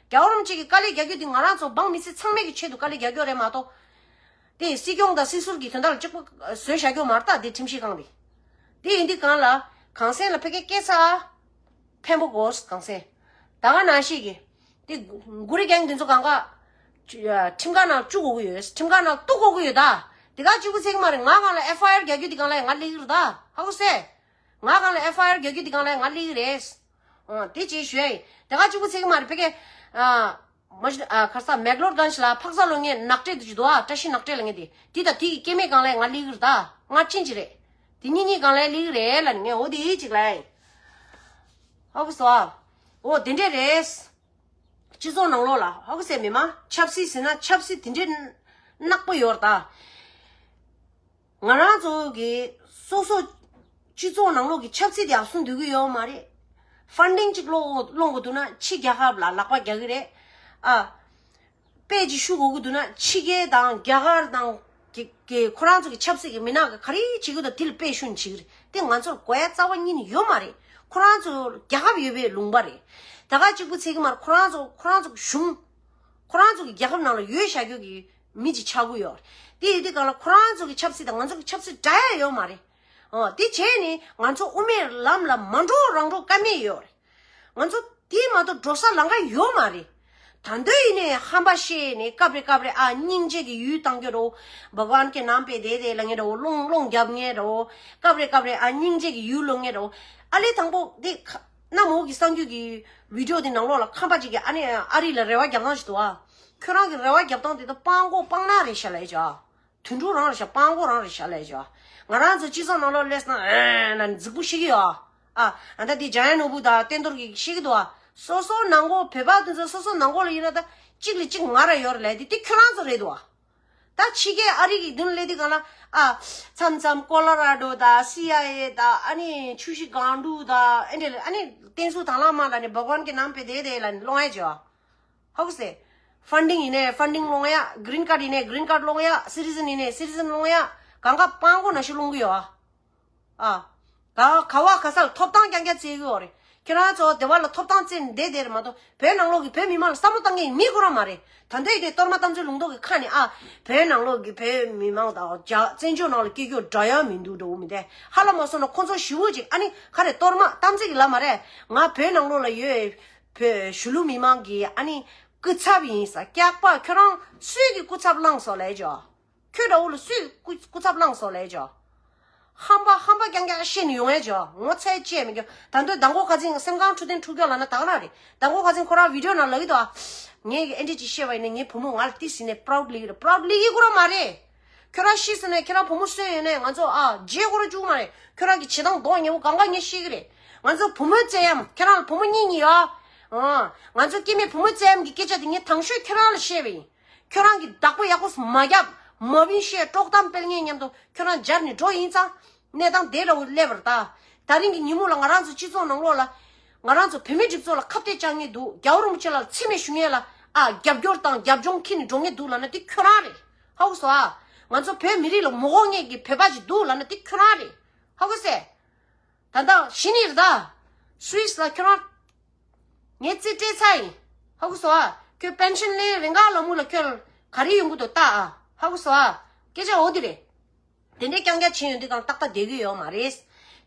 རྒྱལ་བ་རིན་པོ་ཆེ་གིས་དཀའ་ལས་རྒྱག་རྒྱུ་དེ་ང་རང་ཚོ་འབངས་མི་སེར་ཚང་མའི་གི་ཆེད་དུ་དཀའ་ལས་རྒྱག་རྒྱུ་རེད་མ་གཏོགས། དེ་སྲིད་སྐྱོང་དང་སྲིད་ཟུར་གྱི་དོན་དག་ལ་གཅིག་པ་བཟོས་བཞག་རྒྱུ་མ་རེད་ད། དེ་ཁྲིམས་ཞིབ་ཁང་དེ། དེ་ཡིན་དུས་གང་ལ། གངས་སེང་ལ་ཕ་གི་སྐད་ཆ་ཕན་པོ་དགོས་གངས་སེང་། ད་ག་ནང་བཞིན་གྱི། དེ་གུ་རི་གེང་དེ་ཚོ་གང་ག་ཁྲིམས་ཁང་ནང་བཅུག་དགོས་ཀྱི་ཡོད། ཁྲིམས་ཁང་ནང་གཏུག་དགོས་ཀྱི་ཡོད་ད། དེ་ག་གཅིག་པུ་ཚིག་མ་རེད། ང་གང་ལ་ཨེཕ་ཨའི་ཨར་རྒྱག་རྒྱུ་དེ་གང་ལ་ང་སླེབས་ཀྱི་རེད་ད། ཧ་གོ་སེ། ང་གང་ལ་ཨེཕ་ཨའི་ཨར་རྒྱག་རྒྱུ་དེ་གང་ལ་ང་སླེབས་ཀྱི་རེད། ཨ། དེ་ཅིག་ཞུ་ཡ་ཡིན། དེ་ག་གཅིག་པུ་ཚིག་མ་རེད། ཕ་གི། ཨ། མ་གཞི། ཨ། ཁ་ས་མེག་ལོར་གྷན་ཇི་ལ་ཕག་ཚ་ལོ་ངས་ནག་ཁྲེ་དུ་ཅི་འདུག་ཨ། བཀྲ་ཤིས་ནག་ཁྲེ་ལ་ངས་དེ་དེ་དང་དེ་གི་སྐྱེ་དམན་གང་ལ་ང་སླེབས་ཀྱི་རེད་ད། ང་ཕྱིན་ཅི་རེད། དེ་གཉིས་གཉིས་གང་ལ་སླེབས་ཀྱི་རེད་ལ་ནི་ངས་འོ་དེ་ཡིད་ཅིག་ལ་ཡིན། ཧ་གོ་སོང་ཨ། འོ་དེ་འདྲས་རེད། སྤྱི་ཚོགས་ནང་ལོགས་ལ་ཧ་གོ་སེ་མི་མ་ཆབ་སྲིད་ཟེར་ན་ཆབ་སྲིད་དེ་འདྲས་ནག་པོ་ཡོད་རེད་ད། ང་རང་ཚོ་གི་སོ་སོ་སྤྱི་ཚོགས་ནང་ལོགས་ཀྱི་ཆབ་སྲིད་དེ་ཡག་སོང་འདོད་ཀྱི་ཡོད་མ་རེད། ཕན་ཌིང་གཅིག་སློང་སློང་དགོས་འདུག་ན་ཕྱི་རྒྱལ་ཁབ་ལ་ལག་པ་རྒྱག་གི་རེད། ཨ། དཔེ་ཅིག་ཞུ་དགོས་ཀྱི་འདུག་ན་ཕྱི་རྒྱལ་དང་རྒྱ་གར་དང་གི་གི་ཁོ་རང་ཚོ་གི་ཆབ་སྲིད་ཀྱི་མི་ནག་གི་ག་རེ་བྱེད་ཀྱི་འདུག་དེ་ལ་དཔེ་ཞུ་ནས་བྱེད་ཀྱི་རེད། དེ་ང་ཚོར་དགོས་ཡ་རྩ་བ་ཉིད་ནས་ཡོད་མ་རེད། ཁོ་རང་ཚོ་རྒྱལ་ཁབ་ཡོད་པའི་ལུང་པ་རེད། ད་ག་གཅིག་པུ་ཚིག་གི་མ་རེད། ཁོ་རང་ཚོ་ཁོ་རང་ཚོ་གི་གཞུང་། ཁོ་རང་ཚོ་གི་རྒྱལ་ཁབ་ནང་ལ་ཡོད་བཞག་རྒྱུ་གི་མི་ཅིག་ཆགས་ཀྱི་ཡོད་རེད། དེ་ཡོད་དུས་གང་ལ་ཁོ་རང་ཚོ་གི་ཆབ་སྲིད་དང་ང་ཚོ་གི་ཆབ་སྲིད་འདྲ་ཡ་ཡོད་མ་རེད། ཨོ། དེ་བྱས་ནས་ང་ཚོ་དབུ་མའི་ལམ་ལ་མ་འགྲོ་རང་འགྲོ་ཀ་མེད་ཡོད་རེད། ང་ཚོ་དེ་མ་གཏོགས་འགྲོ་ས་ལམ་ཁ་ཡོད་མ་རེད། ད་འདོད་ཡིན་ནའི་ཧམ་པ་བཤད་ནས་སྐབས་རེ་སྐབས་རེ་ཨ་སྙིང་རྗེ་གི་ཡུལ་བཏང་གི་རོ། བྷ་ག་ཝན་གྱི་ནང་པའི་དེ་དེ་ལ་ངེད་རོ་སློང་སློང་རྒྱབ་ངེད་རོ། སྐབས་རེ་སྐབས་རེ་ཨ་སྙིང་རྗེ་གི་ཡུལ་ལོ་ངེད་རོ། ཨ་ལེ་དང་པོ་དེ་ཁ་གནམ་འོག་གི་གསར་འགྱུར་གྱི་བི་ཌིའོ་དེ་ནང་ལོགས་ལ་ཁམས་པ་ཅིག་གིས་ཨ་ནེ་ཨ་རི་ལ་རེ་བ་རྒྱབ་སྟངས་ཤིག་འདུག་ཨ། ཁྱོད་རང་གི་རེ་བ་རྒྱབ་སྟངས་དེ་ད་སྤང་གོ་སྤང་ན་རེད་ཤག་ལབ་ཡ་ཅིག་ཨ། དུད་འགྲོ་རང་རེད་ཤག་སྤང་གོ་རང་རེད་ཤག་ལབ་ཡ་ཅིག་ཨ། ང་རང་ཚོ་སྤྱི་ཚོགས་ནང་ལོགས་སླེབས་སོང་ན་ཨེ་ན་རྫིག་པོ་ཤེས་ཀྱི་ཡོད་ཨ། ཨ་ད་དེ་འཇམ་དབྱངས་ནོར་བུ་དང་བསྟན་རྡོར་གྱིས་ཤེས་ཀྱི་འདུག་ཨ། སོ་སོ་ནང་གོ་བོད་པ་དེ་ཚོ་སོ་སོ་ནང་གོ་ལ་ཡིན་ན་ད་གཅིག་ལས་གཅིག་ང་ར་ཡོད་རེད་ལབ་དེ་དེ་ཁྱོད་རང་ཚོ་རེད་འདུག་ཨ། ད་ཕྱི་རྒྱལ་ཨ་རི་གི་མདུན་སླེབས་དུས་གང་ལ་ཨ། མཚམས་མཚམས་ཀོ་ལོ་ར་ཌོ་དང་སི་ཨའི་ཨེ་དང་ཨ་ནི་ཆུ་བཞི་སྒང་དྲུག་དང་ཨེ་འདྲ་ཨ་ནི་བསྟན་སྲུང་དང་བླངས་མ་ལ་ནི་བྷ་ག་ཝན་གྱི་ནང་པའི་དེ་དེ་ལ་ནི་སློང་ཡ་བྱེད་ཨ། ཧ་གོ་སེ། ཕན་ཌིང་ཡིན་ནའི་ཕན་ཌིང་སློང་ཡ། གི་རིན་ཁཌ་ཡིན་ནའི་གི་རིན་ཁཌ་སློང་ཡ། སི་ཊི་ཛན་ཡིན་ནའི་སི་ཊི་ཛན་སློང་ཡ། གང་ག་སྤང་གོ་ནང་བཞིན་སློང་གི་ཡོད་ཨ། ཨ། ག་ག་བ་ག་ས་ལ་ཐོབ་ཐང་རྐྱང་རྐྱང་བཙལ་གི་ཡོད་རེད། ཁྱེད་རང་ཚོ་སྡེ་བ་ལ་ཐོབ་ཐང་བཙལ་ནས་བསྡད་བསྡད་རེད་མ་གཏོགས་བོད་ནང་ལོགས་ཀྱི་བོད་མི་མང་ལ་བསམ་བློ་བཏང་མཁན་མི་ཁོ་རང་མ་རེད། ད་ལྟའི་དེ་གཏོར་མ་དམ་ཚིག་ལུང་རྟོགས་ཀྱི་ཁ་ནས་ཨ། བོད་ནང་ལོགས་ཀྱི་བོད་མི་མང་དང་རྒྱ་བཙན་བྱོལ་ནང་ལ་སྐྱེ་རྒྱུ་འདྲ་ཡ་མི་འདུག་འགྲོ་གི་མི་འདུག་ཧ་ལམ་མ་སོང་ན་ཁོ་ཚོ་ཞི་བོ་ཅིག་ཨ་ནི་ག་རེ་གཏོར་མ་དམ་ཚིག་གི་ལབ་མ་རེད། ང་བོད་ནང་ལོགས་ལ་ཡོད། བོད་གཞིས་ལུས་མི་མང་གི་ཨ་ནི་སྐུ་ཚབ་ཡིན་ས་སྐྱག་པ་ཁྱོད་རང་སུས་ཀྱི་སྐུ་ཚབ་བླངས་སོང་ལབ་ཅོ། ཁྱོད་འདྲ་བོ་ལ་སུས་སྐུ་སྐུ་ཚབ་བླངས་སོང་ལབ་ཅོ། ཧམ་པ་ཧམ་པ་རྐྱང་རྐྱང་བཤད་ནས་ཡོང་ཡ་ཅོ། ངོ་ཚ་བྱས་མི་འགྱོ། ད་དུང་མདང་དགོང་ཁ་སང་སེམས་ཁམས་འཕྲོད་བསྟེན་འཁྲུག་རྒྱག་ལབ་ན་ད་ག་རང་རེད། མདང་དགོང་ཁ་སང་ཁོ་རང་བི་ཌིའོ་ནང་ལབ་ཀྱི་འདུག་ཨ། ངས་ཨེ་འདྲ་ཅིག་བཤད་པ་ཡིན་ན་ངའི་བུ་མོ་ང་ལ་ཏི་ཟིན་ནས་པ་རའུ་ཌི་ལི་ཡིན་རེད། པ་རའུ་ཌི་ལི་ཡིན་ཁོ་རང་མ་རེད། ཁྱོད་རང་ཤི་སོང་ནས་ཁྱོད་རང་བུ་མོ་གསོན་ཡོད་ནས་ང་ཚོ་ཨ་རྗེས་ཁོ་རང་བཅུག་མ་རེད། ཁྱོད་རང་གི་བྱེད་སྟངས་མདོག་ཉེས་པོ་གང་ག་ངས་ཤེས་ཀྱི་རེད། ང་ཚོ་བུ་མོའི་བཙན་གཡེམ་ཁྱོད་རང་ལ་བུ་མོ་གཉིས་གཉིས་ཡོད། ཨ། ང་ཚོ་སྐྱེ་དམན་བུ་མོའི་བཙན་གཡེམ་གྱི་སྐད་ཆ་དེ་ངས་དང་ཤོས་ཁྱོད་རང་ལ་བཤད་པ་ཡིན། ཁྱོད་རང་གིས་བདག་པོ་ཡག་པོ་མ་བརྒྱབ། མ་བིན་བཤད་དཀྲོག་གཏམ་སྤེལ་མཁན་མཉམ་དུ་ཁྱོད་རང་འབྱར་ནས་འགྲོ་ཡིན་ཙང་། གནས་སྟངས་དེ་འདྲ་བོ་སླེབས་པ་རེད་ད། ད་རིང་གི་ཉིན་མོ་ལ་ང་རང་ཚོ་སྤྱི་ཚོགས་ནང་ལོགས་ལ། ང་རང་ཚོ་བོད་མི་སྒྲིག་འཛུགས་ལ་ཁ་གཏད་བཅག་མཁན་འདུག་རྒྱལ་བ་རིན་པོ་ཆེ་ལ་མཚན་སྨད་ཞུ་མཁན་ལ་ཨ་རྒྱབ་སྐྱོར་དང་རྒྱབ་ལྗོངས་འཁྱེར་ནས་འགྲོ་མཁན་འདུག་ལབ་ན་དེ་ཁྱོད་རང་རེད། ཧ་གོ་སོང་ཨ། ང་ཚོ་བོད་མི་རིགས་ལ་ངོ་ལྐོག་མཁན་གྱི་བོད་པ་ཅིག་འདུག་ལབ་ན་དེ་ཁྱོད་རང་རེད། ཧ་གོ་སེ། ད་ལྟ་གཞི་ནས་རེད་ད། སུད་སི་ལ་ཁྱོད་རང་། ངས་རྩིས་སྤྲད་ཚར་ཡིན། ཧ་གོ་སོང་ཨ། ཁྱོད་པེན་ཤན་ལེན་རེ་འགའ་ལ་མུ་ལ་ཁྱོད་ག་རེ་ཡོང་གི་འདུག་ལྟ་ཨ། ཧ་གོ་སོང་ཨ། སྐད་ཆ་འོ་དེ་རེད། དེ་འདྲའི་རྐྱང་རྐྱང་བྱེད་ཡོང་དུས་གང་ཏག་ཏག་བསྡད་ཀྱི་ཡོད་མ་རེད།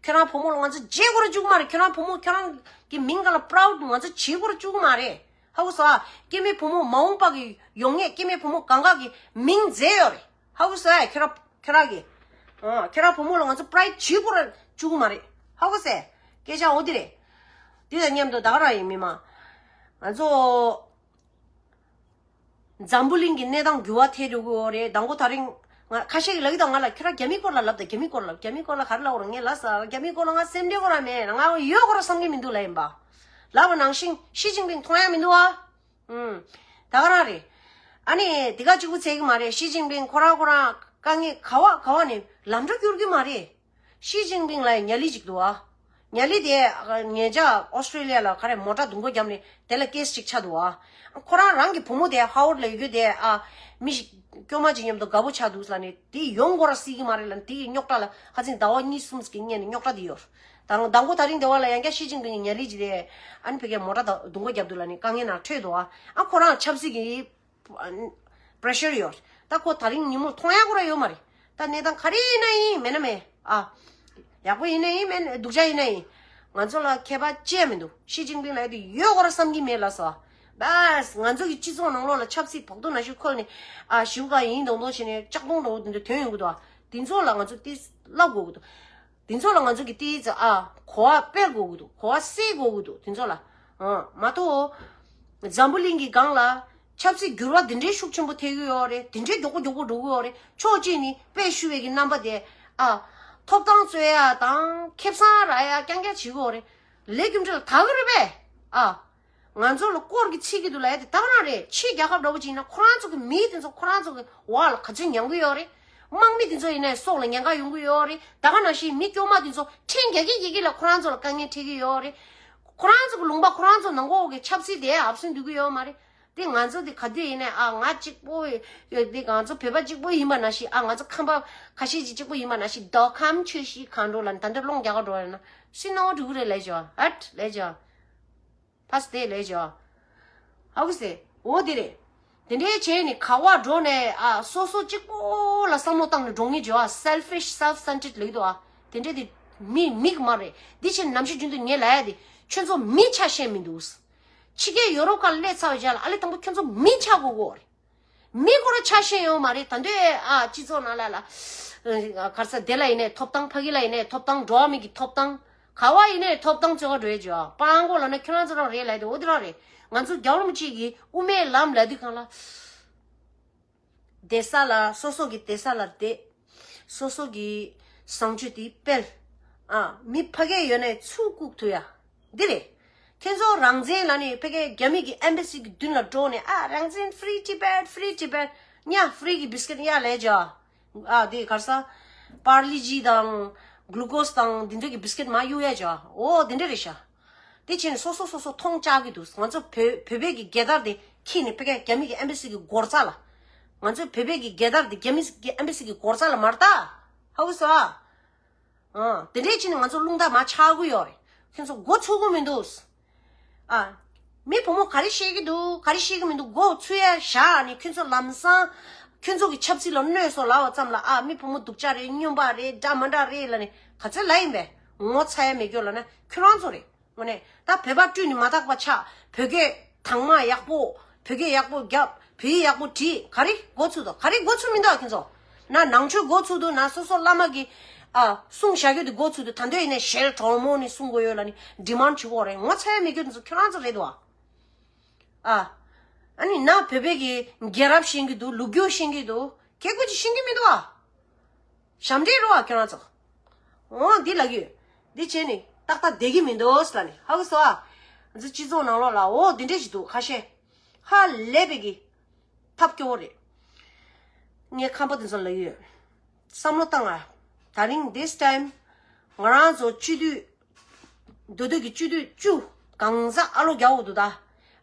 ཁྱོད་རང་བུ་མོ་ལ་ང་ཚོ་བརྗེད་དགོས་ར་བཅུག་གི་མ་རེད། ཁྱོད་རང་བུ་མོ་ཁྱོད་རང་གི་མིང་སྒང་ལ་པ་རའུ་ཌི་ང་ཚོ་བྱེད་དགོས་ར་བཅུག་གི་མ་རེད། ཧ་གོ་སོང་ཨ། སྐྱེ་དམན་བུ་མོ་མ་འོངས་པ་གི་ཡོང་ངེས་སྐྱེ་དམན་བུ་མོ་གང་ག་གི་མིང་མཛད་ཡོད་རེད། ཧ་གོ་སོང་ཨ། ཁྱོད་རང་ཁྱོད་རང་གི་ཨ། ཁྱོད་རང་བུ་མོ་ལ་ང་ཚོ་པ་རའུ་ཌི་བྱེད་དགོས་ར་བཅུག་གི་མ་རེད། ཧ་གོ་སེ། སྐད་ཆ་འོ་དེ་རེད། དེ་དང་མཉམ་དུ་ད་ག་རང་ཡིན་མི་མ། ང་ཚོ། འཛམ་བུ་གླིང་གི་གནས་སྟངས་འགྱུར་བ་ཐེབས་འགྲོ་གི་ཡོད་རེད། མདང་དགོང་དེ་རིང་ང་ཁ་ཤས་ཀྱིས་ལབ་ཀྱི་འདུག་ང་ལ་ཁྱོད་རང་རྒྱ་མིའི་སྐོར་ལ་ལབ་དང་རྒྱ་མིའི་སྐོར་ལ་རྒྱ་མིའི་སྐོར་ལ་ག་རེ་ལབ་དགོས་རེད་ངས་ལབ་ས་རྒྱ་མིའི་སྐོར་ལ་ང་སེམས་ཁྲལ་དགོས་ར་མེད་ང་ཡོད་དགོས་ར་བསམ་གྱི་མི་འདུག་ལབ་ཡིན་པ། ལབ་པ་ནང་བཞིན་ཞི་ཅིན་ཕིང་མཐོང་ཡ་མི་འདུག་ཨ། ཨུམ། ད་ག་རང་རེད། ཨ་ནི་དེ་ག་གཅིག་པུ་ཚད་ཀྱི་མ་རེད། ཞི་ཅིན་ཕིང་ཁོ་རང་ཁོ་རང་དཀའ་ངལ་ག་བ་ག་བ་ནས་ལམ་འགྲོ་སྐྱུར་གྱི་མ་རེད། ཞི་ཅིན་ཕིང་ལ་ཉ་ལི་ཅིག་འདུག་ཨ། ཉ་ལི་དེ་ཉེ་ཆར་ཨོ་སི་ཀྲི་ལི་ཡ་ལ་ག་རེ་མོ་ཊ་རྡུང་རྡེག་བརྒྱབ་ནས་དེ་ལ་ཀེ་སི་ཅིག་ཆགས་འདུག་ཨ། ཁོ་རང་རང་གི་བུ་མོ་དེ་ཧ་ཝར་ཌི་ལ་ཡོད་རྒྱུ་དེ་ཨ། མི་ཞིག་སྐྱོ་མ་ཅིག་མཉམ་དུ་དགའ་པོ་ཆགས་འདུག་ལབ་ནས་དེ་ཡོང་དགོས་ར་སྲིད་ཀྱི་མ་རེད་ལབ་ནས་དེ་ཡི་རྙོག་དྲ་ལ་ཁ་སང་ཟླ་བ་གཉིས་གསུམ་ཞིག་གི་སྔོན་ནས་རྙོག་དྲ་དེ་ཡོད། ད་མདང་དགོང་དེ་རིང་དེ་བ་ལ་ཡང་བསྐྱར་ཞི་ཅིན་ཕིང་གི་ཉ་ལི་ཅིག་དེ་ཨ་ནི་ཕ་གིར་མོ་ཊ་རྡུང་རྡེག་བརྒྱབ་འདུག་ལབ་ནས་དཀའ་ངལ་ནང་འཕྲད་འདུག་ཨ། ཨ་ཁོ་རང་ཆབ་སྲིད་ཀྱི་པེ་རེ་ཤར་ཡོད། ད་ཁོ་དེ་རིང་ཉིན་མོ་མཐོང་ཡག་ཁོ་རང་ཡོད་མ་རེད། ད་གནས་སྟངས་ག་རེ་ཡིན་ན་ཡིན། མེད་ན་མེད། ཨ། ཡག་པོ་ཡིན་ན་ཡིན། མེད་ན་སྡུག་ཅག་ཡིན་ན་ཡིན། ང་ཚོ་ལ་ཁྱད་པར་ཅི་ཡང་མི་འདུག་ཞི་ཅིན་ཕིང་ལབ་ཡ་དེ་ཡོད་ཁོ་རང་བསམ་གྱི་མེད་ལབ་སོང་། བས། ང་ཚོ་གི་སྤྱི་ཚོགས་ནང་ལོགས་ལ་ཆབ་སྲིད་བོགས་ཐོ་ནང་བཞིན་ཁོལ་ནས། ཨ། ཞིའུ་ཀ་ཡིན་མདོག་མདོག་བྱས་ནས་ལྕགས་དོང་འདྲ་བོ་དེ་འདྲ་ཐོན་ཡོང་གི་འདུག་དེ་ཚོ་ལ་ང་ཚོ་ཏིས་ལབ་དགོས་ཀྱི་འདུག་དེ་ཚོ་ལ་ང་ཚོ་གི་ཏིས། ཨ། གོ་བ་སྤེལ་དགོས་ཀྱི་འདུག་གོ་བ་སེལ་དགོས་ཀྱི་འདུག་དེ་ཚོ་ལ། ཨ། མ་གཏོགས། འཛམ་བུ་གླིང་གི་སྒང་ལ་ཆབ་སྲིད་འགྱུར་བ་འདི་འདྲའི་ཤུགས་ཆེན་པོ་ཐེབས་ཀྱི་ཡོད་རེད། དེ་འདྲའི་མགྱོགས་པོ་མགྱོགས་པོ་འགྲོ་གི་ཡོད་རེད། ཕྱོགས་གཅིག་ནས་དཔེ་ཞུ་བའི་གི་རྣམ་པ་དེ། ཨ། ཐོབ་ཐང་རྩོད་ཡ་དང་ཁེ་བཟང་རག་ཡ་རྐྱང་རྐྱང་བྱེད་ཀྱི་ཡོད་རེད། ལས་རྒྱུ་འབྲས་ལ་དགའ་གི་རེད་པས། ཨ། ང་ཚོ་ལ་སྐོར་གྱི་ཚིག་གི་འདུག་ལབ་ཡ་དེ་ད་ག་རང་རེད། ཕྱིའི་རྒྱལ་ཁབ་འདྲ་པོ་ཅིག་ཡིན་ན་ཁོ་རང་ཚོ་གི་མི་དེ་ཚོ་ཁོ་རང་ཚོ་གི་འོག་ལ་ག་ཚོད་མྱང་གི་ཡོད་རེད། དམག་མི་དེ་ཚོ་ཡིན་ནའི་སྲོག་ལ་ཉེན་ཁ་ཡོང་གི་ཡོད་རེད། ད་ག་ནང་བཞིན་མི་སྐྱོ་མ་དེ་ཚོ་ཁྲིམས་རྒྱག་གི་རྒྱག་གི་ལ་ཁོ་རང་ཚོ་ལ་དཀའ་ངལ་འཕྲད་ཀྱི་ཡོད་རེད། ཁོ་རང་ཚོ་གི་ལུང་པ་ཁོ་རང་ཚོ་ནང་འཁོད་ཀྱི་ཆབ་སྲིད་དེ་ཧབ་སུན་སྡོད་ཀྱི་ཡོད་མ་རེད། དེ་ང་ཚོ་དེ་ག་དུས་ཡིན་ནའི། ཨ། ང་གཅིག་པོ་ཡོད་དེ། ང་ཚོ་བོད་པ་གཅིག་པོ་ཡིན་པ་ནང་བཞིན། ཨ། ང་ཚོ་ཁམས་པ་ཁ་ཤས་ཅིག་གཅིག་པོ་ཡིན་པ་ནང་བཞིན་མདོ་ཁམས་ཆུ་བཞི་སྒང་དྲུག་ལ་ད་འདི་སློང་རྒྱག་ག་འགྲོ་ཡོད་ན་སུས་སྣང་བ་འགྲོ་གི་རེད་ལབ་བྱས། ཨ། ལབ་བྱས། ཕ་སི་དེ་ལས་བྱ། ཧ་གོ་སོང་། འོ་དེ་རེད། དེ་འདྲའི་བྱས་ནས་ག་བ་འགྲོ་ནས། ཨ། སོ་སོ་གཅིག་པོ་ལ་བསམ་བློ་བཏང་ནས་འགྲོ་ངེས་བྱ་བ། selfish, self centered ལབ་ཀྱི་འདུག་ཨ། དེ་འདྲ་དེ་མི་མིག་མ་རེད། འདི་བྱས་ནམ་ཞིག་རྒྱུན་དུ་ངས་ལབ་ཡ་དེ། ཁྱོད་ཚོ་མི་ཆ་ཤེས་མི་འདུག་ཕྱི་རྒྱལ་ཡོ་རོབ་ཁག་སླེབས་ཚར་བའི་རྗེས་ལ་ཨ་ལེ་དང་པོ་ཁྱོད་ཚོ་མི་ཆ་དགོས་གོ་རེད། མི་ཁོ་རང་ཆ་ཤེས་ཡོད་མ་རེད། ད་འདོད། ཨ། སྤྱི་ཚོགས་ནང་ལ་ལ། ཨ། ག་རེ་ཟེར། དེ་ལ་ཡིན་ནའི་ཐོབ་ཐང་། ཕ་གི་ལ་ཡིན་ནའི་ཐོབ་ཐང་། འགྲོ་བ་མི་གི་ཐོབ་ཐང་། ག་བ་ཡིན་ནའི་ཐོབ་ཐང་རྩོད་ག་འགྲོ་ཡས་བྱོས། སྤྲང་པོ་ལབ་ན་ཁྱོད་རང་ཚོ་རང་རེད་ལབ་ཡ་དེ་འོ་དེ་རང་རེད། ང་ཚོ་རྒྱལ་བ་རིན་པོ་ཆེ་གི་དབུ་མའི་ལམ་ལབ་དུས་སྒང་ལ། བསྡད་ས་ལ། སོ་སོ་གི་བསྡད་ས་ལ་བསྡད། སོ་སོ་གི་བཟང་སྤྱོད་དེ་སྤེལ། ཨ། མི་ཕ་གི་ཡོད་ནའི་ཚུར་བཀུག་ཐུབ་ཡ། འདི་རེད། ཁྱེད་ཚོ་རང་བཙན་ལབ་ནས་ཕ་གིའི་རྒྱ་མི་གི་ཨེམ་བྷ་སི་གི་མདུན་ལ་འགྲོ་ནས། ཨ། རང་བཙན། Free Tibet, Free Tibet། ཉ་ཧྥི་རི་གི་བིས་ཀེད་ཉ་ལས་བྱ། ཨ། དེ་ག་རེ་ཟེར། པར་ལི་ཇི་དང་གླུ་ཀོ་སི་དང་དེ་འདྲ་གི་བིས་ཀེད་མར་གཡུག་ཡ་བྱ། འོ་དེ་འདྲ་རེད་ཤག་དེ་བྱས་ནས་སོ་སོ་སོ་སོ་མཐོང་བཅག་གི་འདུག་ང་ཚོ་བོད་བོད་པའི་གི་རྒྱལ་དར་དེ་འཁྱེར་ནས་ཕ་གིའི་རྒྱ་མི་གི་ཨེམ་བྷ་སི་གི་སྒོ་རྩ་ལ། ང་ཚོའི་བོད་པའི་གི་རྒྱལ་དར་དེ་རྒྱ་མི་གི་ཨེམ་བྷ་སི་གི་སྒོ་རྩ་ལ་མར་བཏགས། ཧ་གོ་སོང་ཨ། ཨ། དེ་འདྲས་བྱས་ནས་ང་ཚོ་རླུང་རྟ་མར་ཆག་གི་ཡོད་རེད། ཁྱོད་ཚོ་མགོ་ཚོད་གི་མི་འདུག་ཨ། མི་བུ་མོ་ག་རེ་བཤད་གི་འདུག་ག་རེ་བཤད་གི་མི་འདུག་མགོ་ཚོད་ཡ་བཞག་ནས། ཁྱོད་ཚོ་ལམ་སང་ཁྱོད་ཚོ་གི་ཆབ་སྲིད་ལ་གནོད་སོང་ལབ་པ་ཙམ་ལ། ཨ། མི་བུ་མོ་སྡུག་ཅག་རེད། སྨྱོན་པ་རེད། འདྲ་མ་འདྲ་རེད་ལབ་ནས་ག་ཚོད་ལབ་ཡིན་པས། ངོ་ཚ་ཡ་མེད་སྐྱོ་ལབ་ན་ཁྱོད་རང་ཚོ་རེད། དངོས་གནས་ད་བོད་པ་སྤྲུལ་ནས་མ་དག་པ་ཆགས། བོད་སྐད་དྭངས་མ་ཡག་པོ། བོད་སྐད་ཡག་པོ་རྒྱབ། བོད་ཡིག་ཡག་པོ་བྲིས། ག་རེ་མགོ་ཚོད་འདུག་ག་རེ་མགོ་ཚོད་མི་འདུག་ཁྱེད་ཚོ། ན་ནང་ཆོས་མགོ་ཚོད་འདུག་ན་སོ་སོ་བླ་མ་གི། ཨ། གསུང་བཞག་རྒྱུ་དེ་མགོ་ཚོད་འདུག་ད་འདོད་ཡིན་ན་ཞལ་དྲོན་མོ་ནས་གསུང་དགོས་ཡོད་ལབ་ནས་ཌི་མཱན་ཌི་བྱེད་དགོས་རེད། ངོ་ཚ་ཡ་མེད་སྐྱོ་དེ་ཚོ་ཁྱོད་རང་ཚོ་རེད་འདུག་ཨ། ཨ་ནི་ན་བོད་པའི་གི་རྒྱལ་རབས་ཤེས་ཀྱི་འདུག་ལོ་རྒྱུས་ཤེས་ཀྱི་འདུག་གལ་ཀོ་ཅིག་ཤེས་ཀྱི་མི་འདུག་ཨ། ཞབས་འདྲེན་རོ་ཨ་ཁྱོད་རང་ཚོ། འོ་འདི་ལབ་ཀྱི་ཡོད། འདི་བྱས་ནས་ཏག་ཏག་བསྡད་ཀྱི་མི་འདུག་ཟེར་ལབ་ནས། ཧ་གོ་སོང་ཨ། ང་ཚོ་སྤྱི་ཚོགས་ནང་ལོགས་ལ་འོ་འདི་འདྲས་ཞིག་འདུག་ཁ་ཤས། ཧ་ལས་པའི་གི་ཐབས་སྐྱོ་བོ་རེད། ངས་ཁམས་པ་དེ་ཚོ་ལབ་ཀྱི་ཡོད། བསམ་བློ་བཏང་ཨ། དེ་རིང་this time ང་རང་ཚོ་སྤྱི་འཐུས། མདོ་སྟོད་ཀྱི་སྤྱི་འཐུས་བཅུ་གང་ཟག་ཨ་ལོ་རྒྱག་འོ་འདུག་ད།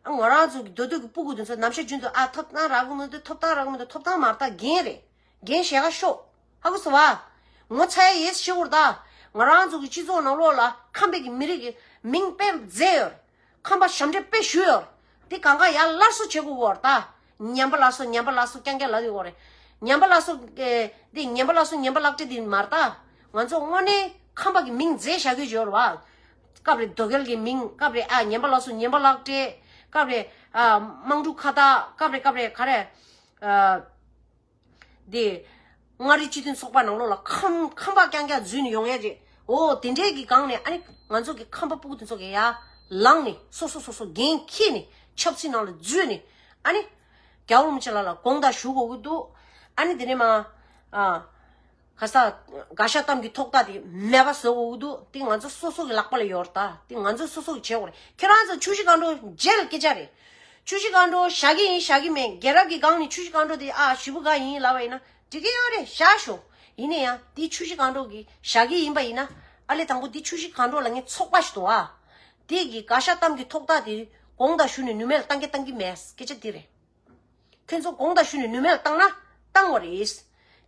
ཨ། ང་རང་ཚོ་གི་མདོ་སྟོད་ཀྱི་སྤུ་གུ་དེ་ཚོ་ནམ་ཞག་རྒྱུན་དུ། ཨ། ཐོབ་ཐང་རག་གི་མི་འདུག་ཐོབ་ཐང་རག་གི་མི་འདུག་ཐོབ་ཐང་མ་རག་ད་འགན་རེད། འགན་བཞེས་ཀ་ཤོག་ཧ་གོ་སོང་བ། ངོ་ཚ་ཡ་ཡེ་ཤེས་བོར་ད། ང་རང་ཚོ་གི་སྤྱི་ཚོགས་ནང་ལོགས་ལ་ཁམས་པའི་གི་མི་རིགས་ཀྱི་མིང་དཔེ་མཛད་ཡོད། ཁམས་པ་ཞབས་འདྲེན་དཔེ་ཞུས་ཡོད། དེ་གང་ག་ཡར་སླར་གསོ་བྱེད་དགོས་བོར་ད། ངན་པ་སླར་གསོ། ངན་པ་སླར་གསོ་རྐྱང་རྐྱང་ལབ་ཡོད་བོར་རེད། ངན་པ་སླར་གསོ། ཨེ། དེ་ངན་པ་སླར་གསོ། ངན་པ་ལག་སྤྲད་དེ་མ་རེད་ད། ང་ཚོ་དངོས་གནས་ཁམས་པ་གི་མིང་མཛད་བཞག་གི་ཡོད་རེད་བ། སྐབས་རེ་རྡོ་རྒྱལ་གྱི་མིང་། སྐབས་རེ། ཨ། ངན་པ་ལགས་སོ་ངན་པ་ལག་སྤྲད། སྐབས་རེ། ཨ། དམངས་ཕྲུག་ཁ་བཏགས། སྐབས་རེ་སྐབས་རེ་ག་རེ། ཨ། དེ། མངའ་རིས་སྤྱི་མཐུན་ཚོགས་པ་ནང་ལོགས་ལ་ཁམས་ཁམས་པ་རྐྱང་རྐྱང་འཛུལ་ནས་ཡོང་ཡ་རེད། འོ་དེ་འདྲའི་གི་སྒང་ནས་ཨ་ནི་ང་ཚོ་གི་ཁམས་པ་སྤུ་གུ་དེ་ཚོ་གི་ཡར་ལངས་ནས་སོ་སོ་སོ་སོ་འགན་འཁྱེར་ནས་ཆབ་སྲིད་ནང་ལ་འཛུལ་ནས། ཨ་ནི་རྒྱལ་བ་རིན་པོ་ཆེ་ལགས་ལ་དགོངས་དག་ཞུ་དགོས་ཀྱི་འདུག་ཨ་ནི་དེ་ནས་མ། ཨ། ག་ས། དགའ་ཤ་གཏམ་གྱི་ཐོག་ཐག་དེ་མེད་པ་བཟོ་དགོས་ཀྱི་འདུག་དེ་ང་ཚོ་སོ་སོ་གི་ལག་པ་ལ་ཡོད་རེད་ད། དེ་ང་ཚོ་སོ་སོ་གི་བྱེད་དགོས་རེད། ཁྱེད་རང་ཚོ་ཆུ་བཞི་སྒང་དྲུག་རྗེས་ལ་སྐད་ཆ་རེད། ཆུ་བཞི་སྒང་དྲུག་བཞག་གི་ཡིན་བཞག་གི་མེད། རྒྱལ་རབས་ཀྱི་སྒང་ནས་ཆུ་བཞི་སྒང་དྲུག་དེ། ཨ། ཞེ་པོ་དགའ་ཡིན་ལབ་པ་ཡིན་ན་འགྲིག་གི་ཡོད་རེད། བཞག་ཤོག་ཡིན་ན་ཡང་དེ་ཆུ་བཞི་སྒང་དྲུག་གི་བཞག་གི་ཡིན་པ་ཡིན་ན། ཨ་ལེ་དང་པོ་དེ་ཆུ་བཞི་སྒང་དྲུག་ལ་ངས་ཚོགས་པ་ཞིག་འདུག་ཨ། དེ་གི་དགའ་ཤ་གཏམ་གྱི་ཐོག་ཐག་དེ་དགོངས་དག་ཞུ་ནས་ནུས་མེད་ལ་བཏང་གི་བཏང་གི་མེད། སྐད་ཆ་དེ་རེད། ཁྱོད་ཚོ་དགོངས་དག་ཞུས་ནས་ནུས་མེད་ལ་བཏང་ན་བཏང་བ་རེད།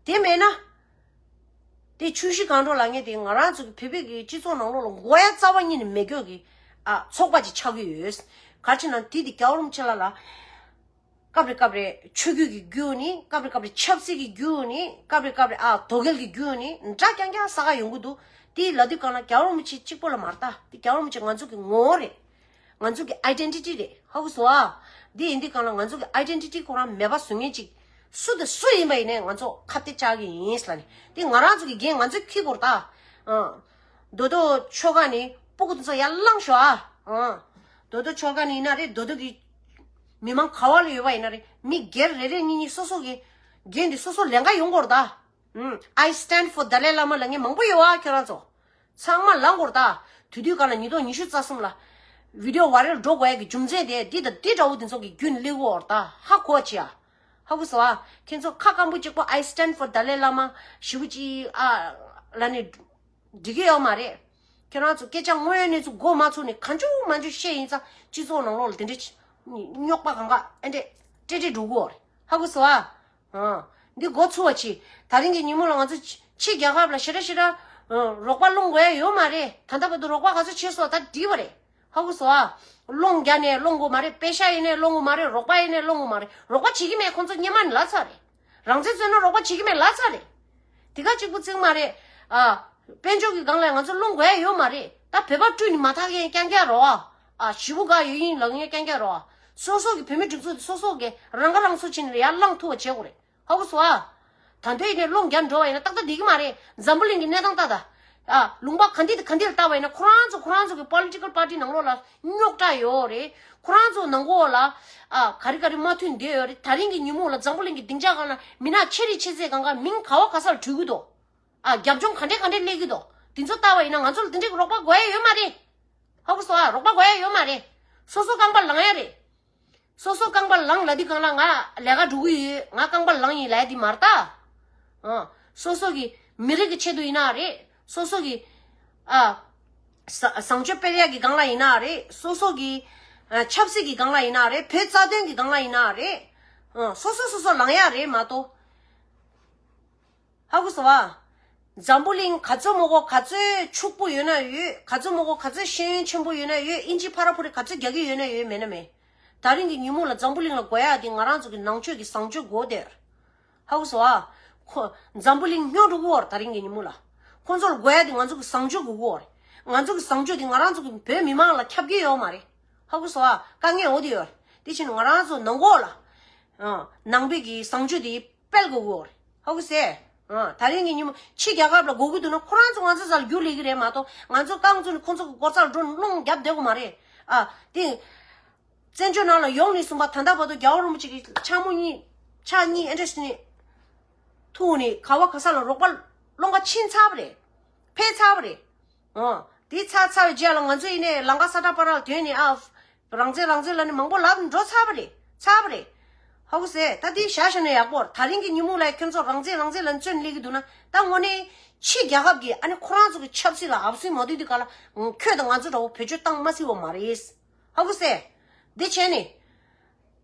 དེ་མེད་ན། དེ་ཆུ་བཞི་སྒང་དྲུག་ལབ་མཁན་དེ་ང་རང་ཚོ་གི་བོད་པའི་གི་སྤྱི་ཚོགས་ནང་ལོགས་ལ་མགོ་ཡ་རྩ་བ་ཉིད་ནས་མེད་མཁན་གྱི། ཨ། ཚོགས་པ་ཅིག་ཆགས་ཀྱི་ཡོད། ག་རེ་ཟེར་ན་དེ་དེ་རྒྱལ་བ་རིན་པོ་ཆེ་ལགས་ལ་ སྐབས་རེ་སྐབས་རེ་ཆོས་བརྒྱུད་ཀྱི་བརྒྱུད་ནི། སྐབས་རེ་སྐབས་རེ་ཆབ་སྲིད་ཀྱི་བརྒྱུད་ནི། སྐབས་རེ་སྐབས་རེ་ཨ་དོ་གལ་གྱི་བརྒྱུད་ནི། འདྲ་རྐྱང་རྐྱང་ས་ག་ཡོང་གི་འདུག་དེ་ལ་དུས་གང་ལ་རྒྱལ་བ་རིན་པོ་ཆེ་གཅིག་པོ་ལ་མ་རེད་ད། དེ་རྒྱལ་བ་རིན་པོ་ཆེ་ང་ཚོ་གི་ངོ་བོ་རེད། ང་ཚོ་གི་ཨའི་ཌེན་ཊི་ཊི་རེད། ཧ་གོ་སོང་ཨ། འདི་ཡིན་དུས་གང་ལ་ང་ཚོ་གི་ཨའི་ཌེན་ཊི་ཊི་ཁོ་རང་མེད་པ་བཟོ་མཁན་ཅིག་སུ་དང་སུ་ཡིན་པ་ཡིན་ནའི་ང་ཚོ་ཁ་གཏད་བཅག་གི་ཡིན་ལབ་ནས། དེ་ང་རང་ཚོ་གི་འགན་ང་ཚོས་འཁྱེར་དགོས་རེད་ད། ཨ། རྡོ་རྡོ་ཆོལ་ཁ་ནས་སྤུ་གུ་དེ་ཚོ་ཡར་བླངས་ཤོག་ཨ། ཨ། རྡོ་རྡོ་ཆོལ་ཁ་ནས་ཡིན་ན་རེད། རྡོ་རྡོ་གི་མི་མང་ག་བ་ལ་ཡོད་པ་ཡིན་ན་རེད། མི་སྒེར་རེ་རེ་གཉིས་གཉིས་སོ་སོ་གི་འགན་དེ་སོ་སོ་ལེན་ག་ཡོང་དགོས་རེད་ད། ཨུམ། I stand for Dalai Lama ལབ་མཁན་མང་པོ་ཡོད་ཨ། ཁྱོད་རང་ཚོ་ཚང་མ་ལངས་དགོས་རེད་ད། དུས་དུས་གང་ལ་ཉིས་སྟོང་ཉི་ཤུ་རྩ་གསུམ་ལ་བི་ཌི་ཡོ་ཝའི་རལ་འགྲོ་དགོས་ཡ་གི་རྒྱུ་མཚན་དེ་འདི་དང་འདི་འདྲ་བོ་དེ་ཚོ་གི་རྒྱུན་སླེབས་ཀྱི་ཡོད་རེད་ད། ཧ་གོ་བྱེད་ཨ། ཧ་གོ་སོང་ཨ། ཁྱེད་ཚོ་ཁ་སྐམ་པོ་གཅིག་པོ་I stand for Dalai Lama ཞེ་པོ་ཅིག་ཨ་ལབ་ནས་འགྲིག་གི་ཡོད་མ་རེད། ཁྱེད་རང་ཚོ་སྐད་ཆ་དངོས་ཡོད་གནས་ཚུལ་མགོ་མ་ཚོས་ནས་གང་བྱུང་མང་བྱུང་བཤད་ཡིན་ཙང་སྤྱི་ཚོགས་ནང་ལོགས་ལ་དེ་འདྲའི་རྙོག་པ་གང་ག་ཨེ་འདྲས་སྤྲད་སྤྲད་འགྲོ་གི་ཡོད་རེད། ཧ་གོ་སོང་ཨ། ཨ། འདི་མགོ་ཚོས་པ་བྱེད། ད་རིང་གི་ཉིན་མོ་ལ་ང་ཚོ་ཕྱི་ཕྱི་རྒྱལ་ཁབ་ལ་ཞེ་དྲག་ཞེ་དྲག་ཨ་རོགས་པ་སློང་དགོས་ཡ་ཡོད་མ་རེད། ད་ལྟ་བར་དུ་རོགས་པ་ག་ཚོད་བྱས་སོང་ད་འགྲིག་པ་རེད། ཧ་གོ་སོང་ཨ། སློང་རྒྱག་ནས་སློང་དགོས་མ་རེད། པེ་ཤ་ཡིན་ནས་སློང་དགོས་མ་རེད། རོགས་པ་ཡིན་ནས་སློང་དགོས་མ་རེད། རོགས་པ་བྱེད་ཀྱི་མེད། ཁོང་ཚོ་སྔོན་མ་ནས་ལབ་ཚར་རེད། རང་བཙན་རྩོད་ན་རོགས་པ་བྱེད་ཀྱི་མེད་ལབ་ཚར་རེད། དེ་ག་གཅིག་པུ་བརྩི་གི་མ་རེད། ཨ། དཔལ་འབྱོར་གྱི་སྒང་ལ་ང་ཚོ་སློང་དགོས་ཡ་ཡོད་མ་རེད། ད་བོད་པ་བཀྲུས་ནས་མ་ཐག་ཡན་རྐྱང་རྐྱང་རོགས་ཨ། ཨ། ཞེ་པོ་དགའ་ཡོད་ཡིན་ལབ་མཁན་རྐྱང་རྐྱང་རོགས་ཨ། སོ་སོ་གི་བོད་མི་སྒྲིག་འཛུགས་དེ་སོ་སོ་གི་རང་ཁ་རང་གསོ་བྱས་ནས་ཡར་བླངས་ཐུབ་པ་བྱེད་དགོས་རེད། ཧ་གོ་སོང་ཨ། ད་འདོད་ཡིན་ནས་སློང་རྒྱག་འགྲོ་བ་ཡིན་ན་ཏག་ཏག་བསྡད་ཀྱི་མ་རེད། འཛམ་བུ་གླིང་གི་གནས་སྟངས་ལྟ་ད། ཨ། ལུང་པ་ག་འདི་དང་ག་འདི་ལ་ལྟ་བ་ཡིན་ན་ཁོ་རང་ཚོ་ཁོ་རང་ཚོ་གི་པོ་ལི་ཊི་ཀལ་པར་ཊི་ནང་ལོགས་ལ་རྙོག་དྲ་ཡོད་རེད། ཁོ་རང་ཚོ་ནང་ལོགས་ལ་ཨ་ག་རེ་ག་རེ་མ་མཐུན་བསྡད་ཡོད་རེད། ད་རིང་གི་ཉིན་མོ་ལ་འཛམ་བུ་གླིང་གི་སྡིངས་ཆ་སྒང་ལ་མི་ནག་ཆེ་རིགས་ཆེ་ཚད་སྒང་ག་མིང་ག་བ་ག་ས་ལ་བྲུས་ཀྱི་འདུག་ཨ། རྒྱབ་ལྗོངས་ག་འདྲས་ག་འདྲས་སླེབས་ཀྱི་འདུག་དེ་ཚོ་ལྟ་བ་ཡིན་ན་ང་ཚོ་ལ་དེ་འདྲས་ཀྱི་རོགས་པ་དགོས་ཡ་ཡོད་མ་རེད། ཧ་གོ་སོང་ཨ། རོགས་པ་དགོས་ཡ་ཡོད་མ་རེད། སོ་སོ་རྐང་པ་ལངས་ཡ་རེད། སོ་སོ་རྐང་པ་ལངས་ལབ་དུས་སྒང་ལ་ང་ལས་ཀ་འགྲོ་གི་ཡོད། ང་རྐང་པ་ལངས་ཡིན་ལབ་ཡ་དེ་མ་རེད་ད། ཨ། སོ་སོ་གི་མི་རིགས་ཀྱི་ཆེད་དུ་ཡིན་ན་རེད། སོ་སོ་གི་ཨ་ས་བཟང་སྤྱོད་སྤེལ་ཡ་གི་སྒང་ལ་ཡིན་ན་རེད། སོ་སོ་གི་ཨ་ཆབ་སྲིད་ཀྱི་སྒང་ལ་ཡིན་ན་རེད། བོད་རྩ་དོན་གྱི་སྒང་ལ་ཡིན་ན་རེད། ཨ། སོ་སོ་སོ་སོ་ལངས་ཡ་རེད་མ་གཏོགས། ཧ་གོ་སོང་ཨ། འཛམ་བུ་གླིང་ག་ཚོད་མོ་གོ་ག་ཚོད་ཕྱུག་པོ་ཡོད་ན་ཡོད། ག་ཚོད་མོ་གོ་ག་ཚོད་ཤེས་ཡོན་ཆེན་པོ་ཡོད་ན་ཡོད། ཨིན་ཇི་ཕ་ར་ཕུ་རི་ག་ཚོད་རྒྱག་གི་ཡོད་ན་ཡོད། མེད་ན་མེད། ད་རིང་གི་ཉིན་མོ་ལ་འཛམ་བུ་གླིང་ལ་དགོས་ཡ་དེ་ང་རང་ཚོ་གི་ནང་ཆོས་ཀྱི་བཟང་སྤྱོད་དགོས་དེ། ཧ་གོ་སོང་ཨ། ཁོ་འཛམ་བུ་གླིང་སྨྱོ་འགྲོ་གི་ཡོད་རེད། ད་རིང་གི་ཉིན་མོ་ལ་ཁོང་ཚོ་ལ་དགོས་ཡ་དེ་ང་ཚོ་གི་བཟང་སྤྱོད་དགོས་ཀྱི་ཡོད་རེད། ང་ཚོ་གི་བཟང་སྤྱོད་དེ་ང་རང་ཚོ་གི་བོད་མི་མང་ལ་ཁྱབ་ཀྱི་ཡོད་མ་རེད། ཧ་གོ་སོང་ཨ། དཀའ་ངལ་འོ་དེ་ཡོད་རེད། དེ་བཞིན་ང་རང་ཚོ་ནང་ལོགས་ལ་ཨ་ནང་པའི་གི་བཟང་སྤྱོད་དེ་སྤེལ་དགོས་ཀྱི་ཡོད་རེད། ཧ་གོ་སོང་ཨ། ད་རིང་གི་ཉིན་མོ་ཕྱི་རྒྱལ་ཁབ་ལ་དགོས་ཀྱི་འདུག་ན་ཁོ་རང་ཚོ་ང་ཚོ་སར་རྒྱུགས་ལེན་གྱི་རེད་མ་གཏོགས། ང་ཚོ་རྐང་བཙུགས་ནས་ཁོ་ཚོ་གི་སྒོ་རྩར་འགྲོ་ནས་སློང་རྒྱབ་བསྡད་དགོས་མ་རེད། ཨ། དེ་བཙན་བྱོལ་ནང་ལ་ཡོང་ནས་བཟུང་བ་ད་ལྟ་བར་དུ་རྒྱལ་བ་རིན་པོ་ཆེ་གི་ཕྱག་མོ་གཉིས་ཕྱག་གཉིས་ཨེ་འདྲ་ཞིག་ནས་ཐུག་ནས་ག་བ་ག་ས་ལ་རོགས་པ་སློང་ག་ཕྱིན་ཚར་བ་རེད། ཕེབས་ཚར་བ་རེད། ཨོ། དེ་ཚར་ཚར་བའི་རྗེས་ལ་ང་ཚོ་ཡིན་ནའི་ལམ་ཁ་ས་ཁྲ་པ་ར་ལ་ཐོན་ནས་ཨ། རང་བཙན་རང་བཙན་ལབ་ནས་མང་པོ་ལབ་འགྲོ་ཚར་བ་རེད། ཚར་བ་རེད། ཧ་གོ་སོང་ཨ། ད་དེ་བཞག་བཞག་ན་ཡག་པོ་རེད། ད་རིང་གི་ཉིན་མོ་ལ་ཁྱོད་ཚོ་རང་བཙན་རང་བཙན་ལབ་ནས་རྩོད་ནས་སླེབས་ཀྱི་འདུག་ན། ད་དངོས་གནས་ཕྱི་རྒྱལ་ཁབ་ཀྱིས་ཨ་ནི་ཁོ་རང་ཚོ་གི་ཆབ་སྲིད་ལ་ཨབ་སུའི་མ་འདུས་དུས་ག་ལ་ཁྱོད་དང་ང་ཚོ་འདྲ་བོ་བེད་སྤྱོད་བཏང་མ་སྲིད་པ་མ་རེད། ཧ་གོ་སོང་ཨ། འདི་བྱས་ནས་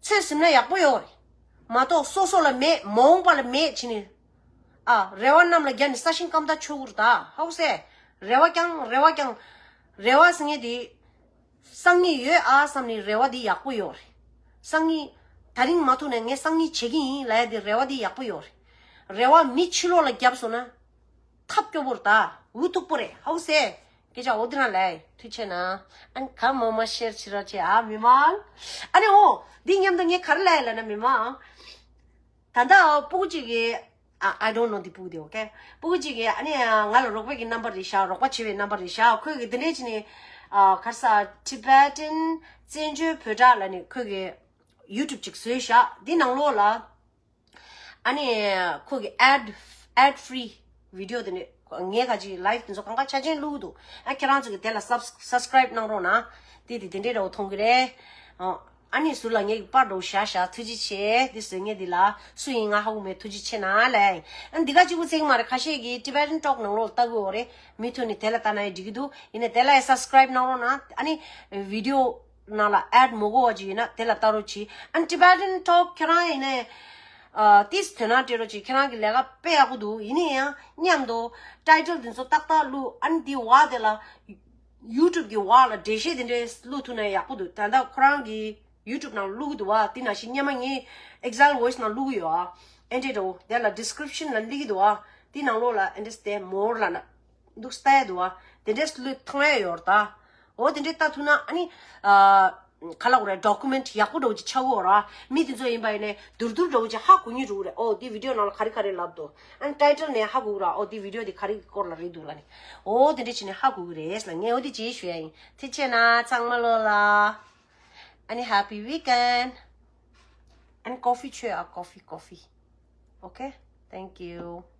ཚོད་ཟིན་ན་ཡག་པོ་ཡོད་རེད། མ་གཏོགས་སོ་སོ་ལ་མེད། མ་འོངས་པ་ལ་མེད་བྱས་ནས། ཨ། རེ་བ་གནམ་ལ་བརྒྱབ་ནས་ས་ཞིང་སྐམ་ད་ཆོག་གི་རེད་ད། ཧ་གོ་སོང་ཨ། རེ་བ་རྐྱང་རེ་བ་རྐྱང་། རེ་བ་ཟེར་མཁན་དེ། སང་ཉིན་ཡོད་ཨ་བསམ་ནས་རེ་བ་དེ་ཡག་པོ་ཡོད་རེད། སང་ཉིན། ད་རིང་མ་ཐུག་ན་ངས་སང་ཉིན་བྱེད་ཀྱི་ཡིན་ལབ་ཡ་དེ་རེ་བ་དེ་ཡག་པོ་ཡོད་རེད། རེ་བ་མི་ཕྱི་ལོགས་ལ་བརྒྱབ་སོང་ན། ཐབས་སྐྱོ་པོ་རེད་ད། འུ་ཐུག་པོ་རེད། ཧ་གོ་སོང་ཨ། སྐད་ཆ་འོ་དེ་རང་ལབ་ཡ་ཐུགས་ཆེ་གནང་། ཨ་ནི་ག་མོ་མ་ཤེར་བྱེད་རོགས་བྱེད་ཨ་མི་མང་། ཨ་ནི་འོ། འདི་མཉམ་དུ་ངས་ག་རེ་ལབ་ཡ་ལབ་ན་མི་མང་། ད་ལྟ་སྤུ་གུ་གཅིག་གིས། ཨ། I don't know འདི་སྤུ་གུ་དེ་ཨོ་ཀེ། སྤུ་གུ་གཅིག་གིས་ཨ་ནི་ང་ལ་རོགས་པ་གི་རྣམ་པ་རེད་ཤག་རོགས་པ་བྱེད་པའི་རྣམ་པ་རེད་ཤག་ཁོས་གི་འདི་འདྲས་བྱས་ནས། ཨ། ག་རེ་ཟ། Tibetan བཙན་བྱོལ་བོད་སྒྲ་ལབ་ནས་ཁོས་གི་YouTube ཅིག་བཟོས་ཤག་འདི་ནང་ལོགས་ལ། ཨ་ནི་ཁོ་གི་ad ad free video དེ་ནི་ངས་ཁ་ཅིག་live དེ་ཚོ་གང་ག་ཆ་ཆེན་བླུགས་འདུག་ཨ། ཁྱེད་རང་ཚོ་གི་དེ་ལ་subs- subscribe གནང་རོགས་གནང་། དེ་དེ་དེ་འདྲའི་འདྲ་བོ་མཐོང་གི་རེད། ཨ། ཨ་ནི་ཟུར་ལ་ངས་པར་འདྲ་བོ་བཞག་བཞག་ཐུགས་རྗེ་ཆེ། དེ་བཟོ་མཁན་དེ་ལ་སུ་ཡིན་ང་ཧ་གོ་མེད། ཐུགས་རྗེ་ཆེ་གནང་ལབ། ཨ། འདི་ག་གཅིག་པུ་ཚིག་མ་རེད། ཁ་ཤས་ཀྱིས་Tibetan Talk ནང་ལོགས་ལྟ་གི་ཡོད་རེད། མི་ཐུག་ནི་དེ་ལ་ལྟ་ན་ཡང་འགྲིག་གི་འདུག་ཡིན་ནའི་དེ་ལ་ཡང་subscribe གནང་རོགས་གནང་། ཨ་ནི་video ནང་ལ་ad མ་དགོས་པ་ཅིག་ཡོད་ན་དེ་ལ་ལྟ་རོགས་གྱིས། ཨ་ནི་Tibetan Talk ཁྱེད་རང་ཡིན་ནའི། ཨ། ཏིས་དོན་དག་སྤྲད་རོགས་གྱིས། ཁྱེད་རང་གི་ལས་ཀ་དཔེ་ཡག་པོ་འདུག་ཡིན་ན་ཡང་མཉམ་དུ་title དེ་ཚོ་ཏག་ཏག་བླུགས། ཨ་ནི་དེའི་འོག་དེ་ལ་YouTube གི་འོག་ལ་འགྲེལ་བཤད་དེ་འདྲས་བླུགས་ཐུབ་ན་ཡག་པོ་འདུག་ད་ལྟ་ཁོ་རང་གི་ YouTube་ནང་བླུག་གི་འདུག་བ། དེ་ནང་བཞིན་སྔོན་མ་ངས་Exile Voice་ནང་བླུག་གི་ཡོད་ཨ། ཨེ་འདྲས་འགྲོ་དེ་ལ་description་ལ་སླེབས་ཀྱི་འདུག་བ། དེ་ནང་ལོགས་ལ་ཨེ་འདྲས་དེ་more་ལ་ན་འདུག་ལྟ་ཡ་འདུག་བ། དེ་འདྲས་བླུག་མཐོང་ཡ་ཡོད་རེད་ད། འོ་དེ་འདྲས་ལྟ་ཐུབ་ན་ཨ་ནི་ཨ། ག་ལ་འོ་རེད། document་ཡག་པོ་འདྲ་བོ་ཅིག་ཆགས་ཀྱི་ཡོད་ར། མི་དེ་ཚོ་ཡིན་པ་ཡིན་ནའི་བསྡུར་བསྡུར་འདྲ་བོ་ཅིག་ཧ་གོ་མཁན་འདྲ་བོ་རེད། ཨོ་དེ་video་ནང་ལ་ག་རེ་ག་རེ་ལབ་འདུག་ཨ་ནི་title་ནས་ཧ་གོ་གི་ར། ཨོ་དེ་video་དེ་ག་རེ་གི་སྐོར་ལ་རེད་འདུག་ལབ་ནས། ཨོ་དེ་འདྲས་བྱས་ནས་ཧ་གོ་གི་རེད་ལབ་ངས་འོ་དེ་ཅིག་ཞུ་ཡ་ཡིན། ཐུགས་རྗེ་ཆེ་གནང་ཚང་མ་ལོ་ལ། ཨ་ནི་happy weekend and coffee་མཆོད་ཨ། coffee coffee. Okay, thank you.